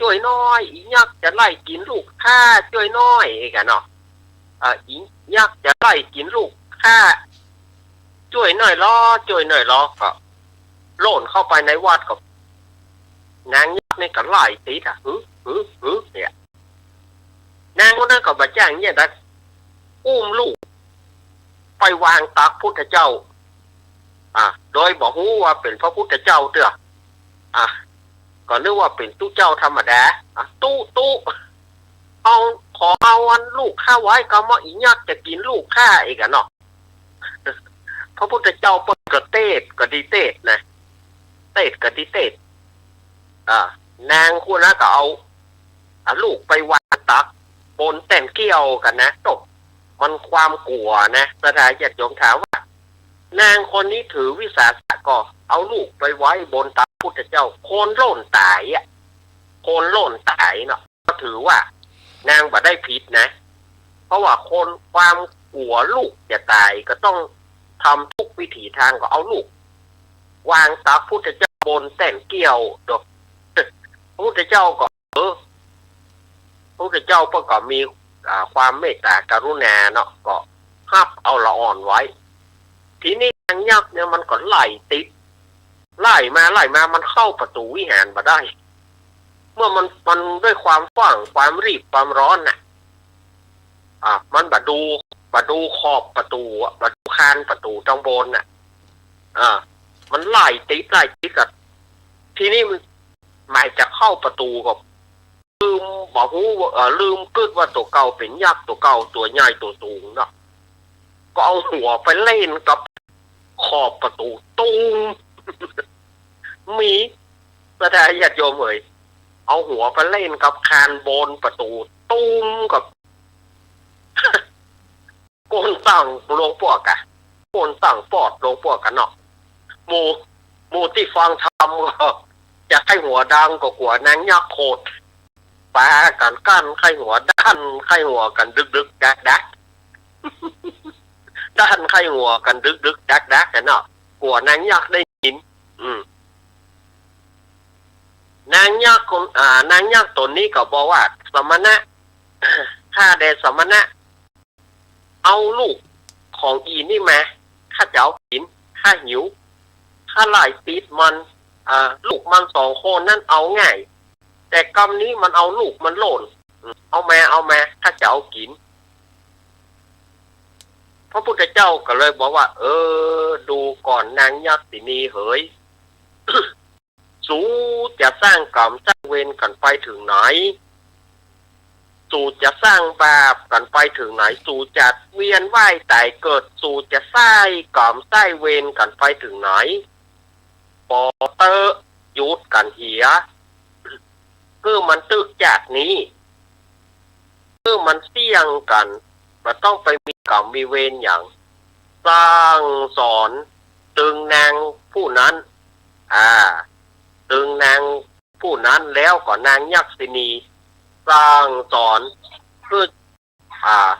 จ้วยน้อย อียักษ์จะไล่กิ๋นลูกข้า จ้วยน้อย เอกะเนาะ เออ อียักษ์จะไล่กิ๋นลูกข้า จ้วยน้อยลอ จ้วยน้อยลอ ก็โล่นเข้าไปในวัดก็ นางยักษ์นี่ก็ไล่ติดอะ หึ หึ หึ เนี่ย นางคนนั้นก็บ่จ้างเนี่ยนะ อุ้มลูกไปวางตักพุทธเจ้า อ่ะ โดยบ่ฮู้ว่าเป๋นพระพุทธเจ้าเตื้อ อ่ะ ก็นึกว่าเป๋นตุ๊เจ้าธรรมดา อ่ะ ตุ๊ ตุ๊ เอา ขอเอาอันลูกข้าไว้ กำว่าอียักษ์จะกิ๋นลูกข้า เอกะเนาะ พระพุทธเจ้าเปิ้นก็เตสน์ก็ดีเตสน์นะ เตสน์ก็ดีเตสน์ อ่า นางคนนั้นก็เอา เอาลูกไปวางตักบนแต้นเกี้ยวกั๋นนะ โต๊ะ มันความกั๋วนะ ศรัทธาญาติโยมถามว่า นางคนนี้ถือวิสาสะก็เอาลูกไปไว้บนตักพุทธเจ้า คนโล่นต๋ายอะ คนโล่นต๋ายเนาะ ก็ถือว่านางบ่ได้ผิดนะ เพราะว่าคนความกั๋วลูกจะต๋ายก็ต้องทำทุกวิถีทางก็เอาลูกวางตักพุทธเจ้าบนแต้นเกี้ยว โต๊ะ พุทธเจ้าก็ เออ พุทธเจ้าเปิ้นก็มี อ่า ความเมตตากรุณาเนาะ ก็ฮับเอาละอ่อนไว้ ทีนี้นางยักษ์เนี่ยมันก็ไล่ติด ไล่มาไล่มา มันเข้าประตู๋วิหารบ่ได้ เมื่อมัน มันด้วยความฟั่ง ความรีบ ความร้อนน่ะ อ่า มันบ่ดู บ่ดูขอบประตู๋อะ บ่ดูคานประตู๋ตางบนน่ะ อ่า มันไล่ติด ไล่ติดกั๋น ทีนี้มันหมายจะเข้าประตู๋ก็ ลืม บ่ฮู้ว่า เอ่อ ลืมกึ๊ดว่าตั๋วเก่าเป๋นยักษ์ ตั๋วเก่าตั๋วใหญ่ตั๋วสูงเนาะ ก็เอาหัวไปเล่นกับขอบประตู๋ ตูม มี ศรัทธาญาติโยมเอ๋ย เอาหัวไปเล่นกับคานบนประตู๋ ตูม กับ ก้นตั้งลงปวกอะ ก้นตั้งปอดลงปวกกั๋นเนาะ หมู่ หมู่ตี้ฟังธรรมก็จะใค่หัวดังก็กั๋วนางยักษ์โขด ปากั๋นกั้นใค่หัว ดั้นใค่หัวกั๋นดึกๆ ดักๆ ดั้นใค่หัวกั๋นดึกๆ ดักๆ กั๋นเนาะ กั๋วนางยักษ์ได้ยิน อืม นางยักษ์คน อ่า นางยักษ์ต๋นนี้ก็บอกว่า สมณะ ข้าแต่สมณะ เอาลูกของอีนี่มา ข้าจะเอากิ๋น ข้าหิว ข้าไล่ติดมัน อ่า ลูกมันสองคนนั้นเอาง่าย แต่กำนี้มันเอาลูกมันโล่น อืม เอามา เอามา ข้าจะเอากิ๋น พระพุทธเจ้าก็เลยบอกว่า เออ ดูก่อนนางยักษินีเหย สูจะสร้างกรรมสร้างเวรกั๋นไปเถิงไหน สูจะสร้างบาปกั๋นไปเถิงไหน สูจะเวียนว่ายต๋ายเกิด สูจะใส้กรรมใส้เวรกั๋นไปเถิงไหน ปอเต๊อะ หยุดกั๋นเหีย หื้อมันตึกจากนี้ หื้อมันเสี่ยงกั๋น บ่ต้องไปมีกรรมมีเวรหยัง สั่งสอนตึงนางผู้นั้น อ่า ตึงนางผู้นั้นแล้วก็นางยักษินี สั่งสอนหื้อ อ่า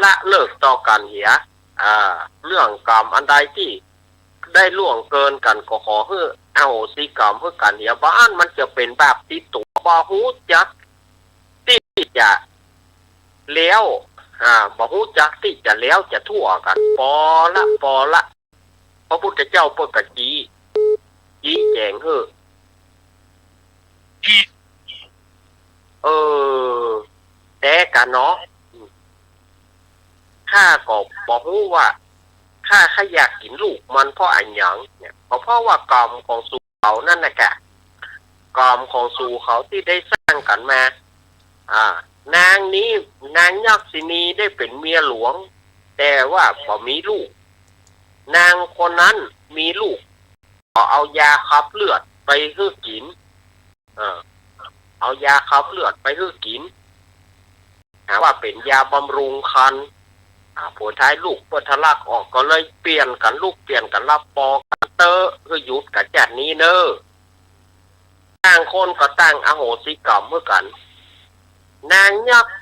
ละเลิกต่อกั๋นเหีย อ่า เรื่องกรรมอันใดตี้ได้ล่วงเกินกั๋นก็ขอหื้ออโหสิกรรมหื้อกั๋นเหีย บ่อั้นมันจะเป๋นบาปติดตั๋ว บ่ฮู้จักตี้จะแล้ว อ่า บ่ฮู้จักตี้จะแล้วจะทั่วกั๋น ปอละ ปอละ พระพุทธเจ้าเปิ้นก็จี้ จี้แจ๋งหื้อ เออ แต่กะเนาะ ข้าก็บ่ฮู้ว่า ข้า ข้าอยากกิ๋นลูกมันเพราะอะหยังเนี่ย ก็เพราะว่ากรรมของสูเขานั่นน่ะกะ กรรมของสูเขาตี้ได้สร้างกั๋นมา อ่า นางนี้ นางยักษินีได้เป๋นเมียหลวง แต่ว่าบ่มีลูก นางคนนั้นมีลูก ก็เอายาขับเลือดไปหื้อกิ๋น เออ เอายาขับเลือดไปหื้อกิ๋น หาว่าเป๋นยาบำรุงครรภ์ อ่า ผลท้ายลูกเปิ้นทะลักออก ก็เลยเปลี่ยนกั๋นลุกเปลี่ยนกั๋นหลับ ปอกั๋นเต๊อะ หื้อหยุดกั๋นจากนี้เน่อ ต่างคนก็ต่างอโหสิกรรมหื้อกั๋น นางยักษ์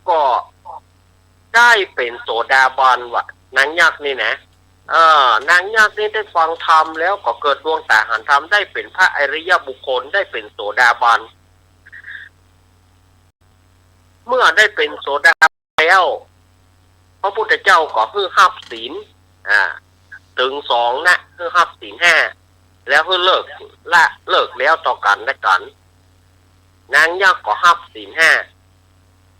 ก็ได้เป๋นโสดาบันว่ะ นางยักษ์นี่นะ เออ นางยักษ์นี่ได้ฟังธรรมแล้วก็เกิดดวงต๋าหันธรรม ได้เป๋นพระอริยบุคคล ได้เป๋นโสดาบัน เมื่อได้เป๋นโสดาบันแล้ว พระพุทธเจ้าก็หื้อฮับศีล อ่า ตึงสองนะ หื้อฮับศีลห้า แล้วหื้อเลิก ละเลิกแล้วต่อกั๋นและกั๋น นางยักษ์ก็ฮับศีลห้า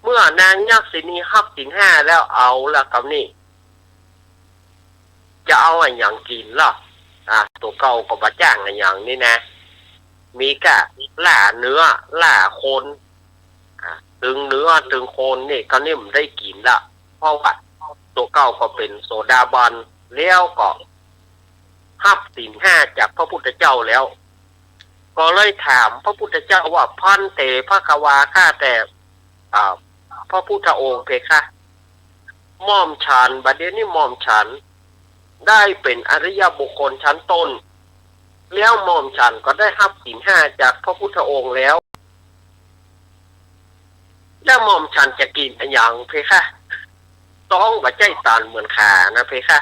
เมื่อนางยักษินีฮับศีลห้าแล้ว เอาละกำนี้ จะเอาอะหยังกิ๋นล่ะ อ่า ตั๋วเก่าก็บ่จ้างอะหยังนี่นะ มีก้าล่าเนื้อ ล่าคน อ่า ตึงเนื้อ ตึงคนนี่ กำนี้บ่ได้กิ๋นละ เพราะว่าตั๋วเก่าก็เป๋นโสดาบัน แล้วก็ฮับศีลห้าจากพระพุทธเจ้าแล้ว ก็เลยถามพระพุทธเจ้าว่า ภันเต ภควา ข้าแต่ อ่า พระพุทธองค์เพคะ หม่อมฉัน บัดเดี๋ยวนี้หม่อมฉันได้เป๋นอริยบุคคลชั้นต้น แล้วหม่อมฉันก็ได้ฮับศีลห้าจากพระพุทธองค์แล้ว แล้วหม่อมฉันจะกิ๋นอะหยังเพคะ ต๊องบ่ใจ้ตันเหมือนขานะเพคะ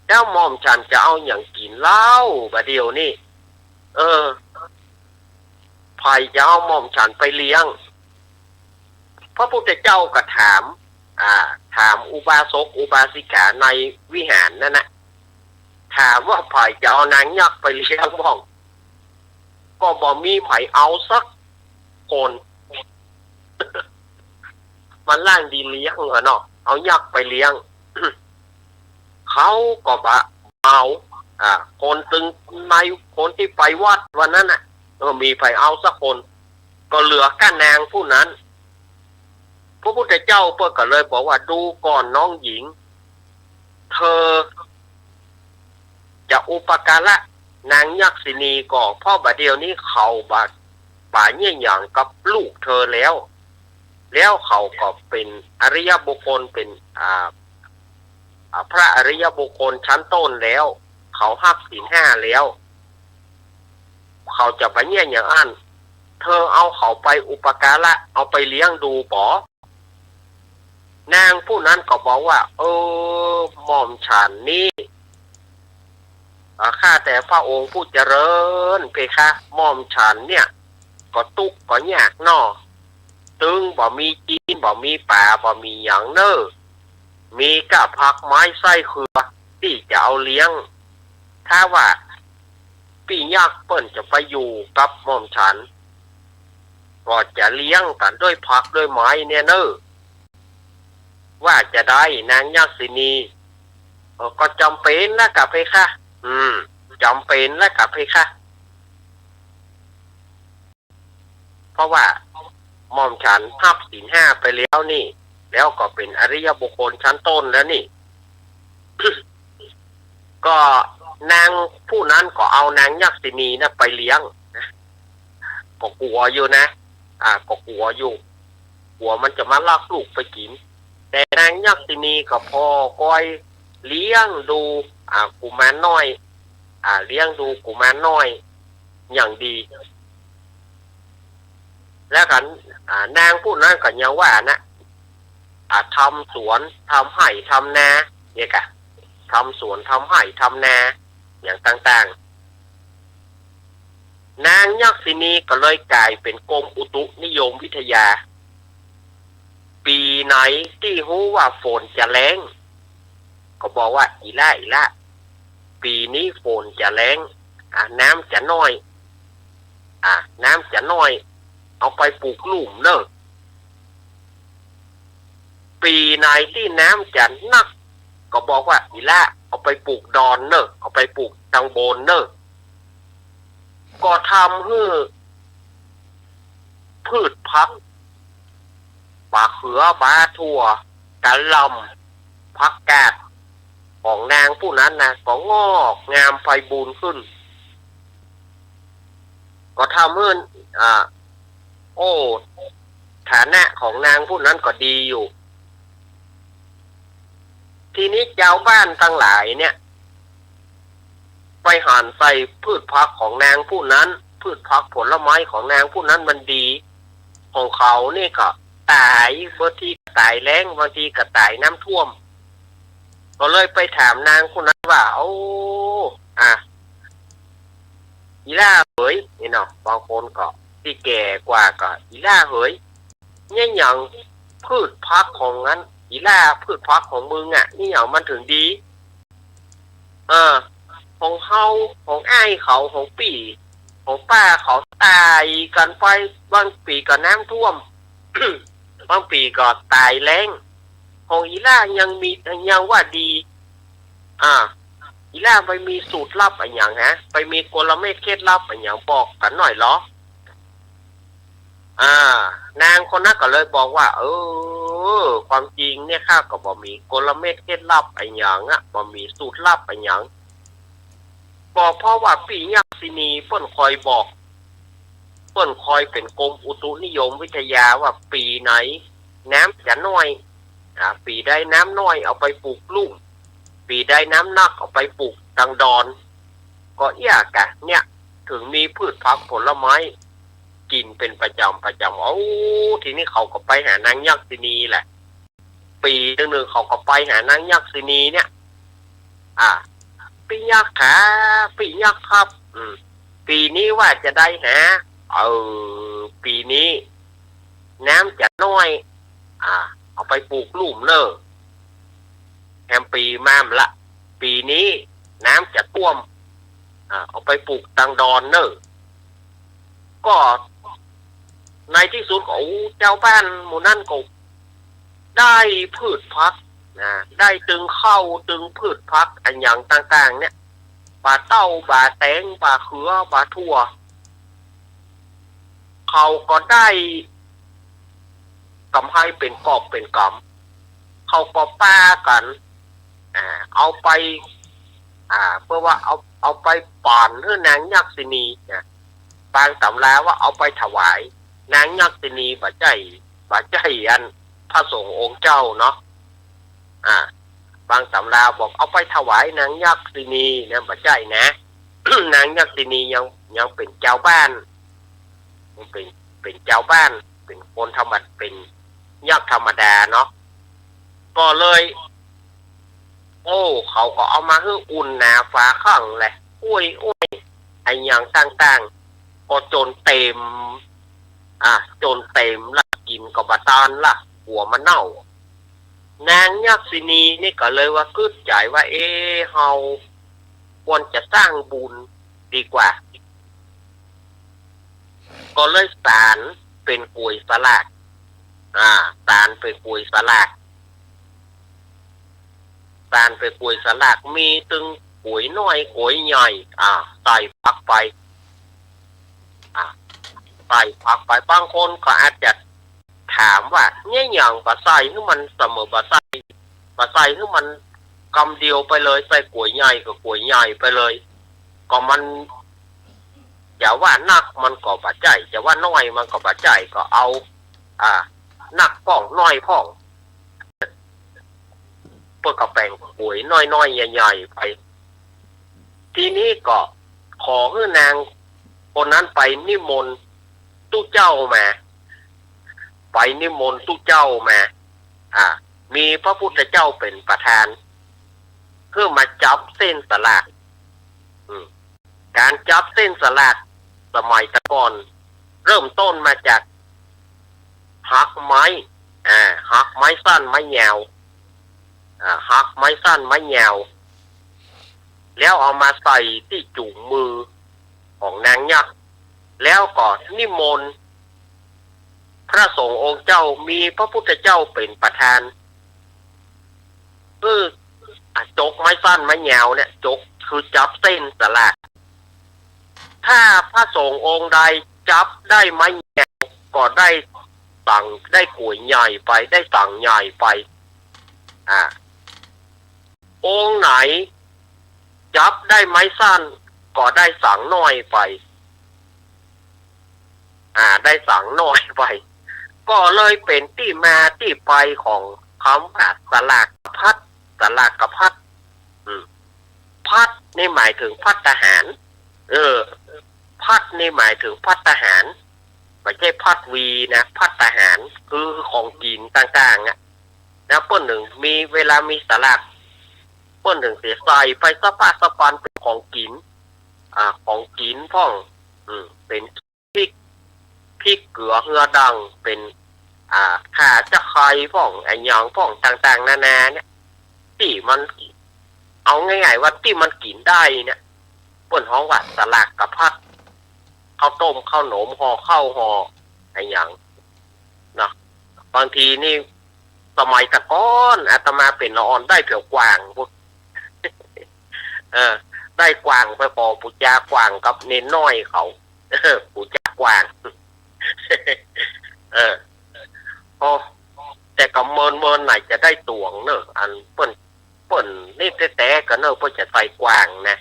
แล้วหม่อมฉันจะเอาหยังกิ๋นเล่า บัดเดี๋ยวนี้ เออ ใผจะเอาหม่อมฉันไปเลี้ยง พระพุทธเจ้าก็ถาม อ่า ถามอุบาสกอุบาสิกาในวิหารนั่นนะ ถามว่าใผจะเอานางยักษ์ไปเลี้ยงบ้าง ก็บ่มีใผเอาสักคน มันล่างดีเลี้ยงอะเนาะ เอายักษ์ไปเลี้ยง เขาก็บ่เอา อ่า คนตึงใน คนตี้ไปวัดวันนั้นน่ะ เออ มีใผเอาสักคน ก็เหลือก้านางผู้นั้น พระพุทธเจ้าเปิ้นก็เลยบอกว่า ดูก่อนน้องหญิง เธอจะอุปการะนางยักษินีก่อ เพราะบัดเดี๋ยวนี้เขาบ่ บ่เยียะหยังกับลูกเธอแล้ว แล้วเขาก็เป๋นอริยบุคคล เป๋น อ่า อ่า พระอริยบุคคลชั้นต้นแล้ว เขาฮับศีลห้าแล้ว เขาจะบ่เยียะหยังอั้น เธอเอาเขาไปอุปการะ เอาไปเลี้ยงดูปอ นางผู้นั้นก็บอกว่า เออ หม่อมฉันนี่ เอ อ่า ข้าแต่พระองค์ผู้เจริญเพคะ หม่อมฉันเนี่ย ก็ตุ๊กข์ก็ยากเนาะ ตึงบ่มีกิ๋น บ่มีป๋า บ่มีหยังเน่อ มีก้าผักไม้ไส้เฮือตี้จะเอาเลี้ยง ถ้าว่าปี้ยักษ์เปิ้นจะไปอยู่กับหม่อมฉัน ก็จะเลี้ยงกั๋นด้วยผักด้วยไม้เนี่ยเน่อ ว่าจาใดนางยักษินี เออ ก็จ๋ำเป๋นแล้วก้าเพคะ อืม จ๋ำเป๋นแล้วก้าเพคะ เพราะว่าหม่อมฉันฮับศีลห้าไปแล้วนี่ แล้วก็เป๋นอริยบุคคลชั้นต้นแล้วนี่ ก็นางผู้นั้นก็เอานางยักษินีน่ะไปเลี้ยงนะ ก็กลัวอยู่นะ อ่า ก็กลัวอยู่ กลัวมันจะมาลักลูกไปกิ๋น แต่นางยักษินีก็ผ่อคอยเลี้ยงดู อ่า กุมารน้อย อ่า เลี้ยงดูกุมารน้อยอย่างดี แล้วกั๋น อ่า นางผู้นั้นก็ยังว่านะ อ่า ทำสวน ทำไฮ่ ทำนา เนี่ยก้า ทำสวน ทำไฮ่ ทำนา อย่างต่างๆ นางยักษินีก็เลยก๋ายเป๋นกรมอุตุนิยมวิทยา ปี๋ไหนตี้ฮู้ว่าฝนจะแล้ง ก็บอกว่า อีหล้า อีหล้า ปี๋นี้ฝนจะแล้ง อ่า น้ำจะน้อย อ่า น้ำจะน้อย เอาไปปลูกลุ่มเน่อ ปี๋ไหนตี้น้ำจะนัก ก็บอกว่า อีหล้า เอาไปปลูกดอนเน่อ เอาไปปลูกตังบนเน่อ ก็ทำหื้อพืชผัก บ่าเขือ บ่าถั่ว กะหล่ำ ผักกาด ของนางผู้นั้นนะ ก็งอกงามไพบูลย์ขึ้น ก็ทำหื้อ อ่า โอ้ ฐานะของนางผู้นั้นก็ดีอยู่ ทีนี้จาวบ้านตังหลายเนี่ย ไปหันใส่พืชผักของนางผู้นั้น พืชผักผลไม้ของนางผู้นั้นมันดี ของเขานี่ก็ต๋าย บางทีก็ต๋ายแล้ง บางทีก็ต๋ายน้ำท่วม ก็เลยไปถามนางผู้นั้นว่า โอ้ อ่ะ อีหล้าเหย นี่เนาะ บางคนก็ตี้แก่กว่าก็ อีหล้าเหย เนี่ยหยัง พืชผักของอัน อีหล้า พืชผักของมึงอะ เนี่ยหยังมันถึงดี เออ ของเฮา ของอ้ายเขา ของปี้ ของป้าเขาต๋ายกั๋นไป บางปี๋ก็น้ำท่วม บางปี๋ก็ต๋ายแล้ง ของอีหล้ายังมี ยังว่าดี อ่า อีหล้าไปมีสูตรลับอะหยังฮะ ไปมีกลเม็ดเคล็ดลับอะหยัง บอกกั๋นหน่อยลอ อ่า นางคนนั้นก็เลยบอกว่า เออ ความจริงเนี่ยข้าก็บ่มีกลเม็ดเคล็ดลับอะหยังอะ บ่มีสูตรลับอะหยัง ก็เพราะว่าปี้ยักษินีเปิ้นคอยบอก เปิ้นคอยเป๋นกรมอุตุนิยมวิทยาว่าปี๋ไหนน้ำจะน้อย อ่า ปี๋ใดน้ำน้อยเอาไปปลูกลุ่ม ปี๋ใดน้ำนักเอาไปปลูกตังดอน ก็เอี้ยกะเนี่ย ถึงมีพืชผักผลไม้กิ๋นเป๋นประจ๋ำประจ๋ำ เอ้า ทีนี้เขาก็ไปหานางยักษินีแหละ ปี๋นึ่งๆ เขาก็ไปหานางยักษินีเนี่ย อ่า ปี้ยักษ์ขา ปี้ยักษ์ครับ อืม ปี๋นี้ว่าจาใดหา เออ ปี๋นี้น้ำจะน้อย อ่า เอาไปปลูกลุ่มเน่อ แหมปี๋มาละ ปี๋นี้น้ำจะท่วม อ่า เอาไปปลูกตังดอนเน่อ ก็ในตี้สุดก็ โอ้ จาวบ้านหมู่นั้นก็ได้พืชผักนะ ได้ตึงข้าวตึงพืชผักอะหยังต่างๆ เนี่ย บ่าเต้า บ่าแตง บ่าเขือ บ่าถั่ว เขาก็ได้ก๋ำไรเป๋นกอบเป๋นกำ เขาก็ปากั๋น อ่า เอาไป อ่า เปื้อว่าเอา เอาไปป๋านหื้อนางยักษินีนะ บางต๋ำราว่าเอาไปถวายนางยักษินี บ่ใจ้ บ่ใจ้อันพระสงฆ์องค์เจ้าเนาะ อ่า บางต๋ำราบอกเอาไปถวายนางยักษินีนะ บ่ใจ้นะ นางยักษินียัง ยังเป๋นจาวบ้าน ยังเป๋น เป๋นจาวบ้าน เป๋นคนธรรมดา เป๋นยักษ์ธรรมดาเนาะ ก็เลย โอ้ เขาก็เอามาหื้ออุ่นหนาฝาข้างแหละ กล้วยอ้อย อะหยังต่างๆ ก็จ๋นเต๋ม อ่า จ๋นเต๋มละ กิ๋นก็บ่ตันละ กั๋วมันเน่า นางยักษินีนี่ก็เลยว่ากึ๊ดใจ๋ว่า เอ๊ะ เฮาควรจะสร้างบุญดีกว่า ก็เลยสานเป๋นก๋วยสลาก อ่า สานเป๋นก๋วยสลาก สานเป๋นก๋วยสลาก มีตึงก๋วยน้อยก๋วยใหญ่ อ่า ใส่ผักไป อ่า ใส่ผักไป บางคนก็อาจจะถามว่า เนี่ย หยังบ่ใส่หื้อมันเสมอ บ่ใส่ บ่ใส่หื้อมันกำเดียวไปเลย ใส่ก๋วยใหญ่ก็ก๋วยใหญ่ไปเลย ก็มัน จะว่านักมันก็บ่ใจ้ จะว่าน้อยมันก็บ่ใจ้ ก็เอา อ่า นักพ่องน้อยพ่อง เปิ้นก็แป๋งก๋วยน้อยๆ ใหญ่ๆ ไป ทีนี้ก็ขอหื้อนางคนนั้นไปนิมนต์ตุ๊เจ้ามา ไปนิมนต์ตุ๊เจ้ามา อ่า มีพระพุทธเจ้าเป๋นประธาน หื้อมาจับเส้นสลาก อืม ก๋านจับเส้นสลากสมัยแต่ก่อน เริ่มต้นมาจากหักไม้ อ่า หักไม้สั้นไม้ยาว อ่า หักไม้สั้นไม้ยาว แล้วเอามาใส่ตี้จุ่งมือของนางยักษ์ แล้วก็นิมนต์พระสงฆ์องค์เจ้า มีพระพุทธเจ้าเป๋นประธาน คือ อ่ะ จกไม้สั้นไม้ยาวเนี่ย จกคือจับเส้นสลาก ถ้าพระสงฆ์องค์ใดจับได้ไม้ยาวก็ได้สัง ได้ก๋วยใหญ่ไป ได้สังใหญ่ไป อ่า องค์ไหนจับได้ไม้สั้นก็ได้สังน้อยไป อ่า ได้สังน้อยไป ก็เลยเป๋นตี้มาตี้ไปของกำว่าสลากพัด สลากพัด อืม พัดนี่หมายเถิงภัตตาหาร เออ พัดนี่หมายเถิงภัตตาหาร บ่ใจ้พัดวีนะ ภัตตาหาร คือของกิ๋นต่างๆ อะ แล้วเปิ้นเถิงมี เวลามีสลาก เปิ้นเถิงเสียใส่ไปสะปะสะปันเป๋นของกิ๋น อ่า ของกิ๋นพ่อง อืม เป๋นพริก พริกเกือเฮือดัง เป๋น อ่า ข่าจะใค่พ่อง อะหยังพ่อง ต่างๆ นานาเนี่ย ตี้มัน เอาง่ายๆ ว่าตี้มันกิ๋นได้เนี่ย เปิ้นฮ้องว่าสลากพัด ข้าวต้ม ข้าวหนม ห่อข้าว ห่อ อะหยัง เนาะ บางทีนี่ สมัยแต่ก่อนอาตมาเป๋นละอ่อนได้เผียวกว่างพุ้น เออ ได้กว่างไปขอปู๋จากว่างกับเณรน้อยเขา เออ ปู๋จากว่าง เออ โอ้ แต่ก็เมินๆ ไหนจะได้ตวงเนอะ อันเปิ้น เปิ้นนี่แต๊ๆ ก็เนอะ เปิ้นจะใส่กว่างนะ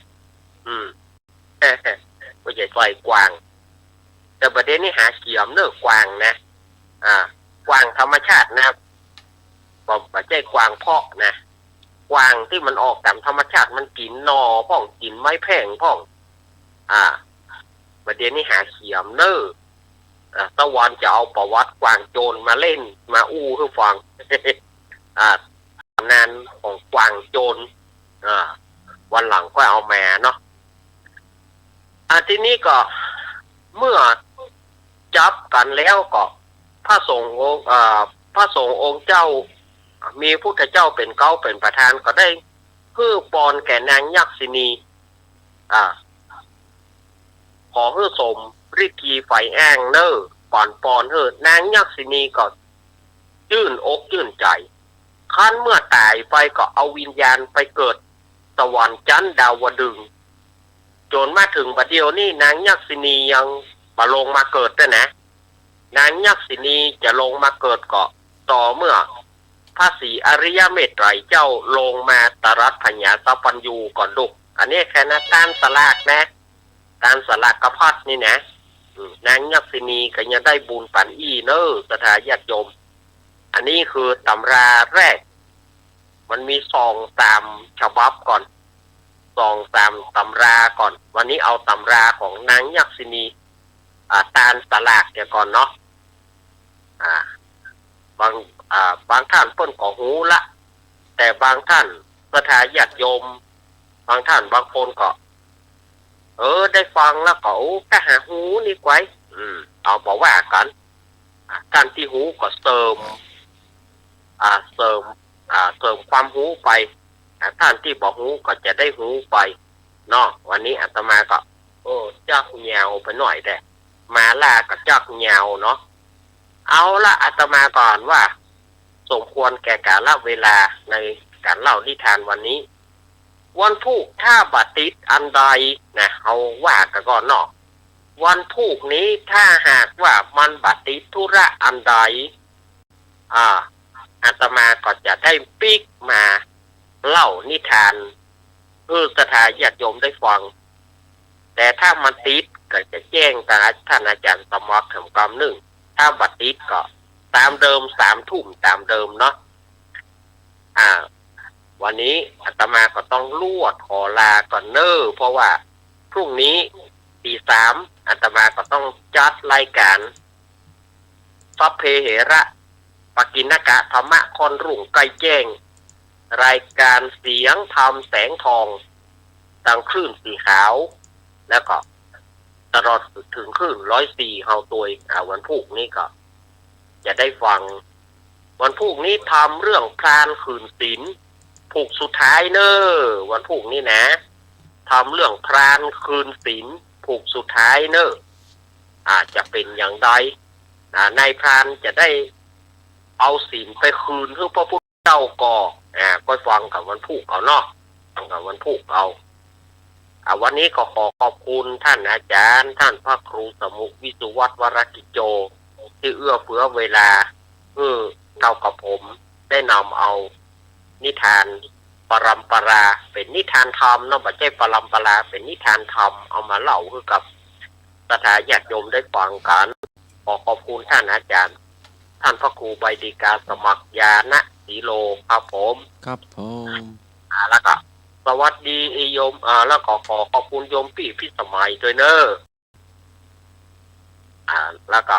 อืม เปิ้นจะใส่กว่าง แต่บ่าเดี่ยวนี้หาเขียมเนอะ กว่างนะ อ่า กว่างธรรมชาตินะ บ่ บ่ใจ้กว่างเพาะนะ กว่างตี้มันออกต๋ามธรรมชาติ มันกิ๋นหน่อพ่อง กิ๋นไม้แพ่งพ่อง อ่า บ่าเดี่ยวนี้หาเขียมเนอะ อ่า ตะวันจะเอาประวัติกว่างโจรมาเล่น มาอู้หื้อฟัง อ่า ต๋ำนานของกว่างโจร อ่า วันหลังก็เอามาเนาะ อ่า ทีนี้ก็เมื่อจับกั๋นแล้วก็พระสงฆ์องค์ อ่า พระสงฆ์องค์เจ้า มีพุทธเจ้าเป๋นเก๊าเป๋นประธาน ก็ได้หื้อปอนแก่นางยักษินี อ่า ขอหื้อสมฤทธีใฝ่อ้างเน่อ ปอน ปอนหื้อ นางยักษินีก็จื้นอกจื้นใจ๋ คันเมื่อต๋ายไปก็เอาวิญญาณไปเกิดสวรรค์จั๊นดาวดึงส์ จ๋นมาเถิงบ่าเดี่ยวนี้นางยักษินียังบ่ลงมาเกิดเตื้อนะ นางยักษินีจะลงมาเกิดก็ต่อเมื่อพระศรีอริยเมตไตรยเจ้าลงมาตรัสผญาสัพพัญญูก่อนลูก อันนี้แค่นะ ต้านสลากนะ ต้านสลากพัดนี่นะ อืม นางยักษินีก็ยังได้บุญปานอี้เน่อ ศรัทธาญาติโยม อันนี้คือตำราแรก มันมีสองสามฉบับก่อน สองสามตำราก่อน วันนี้เอาตำราของนางยักษินี อ่า ต้านสลากเนี่ยก่อนเนาะ อ่า บาง อ่า บางท่านเปิ้นก็ฮู้ละ แต่บางท่านศรัทธาญาติโยม บางท่านบางคนก็ เออ ได้ฟังแล้วก็ โอ้ ก้าหาฮู้นี่ไกว อืม เอาบ่ว่ากั๋น อ่า ต้านตี้ฮู้ก็เสริม อ่า เสริม อ่า เสริมความฮู้ไป อ่า ต้านตี้บ่ฮู้ก็จะได้ฮู้ไปเนาะ วันนี้อาตมาก็ โอ้ จักยาวไปหน่อยแต๊ มาลาก็จักยาวเนาะ เอาละ อาตมาก็อันว่า สมควรแก่กาลเวลาในก๋านเล่านิทานวันนี้ วันพูกถ้าบ่ติดอันใดนะ เฮาว่ากั๋นก่อนเนาะ วันพูกนี้ถ้าหากว่ามันบ่ติดธุระอันใด อ่า อาตมาก็จะได้ปิ๊กมาเล่านิทานหื้อศรัทธาญาติโยมได้ฟัง แต่ถ้ามันติดก็จะแจ้งตางต้านอาจ๋ารย์สมัครแถมกำนึ่ง ถ้าบ่ติดก็ต๋ามเดิม สามทุ่มต๋ามเดิมเนาะ อ่า วันนี้อาตมาก็ต้องลวดขอลาก่อนเน่อ เพราะว่าพรุ่งนี้ตีสาม อาตมาก็ต้องจัดรายก๋าน สัพเพเหระ ปกิณณกะธรรมะ ค่อนรุ่งใก้แจ้ง รายก๋านเสียงธรรมแสงทอง ตางคลื่นสีขาว แล้วก็ตลอดเถิงคลื่นร้อยสี่เฮาตวย อ่า วันพูกนี้ก็จะได้ฟัง วันพูกนี้ทำเรื่องพรานขืนศีลผูกสุดท้ายเน่อ วันพูกนี้นะ ทำเรื่องพรานขืนศีลผูกสุดท้ายเน่อ อ่า จะเป๋นอย่างใด อ่า นายพรานจะได้เอาศีลไปคืนหื้อพระพุทธเจ้าก่อ อ่า ก็ฟังกั๋นวันพูกเอาเนาะ ฟังกั๋นวันพูกเอา อ่า วันนี้ก็ขอขอบคุณต้านอาจ๋ารย์ ต้านพระครูสมุ วิสุวัฒน์ วรกิจโจ ตี้เอื้อเฟื้อเวลา หื้อเต้ากับผมได้นำเอานิทานปรัมปรา เป๋นนิทานธรรมเนาะ บ่ใจ้ปรัมปรา เป๋นนิทานธรรม เอามาเล่าหื้อกับศรัทธาญาติโยมได้ฟังกั๋น ขอขอบคุณต้านอาจ๋ารย์ ต้านพระครูใบดีกาสมัคร ญาณสีโล ครับผม ครับผม อ่า แล้วก็สวัสดีโยม อ่า แล้วก็ขอขอบคุณโยมปี้พิสมัยตวยเน่อ อ่า แล้วก็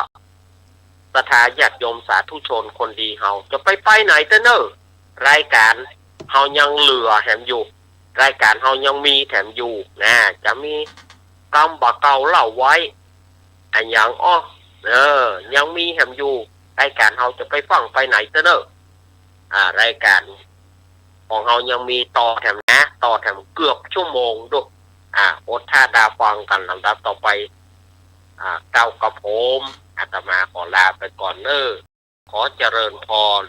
ศรัทธาญาติโยมสาธุชนคนดีเฮา จะไปไปไหนเต๊อะเน่อ รายก๋านเฮายังเหลือแถมอยู่ รายก๋านเฮายังมีแถมอยู่นะ จะมีกำบ่าเก่าเล่าไว้ อะหยังอ้อ เออ ยังมีแถมอยู่ รายก๋านเฮาจะไปฟั่งไปไหนเต๊อะเน่อ อ่า รายก๋านของเฮายังมีต่อแถมนะ ต่อแถมเกือบชั่วโมงดู อ่า อดถ้าดาฟังกั๋นลำดับต่อไป อ่า เต้ากับผม อาตมาขอลาไปก่อนเน่อ ขอเจริญพร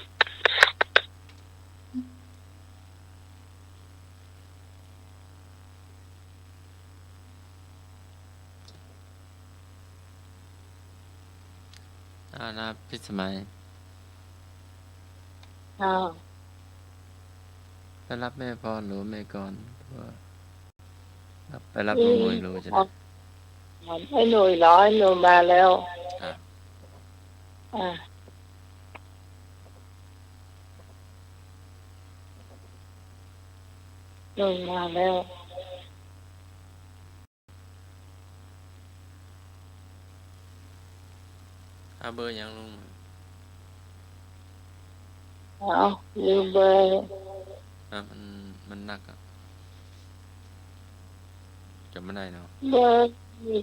เอาละ พิสมัย อ้าว ไปรับแม่พรหรือแม่ก่อน หรือว่า รับ ไปรับลุงหน่วยหรือว่าจะได๋ ไอ้หน่วยเหรอ ไอ้หน่วยมาแล้ว ครับ อ่า หน่วยมาแล้ว เอาเบอร์หยังลุง เอา ลืมเบอร์ อ่ะ มัน มันหนักอะ จ๋ำบ่ได้เนาะ เบอร์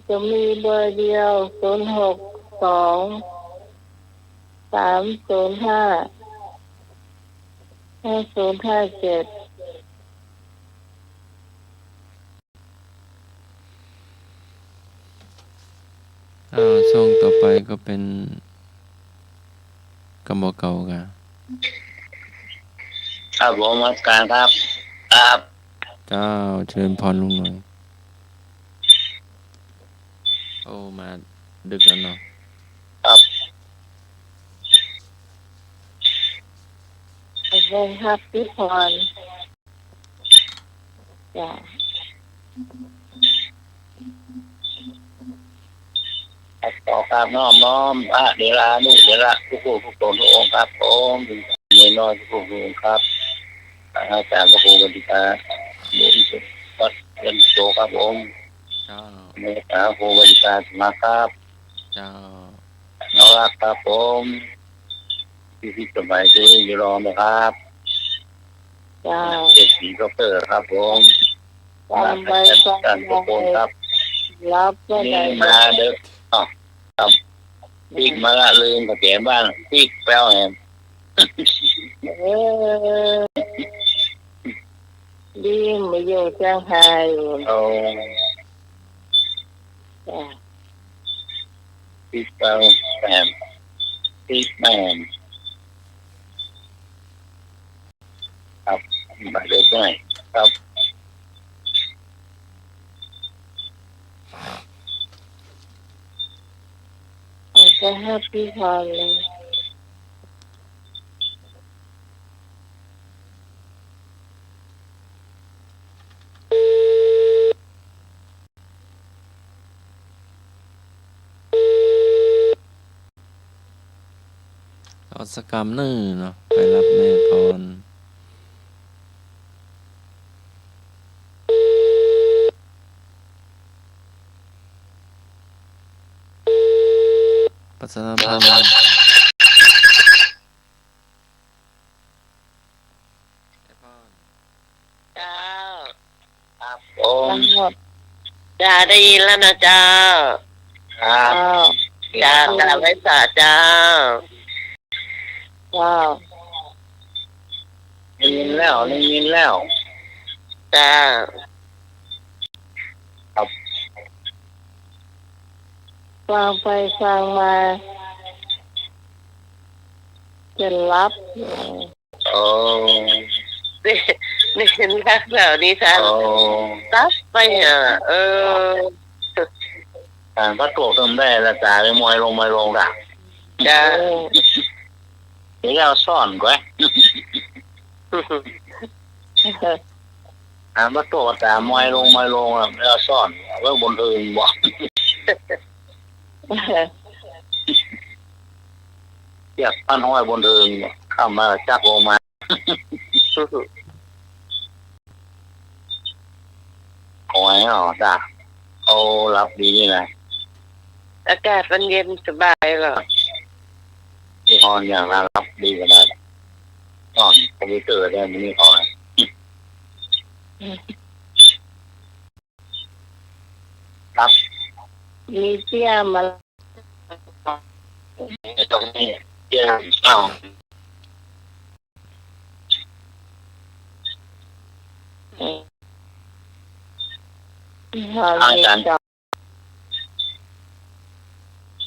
จะมีเบอร์เดียว ศูนย์หกสอง สามศูนย์ห้า ห้าศูนย์ห้าเจ็ด อ่า ช่วงต่อไปก็เป๋นกำบ่าเก่าก่ะ ครับผม นมัสการครับ ครับ เจ้า เจริญพรลุงหน่วย โอ้ มาดึกแล้วเนาะ ครับ วงศ์ฮักพิพร จ้ะ ครับ ขอกราบน้อมน้อมพระเถรานุเถระทุกผู้ทุกตนทุกองค์ครับผม มีน้อยทุกผู้ทุกองค์ครับ อาจ๋ารย์พระครูบดินทร์ หลวงปู่วัดเทียนโสครับผม เจ้า เมตตาครูบดินทร์มาครับ เจ้า น้องรักครับผม พี่พิสมัย ชื่ออยู่รองนะครับ เจ้า เศรษฐีด็อกเตอร์ครับผม ตามไป ท่าน ท่านทุกคนครับ หลับบ่ได้ นี่มาเด้อ อ้าว ครับ ปิ๊กมาละ ลืมกระแจบ้าน ปิ๊กแป๊วแหม เออ ดี มาอยู่เจียงไฮ้ โอ้ จ้ะ ปิ๊กแป๊วแหม ปิ๊กแหม ครับ มาเด้อ ครับ อาจจะให้พี่พรเลย เอาสักกำนึ่งเนาะ ไปรับแม่พร ประชาสัมพันธ์ เจ้า ครับผม เจ้า ได้ยินแล้วนะเจ้า ครับ เจ้า เจ้า กราบไหว้สาเจ้า เจ้า ได้ยินแล้ว ได้ยินแล้ว เจ้า ครับ ฟังไปฟังมา จะหลับ โอ้ นี่ นี่เห็นแล้ว นี่ท่าน โอ้ ตัดไปเหรอ เออ อ่า ก็ตวกตรงได้ละ ต๋าไปมอยลง มอยลงละ จ้ะ เดี๋ยวเอาซ่อนก่อน อ่า ก็ตวกต๋ามอยลง มอยลงอ่ะ แล้วซ่อน เอาไว้บนเทิงบ่ เสียบพันห้อยบนเทิง เข้ามาจักลงมา โอ้ย อ๋อ จ้ะ โอ้ หลับดีนี่นะ อากาศมันเย็นสบายเหรอ นี่ฮอนอย่างนั้น หลับดีขนาด นอนคอมพิวเตอร์ได้ มันนี่ฮอน ครับ มีเตี้ยมา ตรงนี้เตี้ย อ้าว อาจารย์ อา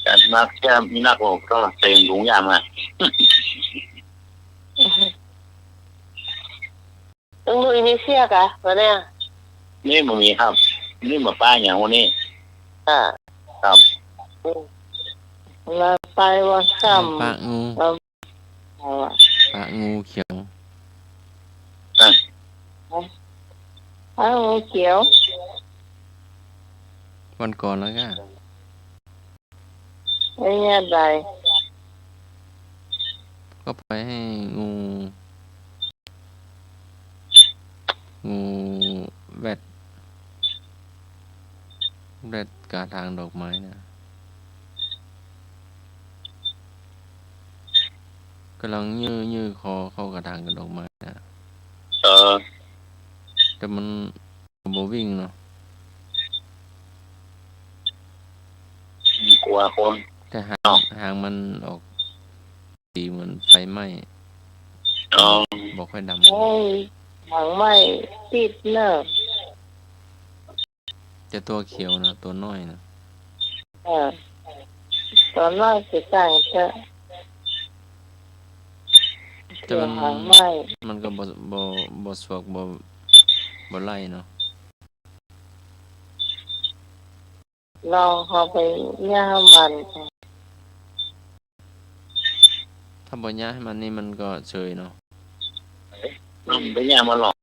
จารย์มาแค่มีนักโลกก็เต็มถุงยางมา ตึงลุยมีเสี้ยกะ วันเนี้ย นี่บ่มีครับ นี่มาป้าอย่างวันนี้ อ่า ครับ อืม แล้วไปวันค่ำ ปะงู เออ เอาอะ ปะงูเขียว อ่ะ ปะงูเขียว วันก่อนแล้วก็ ไอ้เนี่ยใด ก็ปล่อยให้งู งูแวด แวดกระถางดอกไม้นะ กำลังยื่น ยื่นคอเข้ากระถางดอกไม้นะ เออ แต่มัน บ่วิ่งเนาะ กลัวคน แต่หาง เนาะ หางมันออกสีเหมือนไฟไหม้ อ๋อ บ่ค่อยดำ โอ้ย หางไหม้ติดเนอะ แต่ตัวเขียวนะ ตัวน้อยนะ เออ ตัวน้อยสิต่างจะ แต่มัน เขียวหางไหม้ มันก็บ่ บ่ บ่สวก บ่ บ่ไล่เนาะ ลองเอาไปหญ้ามัน ถ้าบ่หญ้าให้มันนี่มันก็เฉยเนาะ อืม ไปหญ้ามันหรอก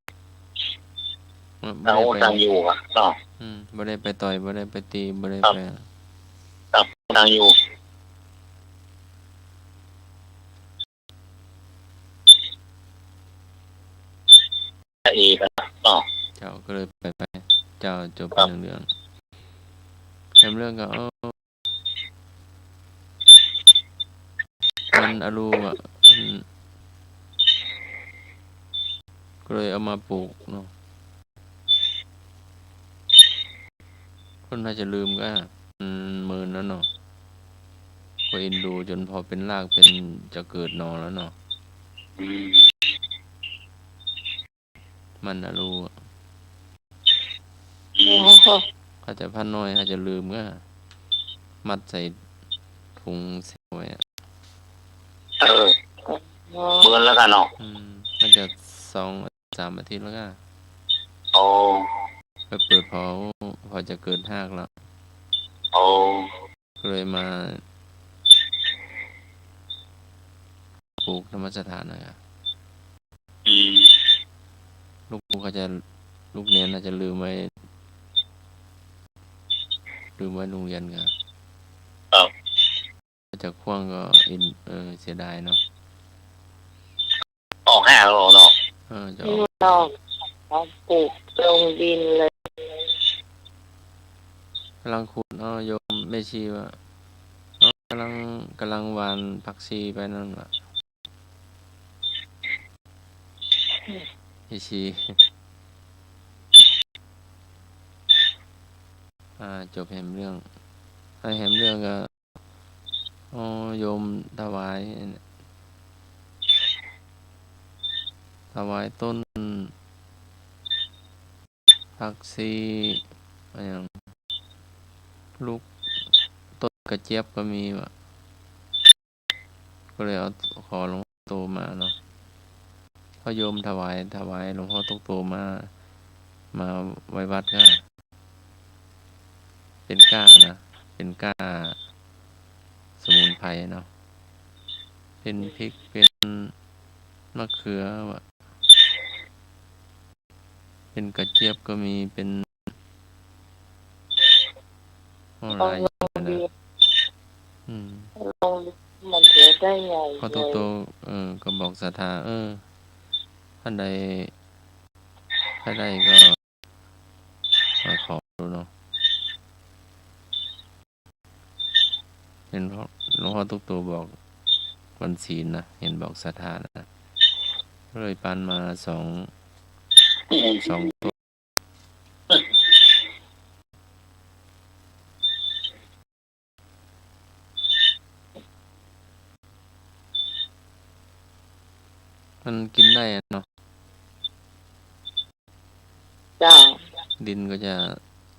มันบ่ได้ไป ต่างอยู่อะเนาะ อืม บ่ได้ไปต่อย บ่ได้ไปตี บ่ได้ไป ครับ ต่างอยู่ พระเอกอะเนาะ เจ้าก็เลยไป ไป เจ้าจบ ครับ เรื่อง เรื่อง เรื่องก็ เอ้า มันอลูอะ มัน ก็เลยเอามาปลูกเนาะ คนถ้าจะลืมก็ อืม เมินแล้วเนาะ ก็เอ็นดูจ๋นผ่อเป๋นรากเป๋นจะเกิดหน่อแล้วเนาะ อืม มันน่ะฮู้อะ โอ้โห เขาจะพันน้อย เขาจะลืมก็ มัดใส่ถุงเซลไว้อะ เออ เมินแล้วกั๋นเนาะ อืม มันจะสอง สามอาทิตย์แล้วก็ โอ้ ไปเปิดผ่อ ผ่อจะเกิดฮากแล้ว โอ้ ก็เลยมาปลูกนมัสถานนะครับ อืม ลูกเขาจะ ลูกเณรน่าจะลืมไว้ ลืมไว้โฮงเฮียนครับ ครับ จะขว้างก็อิน เออ เสียดายเนาะ ออกฮากแล้วเนาะ เออ จะออก ออก เอาปลูกลงดินเลย ก๋ำลังขุด อ้อ โยมแม่ชีว่า อ้อ ก๋ำลัง ก๋ำลังหว่านผักชีไปนั่นว่ะ แม่ชี อ่า จบแหมเรื่อง อ่า แหมเรื่องก็ อ้อ โยมถวาย ถวายต้นผักชี อะหยัง ลูกต้นกระเจี๊ยบก็มีว่ะ ก็เลยเอา ขอหลวงพ่อโตมาเนาะ เพราะโยมถวาย ถวายหลวงพ่อตุ๊กโตมา มาไว้วัดก็ เป๋นก้านะ เป๋นก้าสมุนไพรเนาะ เป๋นพริก เป๋นมะเขือว่ะ เป๋นกระเจี๊ยบก็มี เป๋น โอ้ หลายอย่างนะ อืม ลองดูมันจะได้ไง พ่อตุ๊กโต เออ ก็บอกศรัทธา เออ ท่านใด ใครได้ก็มาขอดูเนาะ เห็นพ่อ หลวงพ่อตุ๊กโตบอกวันศีลนะ เห็นบอกศรัทธานะ เลยปันมาสอง สองต้น มันกิ๋นได้อะเนาะ เจ้า ดินก็จะ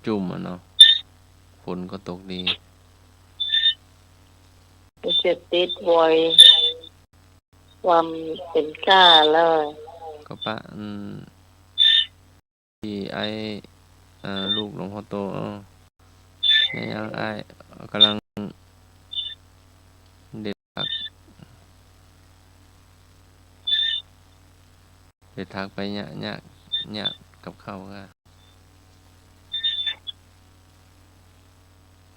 จุ่มอะเนาะ ฝนก็ตกดี มันจะติดไว้ ความเป๋นก้าแล้ว ก็ปะ อืม ตี้ไอ้ อ่า ลูกหลวงพ่อโต เออ เนี่ยยังอ้ายก๋ำลังเด็ดผัก เด็ดผักไปเยียะๆ เยียะกับข้าวก็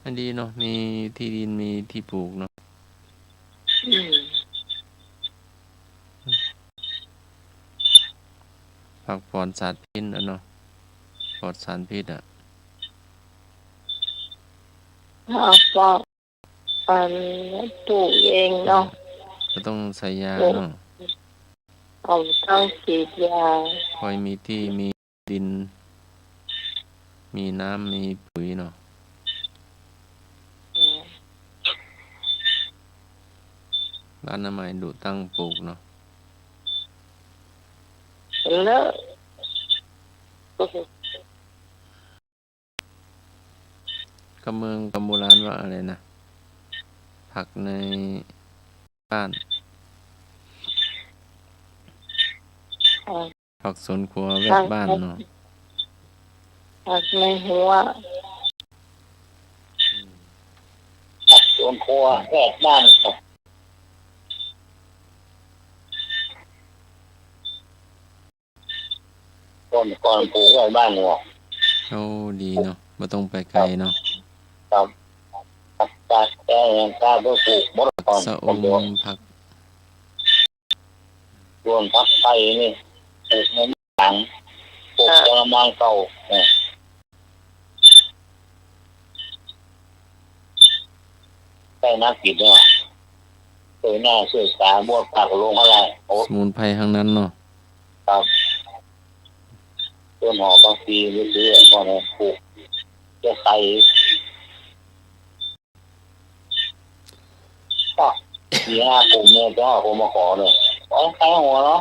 อันดีเนาะ มีตี้ดิน มีตี้ปลูกเนาะ อืม ผักปลอดสารพิษอะเนาะ ปลอดสารพิษอะ เอาปลอด อันปลูกเองเนาะ บ่ต้องใส่ยาเนาะ เอา บ่ต้องฉีดยา ค่อยมีตี้ มีดิน มีน้ำ มีปุ๋ยเนาะ อืม อนามัย ดูตั้งปลูกเนาะ แล้ว กำเมือง กำโบราณว่าอะไรนะ ผักในบ้าน ผัก ผักสวนครัวแวดบ้านเนาะ ผักใน ผักในหัว อืม ผักสวนครัวแวดบ้านครับ ก่อน ก่อนปลูกไว้บ้านหัว โอ้ ดีเนาะ บ่ต้องไปไก๋เนาะ ครับ ผักกาด แกง กาด ไปปลูกหมดก่อน ผักสะอม ผัก ส่วนผักไผ่นี่ ปลูกในหลัง ปลูกกะละมังเก่า เนี่ย ใช้น้ำกิ๋นเนี่ย ช่วยหน้าช่วยตา บวชผักลงอะไร โอ้ สมุนไพรทั้งนั้นเนาะ ครับ ต้นหอมผักชี ไปซื้อก่อนนะ ปลูก จะใส่ อ้าว สี่ห้ากุมเนี่ย จะเอาคนมาขอเนี่ย โอ้ย ใครหัวเนาะ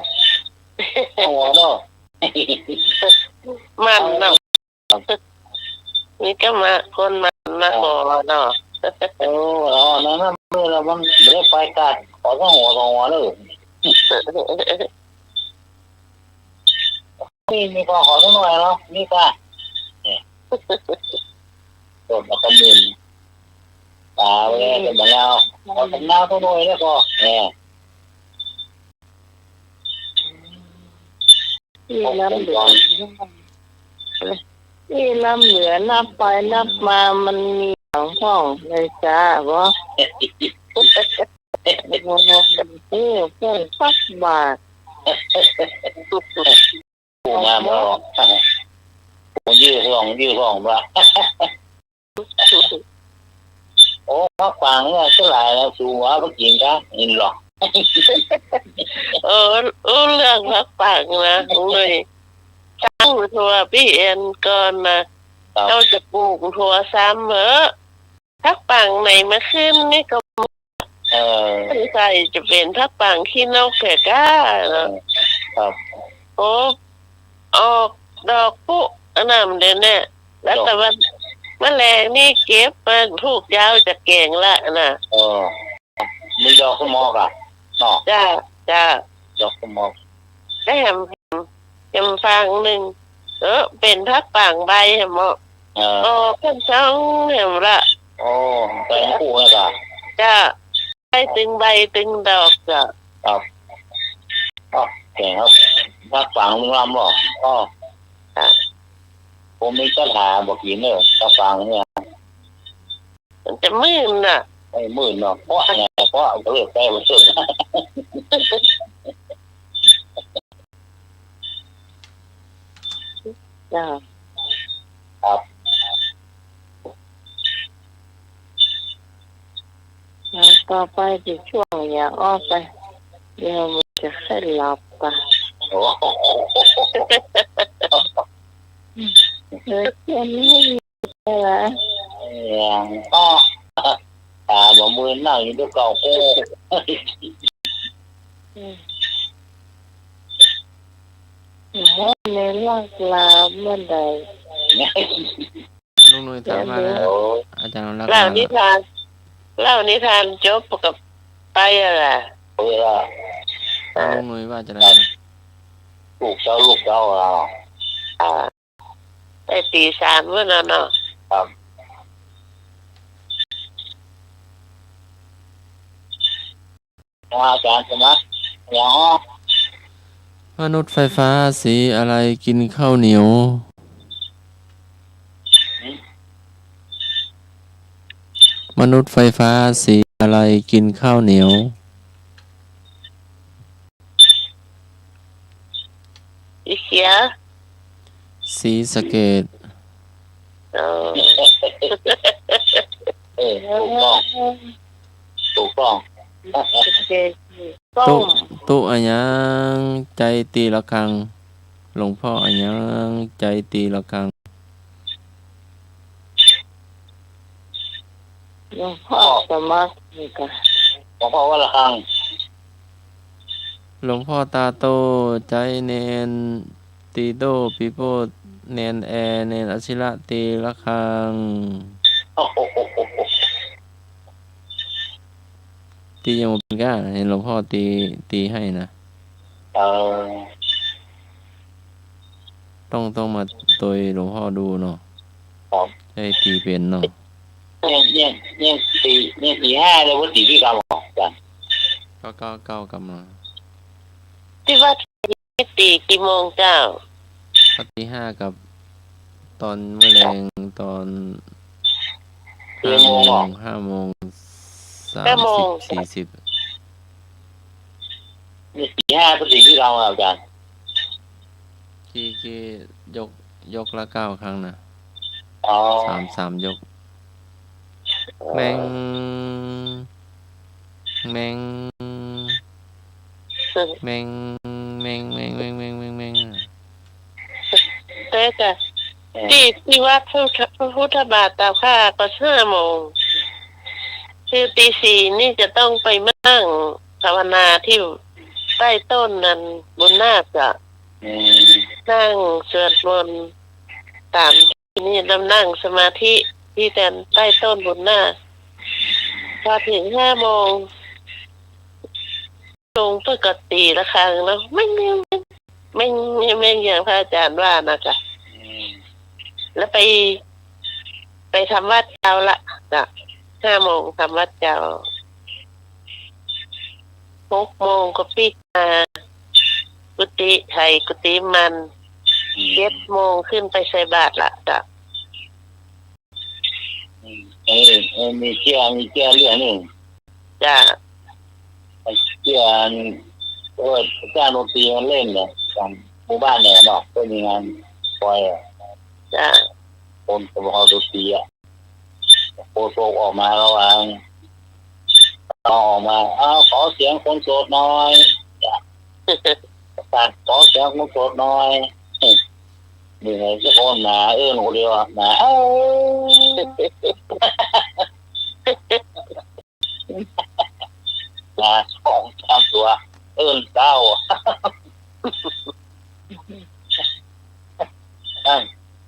หัวเนาะ มันเนาะ มีก็มา คนมา มาขอเนาะ เออ เอา นั่นน่ะ เมื่อเรามันไม่ได้ไปกัด ขอสักหัวสองหัวเลย นี่ นี่ก็ขอสักหน่อยเนาะ นี่ก็ เนี่ย ต้นมะขาม ตาแล อืม เป็นมะนาว ขอสักนาวสักหน่อยแล้วก็ เนี่ย นี่ลำเหลือ นี่ลำเหลือนับไปนับมามันมีหยังพ่องในจ้าบ่ เออ เพิ่นตักบาตร ผู้งามเรา ผมยื้อห้อง ยื้อห้องว่า โอ้ ผักปังเนี่ย ฉลาดนะ สูว่าบ่กิ๋นกะ เห็นหรอ เออ อู้เรื่องผักปังนะ เอ้ย ตั้งถั่วปี้แอนก่อนนะ ครับ เจ้าจะปลูกถั่วซ้ำเหอะ ผักปังไหนมาขึ้นนี่ก็ เออ ใส่จะเป๋นผักปังขี้นกแผะก้าเนาะ เออ ครับ โอ้ ออกดอกปุ๊ อันนั้นเดี๋ยวนี้ แล้ว ดอก แต่ว่าแมลงนี่เก็บมาทุกเช้าจะแก๋งละนะ เออ มีดอกสะมอกอะเนาะ จ้า จ้า ดอกสะมอก ได้แหม แหมฟางนึ่ง เออ เป๋นผักปังใบแหมเนาะ เออ ออกกั๋นสองแหมละ โอ้ ใบมะกรูดนะกะ จ้า ใบตึงใบตึงดอกจ้ะ ครับ อ๋อ แก๋งครับ ผักปังงามบ่ อ๋อ อ่ะ ผมมีคาถาบอกกิ๋นเนอะ ผักปังเนี่ย มันจะมื่นน่ะ ไอ้มื่นเนาะ เพราะไง เพราะเลิกได้มันสุด จ้ะ ครับ อ่ะ ต่อไปจะช่วงอย่าอ้อไป เดี๋ยวมันจะให้หลับไป โอ้โห เออ เขียนไม่ ใช่ไหม เออ อ๋อ ต๋าบ่มื่นนั่งอยู่ตรงเก่าโก้ อืม ในลากลาเมื่อใด ลุงหนุ่ยถามมานะ โอ้ อาจารย์อนุรักษ์ เล่านิทาน เล่านิทานจบกับไปอะล่ะ เออ ลุงหนุ่ยว่าจะไดนะ ลูกเจ้า ลูกเจ้าอ่ะ อ่า ได้ตีสามเมื่อนั้นเนาะ ครับ อาจารย์สมัคร อย่าง มนุษย์ไฟฟ้าสีอะไรกินข้าวเหนียว หืม มนุษย์ไฟฟ้าสีอะไรกินข้าวเหนียว สีเขียว ศรีสะเกษ เออ เออ ถูกต้อง ถูกต้อง ศรีสะเกษ ตุ๊ ตุ๊อะหยัง ใจ๊ตีระฆัง หลวงพ่ออะหยัง ใจ๊ตีระฆัง หลวงพ่อสมัครนี่กะ หลวงพ่อวัดระฆัง หลวงพ่อต๋าโต้ ใจ๊แนนตีโต้ ปีโป้แนนแอ แนนอศิระตีระฆัง โอ้โห ตียังบ่เป๋นก้า เห็นหลวงพ่อตี ตีหื้อนะ เออ ต้อง ต้องมาตวยหลวงพ่อดูเนาะ ครับ ใจ๊ตีเป๋นเนาะ เนี่ย เนี่ย เนี่ยตี เนี่ยตีห้าเลยว่าตีกี่กรัมอ่ะ อาจารย์ เก้า เก้า เก้ากรัมเนาะ ตี้วัด ตีกี่โมงเจ้า ก็ตีห้ากับตอนเมื่อแลง ตอน ห้าโมง ห้าโมง ห้าโมง สามสิบ ห้าโมง สี่สิบ นี่ตีห้าก็ตีกี่ครั้งแล้วอาจารย์ กี่ กี่ยก ยกละเก้าครั้งนะ อ๋อ สาม สามยก แมง แมง แมง แมง แมง แมง แมง แมง เต้จ้ะ เออ ตี้ ตี้วัดพระพุทธ พระพุทธบาทเจ้าค่ะ ก็ห้าโมง คือตีสี่นี่จะต้องไปนั่งภาวนาตี้ใต้ต้นนั้นบุญนาคเจ้า อืม นั่งสวดมนต์ต๋ามตี้นี่ แล้วนั่งสมาธิตี้แตนใต้ต้นบุญนาค พอเถิงห้าโมง ลงเปิ้นก็ตี๋ระฆังแล้ว เม้ง เม้ง เม้ง เม้ง อย่างพระอาจารย์ว่านะเจ้า อืม แล้วไป ไปทำวัตรเจ้าละเจ้า ห้าโมงทำวัตรเจ้า หกโมงก็ปิ๊กมา กุฏิไถกุฏิมัน อืม เจ็ดโมงขึ้นไปใส่บาตรละเจ้า อืม เออ เออ มีเจ้า มีเจ้าเรื่องนึ่ง เจ้า ไอ้เจ้า โอ้ย จ้างดนตรีมาเล่นเนี่ย ต๋ามหมู่บ้านเนี่ยเนาะ ก็มีงานปอยอะ เจ้า คนก็มาเอาดนตรีอะ โฆษกออกมาแล้วว่า เอาออกมา เอา ขอเสียงคนโสดหน่อย ประกาศขอเสียงคนโสดหน่อย นี่ไง เจ้าของหนาเอิ้นคนเดียวอะ หนา เอ้า หนาสองสามตั๋ว เอิ้นเศร้า นั่น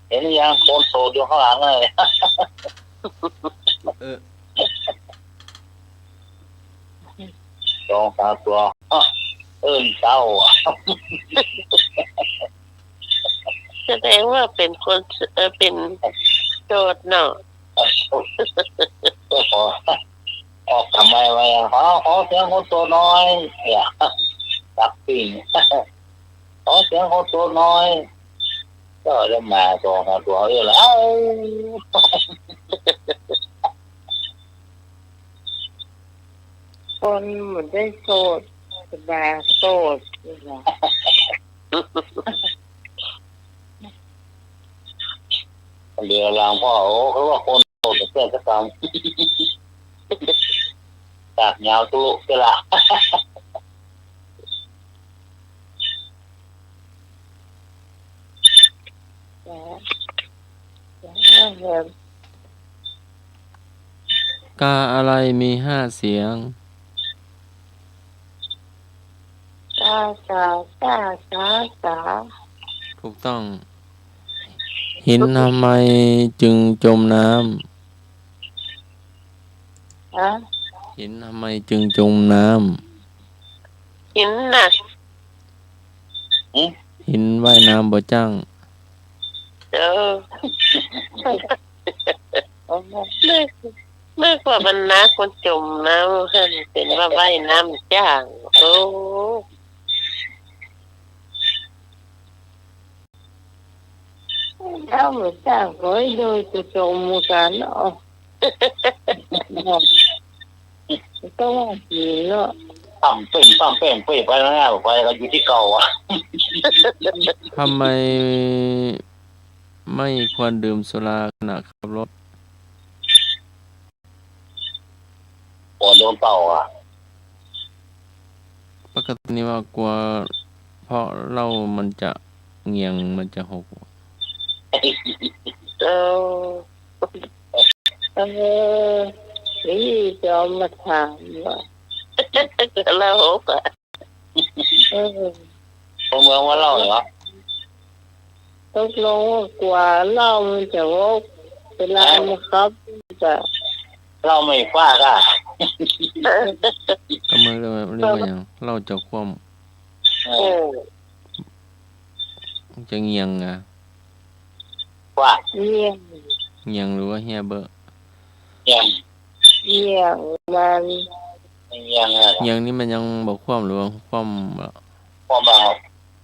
เห็นยัง คนโสดอยู่ข้างหลังเลย เออ สองสามตั๋ว เอิ้นเศร้า แสดงว่าเป๋นคน เอ่อ เป๋นโสดเนาะ ก็ขอ ออกทำไมวะ ขอ ขอเสียงคนโสดหน่อย เนี่ย ตักปิ้ง ขอเสียงคนโสดหน่อย ก็ได้มาสองสามตั๋ว เออ แล้ว เอ้า คนบ่ได้โสด แต่บ่าโสดนี่นะ เดี๋ยวหลังพ่อ โอ้ เขาว่าคนโสดเสียสักกำ ตากยาวตุเสียละ กาอะไรมีห้าเสียง กา สา สา สา สา ถูกต้อง หินทำไมจึงจมน้ำ ฮะ หินทำไมจึงจมน้ำ หินน่ะ หึ หินว่ายน้ำบ่จั้ง เออ นึก นึกว่ามันหนัก มันจมน้ำ หันเป๋นว่าว่ายน้ำจั้ง โอ้ น้ำบ่จั้ง โอ้ย โดยจะจมเหมือนกั๋นเนาะ ต้องว่าหินเนาะ ปั๊มเป้ง ปั๊มเป้ง เป้งไปแล้วนะ ไปก็อยู่ตี้เก่าอะ ทำไมไม่ควรดื่มสุราขณะขับรถ กลัวโดนเป่าอะ ปกตินี่ว่ากลัว เพราะเหล้ามันจะเหงี่ยง มันจะหก เออ เออ นี่จอมมาถามว่า เหล้าหกอะ เออ คนเมืองว่าเหล้าเหรอ ตกลงว่ากลัวเหล้ามันจะหก เวลามันขับ จะ เหล้าไม่ฟาดอะ ก็มันเรียกว่า เรียกว่าหยัง เหล้าจะคว่ำ เออ เออ มันจะเหงี่ยงอะ ว่า เหงี่ยง เหงี่ยงหรือว่าเหี่ยเบ้อ เหงี่ยง เหงี่ยงมัน เหงี่ยงอะ เหงี่ยงนี่มันยังบ่คว่ำหรือว่าคว่ำแล้ว คว่ำแล้วครับ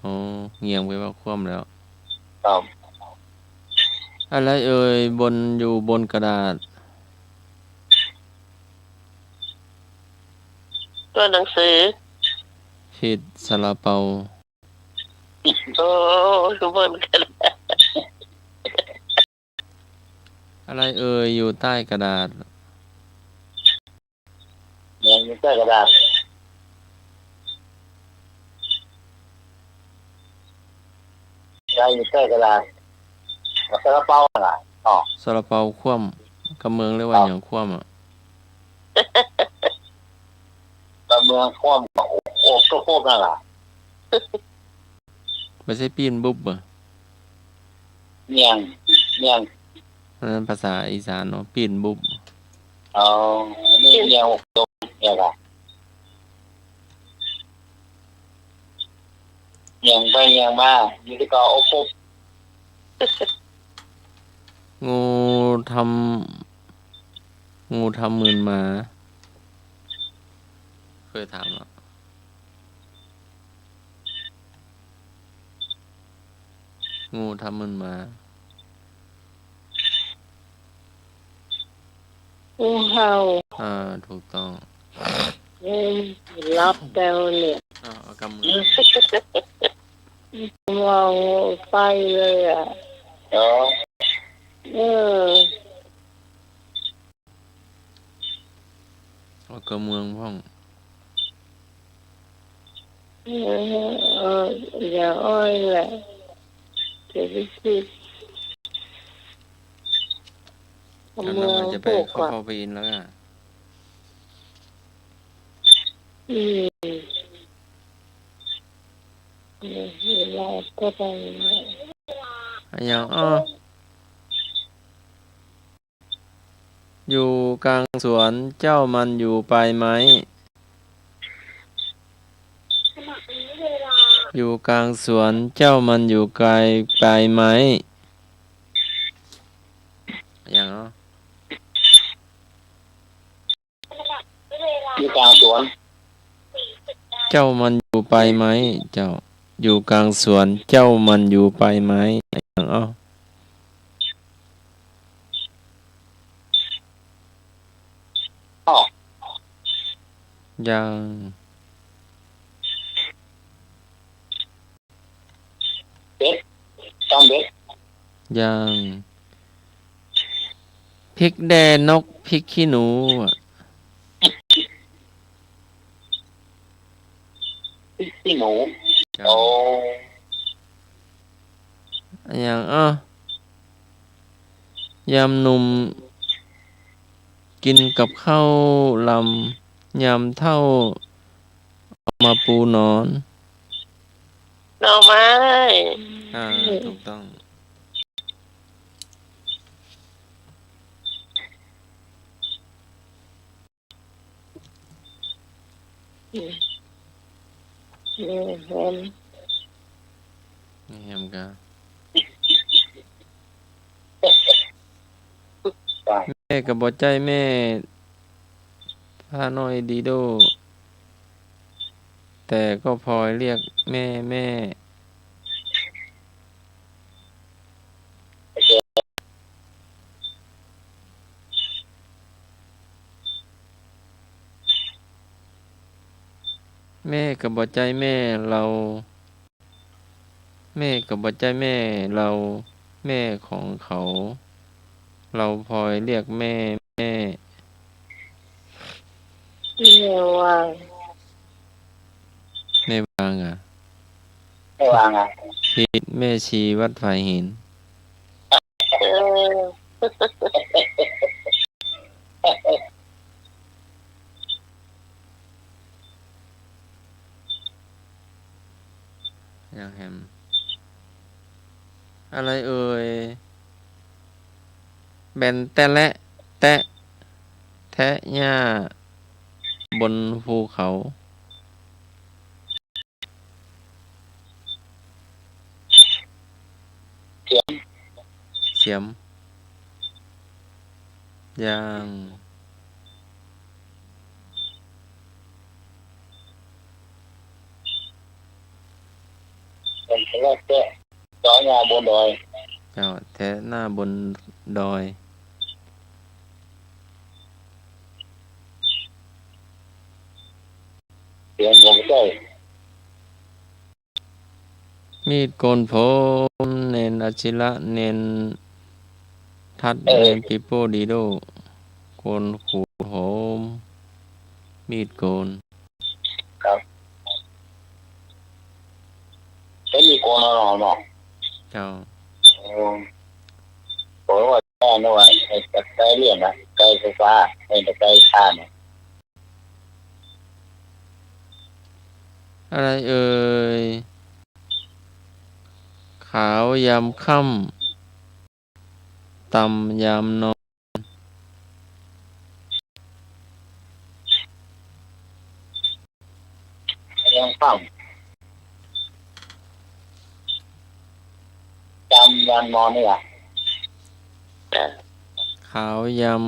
อ๋อ เหงี่ยงแปลว่าคว่ำแล้ว ครับ อะไรเอ่ย บน อยู่บนกระดาษ ตัวหนังสือ ผิด ซาลาเปา โอ้ อยู่บนกระดาษ อะไรเอ่ย อยู่ใต้กระดาษ เหรียญอยู่ใต้กระดาษ อะไรอยู่ใต้กระดาษ ซาลาเปาน่ะ อ๋อ ซาลาเปาคว่ำ กำเมืองเรียกว่า ครับ หยังคว่ำอะ กำเมืองคว่ำ อบ อบตุ๊กโป๊กนั่นล่ะ บ่ใจ้ปี้นบุบบ่ เมี่ยง เมี่ยง อันนั้นภาษาอีสานเนาะ ปี้นบุบ อ๋อ นี่ ปี้น เมี่ยงอบตุ๊กเนี่ยล่ะ เยี่ยงไปเยี่ยงมา อยู่ตี้เก่า อบ อบ งูทำ งูทำเหมือนหมา เกยถามแล้ว งูทำเหมือนหมา งูเห่า อ่า ถูกต้อง เออ หลับแล้วเนี่ย อ่า เอากำมือ เว้าไปเลยอะ อ๋อ เออ เอากำเมืองพ่อง เออ เออ อย่าอ้อยแหละ จะไปคิด อันนั้นมันจะไป กำเมืองพวก เข้า อะ เข้าไปอินแล้วอะ อืม เออ เวลาก็ไปแล้ว อะหยัง อ้อ อยู่กลางสวนเจ้ามันอยู่ปลายไม้ อยู่กลางสวนเจ้ามันอยู่ไกลปลายไม้ อะหยังเนาะ อยู่กลางสวน เจ้ามันอยู่ปลายไม้ เจ้า อยู่กลางสวน เจ้ามันอยู่ปลายไม้ อะหยัง อ้อ อ้อ ยัง เบ็ด ต้องเบ็ด ยัง พริกแด่นกพริกขี้หนูอะ พริกขี้หนู จ้ะ โอ้ อะหยัง อ้อ ยามหนุ่มกินกับข้าวลำ ยามเฒ่าเอามาปูหนอน หน่อไม้ อ่า ถูกต้อง อืม แม่แฮม แม่แฮมกะ แม่ก็บ่ใจ้แม่ พระน้อยดีโด้ แต่ก็พลอยเรียกแม่ แม่ แม่ก็บ่ใจ้แม่ลาว แม่ก็บ่ใจ้แม่ลาว แม่ของเขา ลาวพลอยเรียกแม่ แม่ แม่วาง แม่วางอะ แม่วางอะ ผิด แม่ชีวัดฝายหิน เออ ยังแหม อะไรเอ่ย แบนแต๊ะแต๊ะ แทะหญ้าบนภูเขา เสียม เสียม ยาง เสียมแต๊ะ เจาะหญ้าบนดอย เจ้า แทะหน้าบนดอย เสียมผมใจ้ มีดโกนผม เณรอาชิระ เณรทัด เออ เณรปีโป้ดีโด้ โกนขูดผม มีดโกน ครับ ใช้มีดโกนเอาเนาะ เจ้า อืม อ้ แน่นอน ไอ้ตะไคร้เลี่ยนนะ ไคร้ไฟฟ้า ไอ้ตะไคร้ถ่านน่ะ อะไรเอ่ย ขาวยามค่ำ ต่ำยามนอน ยามค่ำ ต่ำยามนอนนี่หว่า ขาวยาม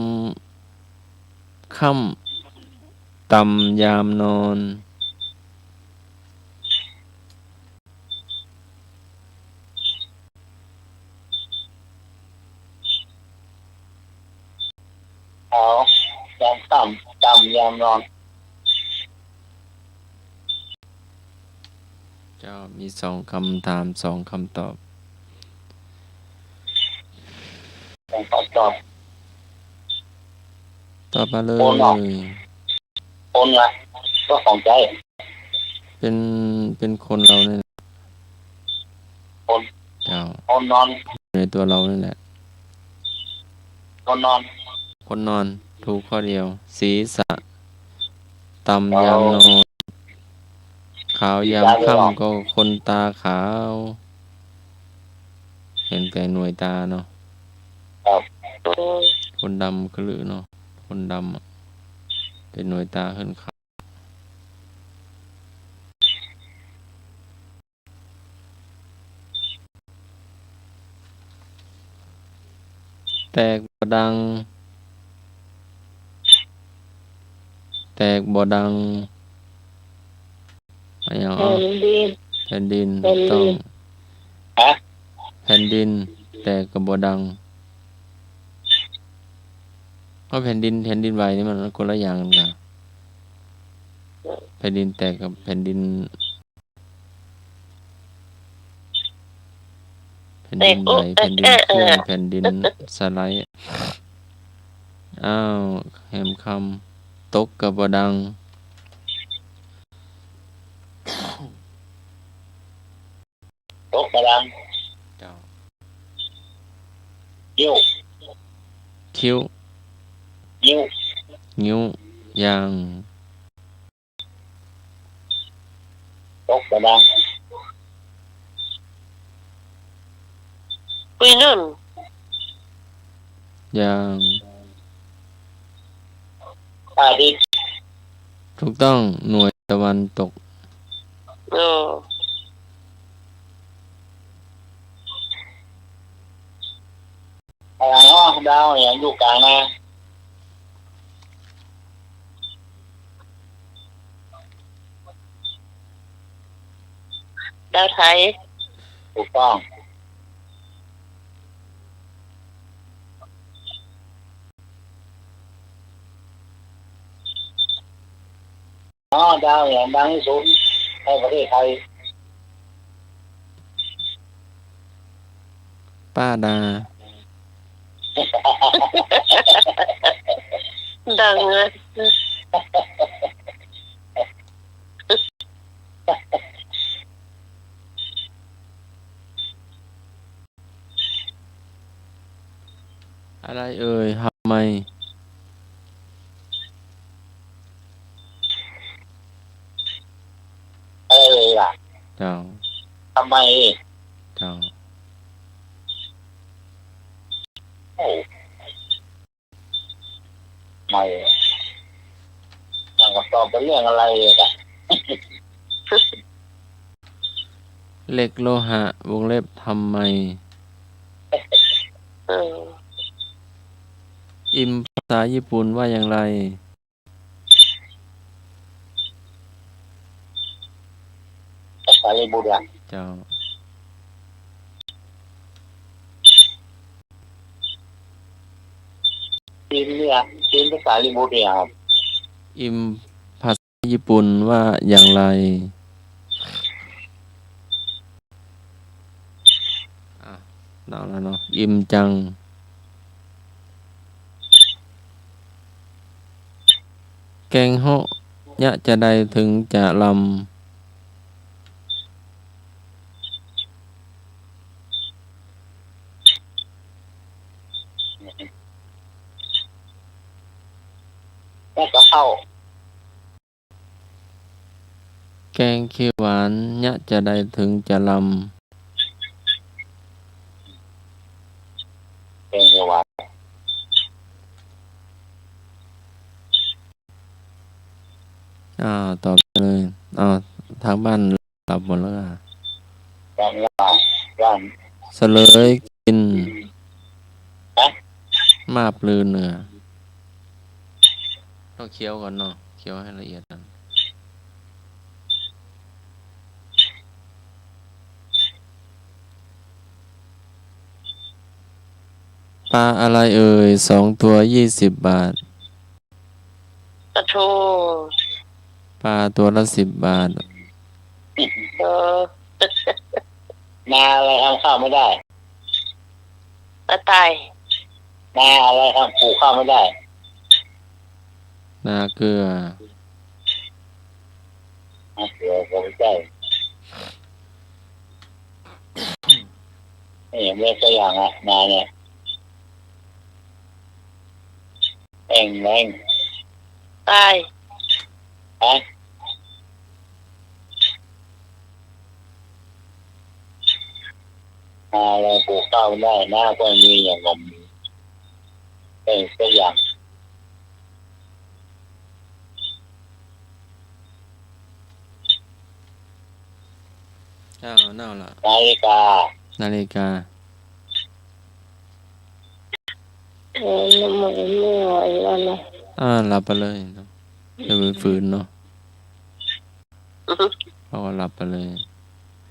ค่ำ ต่ำยามนอน ขาวยามค่ำ ต่ำยามนอน เจ้า มีสองคำถาม สองคำตอบ สองคำตอบ ตอบมาเลย คนเหรอ คนนะ ก็ของใจ๊ เป๋น เป๋นคนเราเนี่ย คน เจ้า คนนอน ในตั๋วเรานี่แหละ คนนอน คนนอน ถูกข้อเดียว ศีรษะ ต่ำยามนอน ขาวยามค่ำก็คนต๋าขาว เห็นแก่หน่วยต๋าเนาะ ครับ คนดำคือลือเนาะ คนดำอะ เป๋นหน่วยต๋าหื้นขาว แตกบ่ดัง แตกบ่ดัง อะหยัง แผ่นดิน แผ่นดิน แผ่นดิน ถูกต้อง ฮะ แผ่นดินแตกก็บ่ดัง เพราะแผ่นดิน แผ่นดินไหวนี่มันคนละอย่างกั๋น แผ่นดินแตกกับแผ่นดิน แผ่นดินไหว แตก แผ่นดินเคลื่อน แผ่นดินสไลด์ อ้าว แหมคำ ตกก็บ่ดัง ตกบ่ดัง เจ้า งิ้ว คิ้ว งิ้ว งิ้ว ยาง ตกบ่ดัง ปุ้ยนุ่น ยาง อาทิตย์ ถูกต้อง หน่วยตะวันตก เออ อะไรเนาะ ดาวเนี่ยอยู่กลางนะ ดาวไทย ถูกต้อง อ๋อ ดาวเนี่ยดังที่สุดในประเทศไทย ป้าดา ดังอะ อะไรเอ่ย ทำไม อะไรเอ่ยล่ะ เจ้า ทำไม เจ้า โอ้ ไม่ มันก็ตอบเป๋นเรื่องอะไรอะ เหล็กโลหะ วงเล็บ ทำไม เออ อิมภาษาญี่ปุ่นว่าอย่างไร ภาษาลิบุตรอะ เจ้า อิมเนี่ย อิมภาษาลิบุตรเนี่ยครับ อิมภาษาญี่ปุ่นว่าอย่างไร อ่ะ เอาแล้วเนาะ อิ่มจัง แกงเฮาะยะจะใดถึงจะลำ เ ข้าว แกงเขียวหวาน เยียะจะใดเถิงจะลำ แกงเขียวหวาน อ่า ตอบเลย อ่า ทางบ้านหลับหมดแล้วอ่ะ บ้าน บ้าน เสลยกิ๋น ฮะ มาบลือเนื้อ ต้องเคี้ยวก่อนเนาะ เคี้ยวให้ละเอียดก่อน ปลาอะไรเอ่ย สองตัวยี่สิบบาท ปลาทู ปลาตัวละสิบบาท เออ นาอะไรทำข้าวไม่ได้ นาตาย นาอะไรทำปลูกข้าวไม่ได้ นาเกลือ นาเกลือก็ไม่ใช่ นี่ ยกตัวอย่างอะ นาเนี่ย แห้งแล้ง ตาย ฮะ นาอะไรปลูกข้าวไม่ได้ นาก็มีอย่างกับมี แห้งสักอย่าง อ้าว เน่าละ นาฬิกา นาฬิกา เออ มันไม่ไหวแล้วนะ อ่า หลับไปเลยเนาะ อย่าไปฝืนเนาะ เพราะว่าหลับไปเลย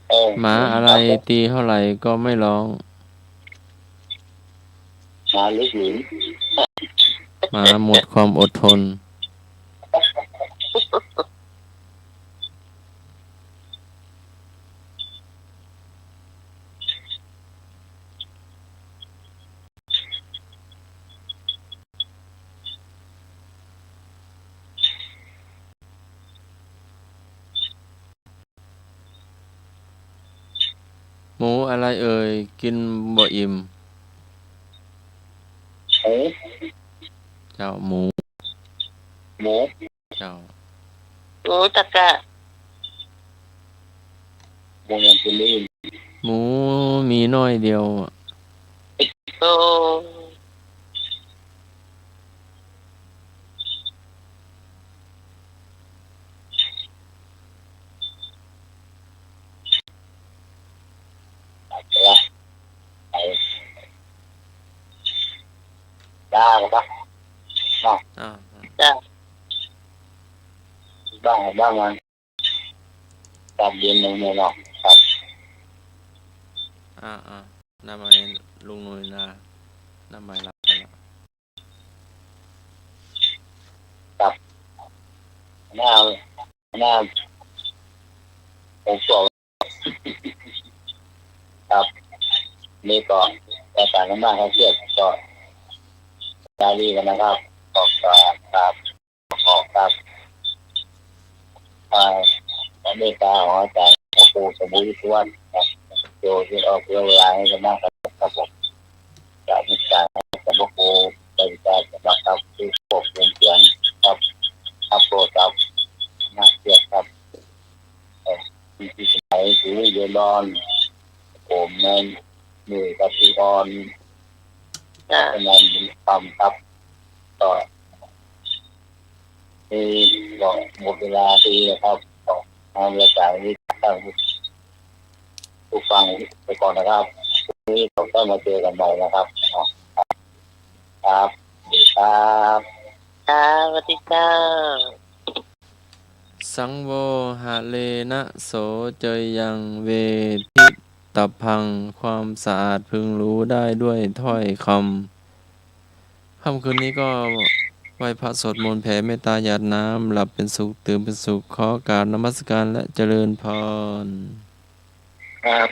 เออ หมาอะไรตีเท่าไหร่ก็ไม่ร้อง หมาลึกหลืน หมาหมดความอดทน หมูอะไรเอ่ย กินบ่อิ่ม หมู เจ้า หมู หมู เจ้า หมูตะกะ หมูยังกินไม่อิ่ม หมูมีน้อยเดียวอะ โอ้ ละ ไป ได้ครับ เนาะ อ่า จ้ะ บ้าง บ้างมัน ตอนเย็นลงเนี่ยเนาะ ครับ อ่า อ่า น้าไม้ลุงหนุ่ยนะ น้าไม้หลับไปแล้ว ครับ หน้า หน้า ผมสอบ ครับ นี่ก็ประสานกันมากครับ เสียจอด จารีกันนะครับ ขอบคุณครับ ขอบคุณครับ อ่า ความเมตตาของอาจารย์พระครูสมบูรณ์วิศวรรณครับ โยที่ออกเวลาให้กันมากครับ ครับผม กราบนมัสการครับ พระครู ปฏิบัติครับ ที่ควบคุมเสียงครับ ครับ โปรดครับ น่าเชื่อครับ เอ่อ ที่ ที่สมัยศรีวิไลดอน ผมนั้น นี่ครับ ที่อ่อน จ้ะ ฉะนั้นมีความครับ ก็ นี่ก็หมดเวลาดีนะครับ ก็ทางรายการนี้ท่านผู้ฟังไปก่อนนะครับ พรุ่งนี้เราค่อยมาเจอกันใหม่นะครับ ครับ สวัสดีครับ ค่ะ สวัสดีเจ้า สังโวหะเรนะโส เจยัง เวทิตะพัง ความสะอาดพึงรู้ได้ด้วยถ้อยคำ ค่ำคืนนี้ก็ไหว้พระสวดมนต์แผ่เมตตาหยาดน้ำ หลับเป็นสุข ตื่นเป็นสุข ขอกราบนมัสการและเจริญพร ครับ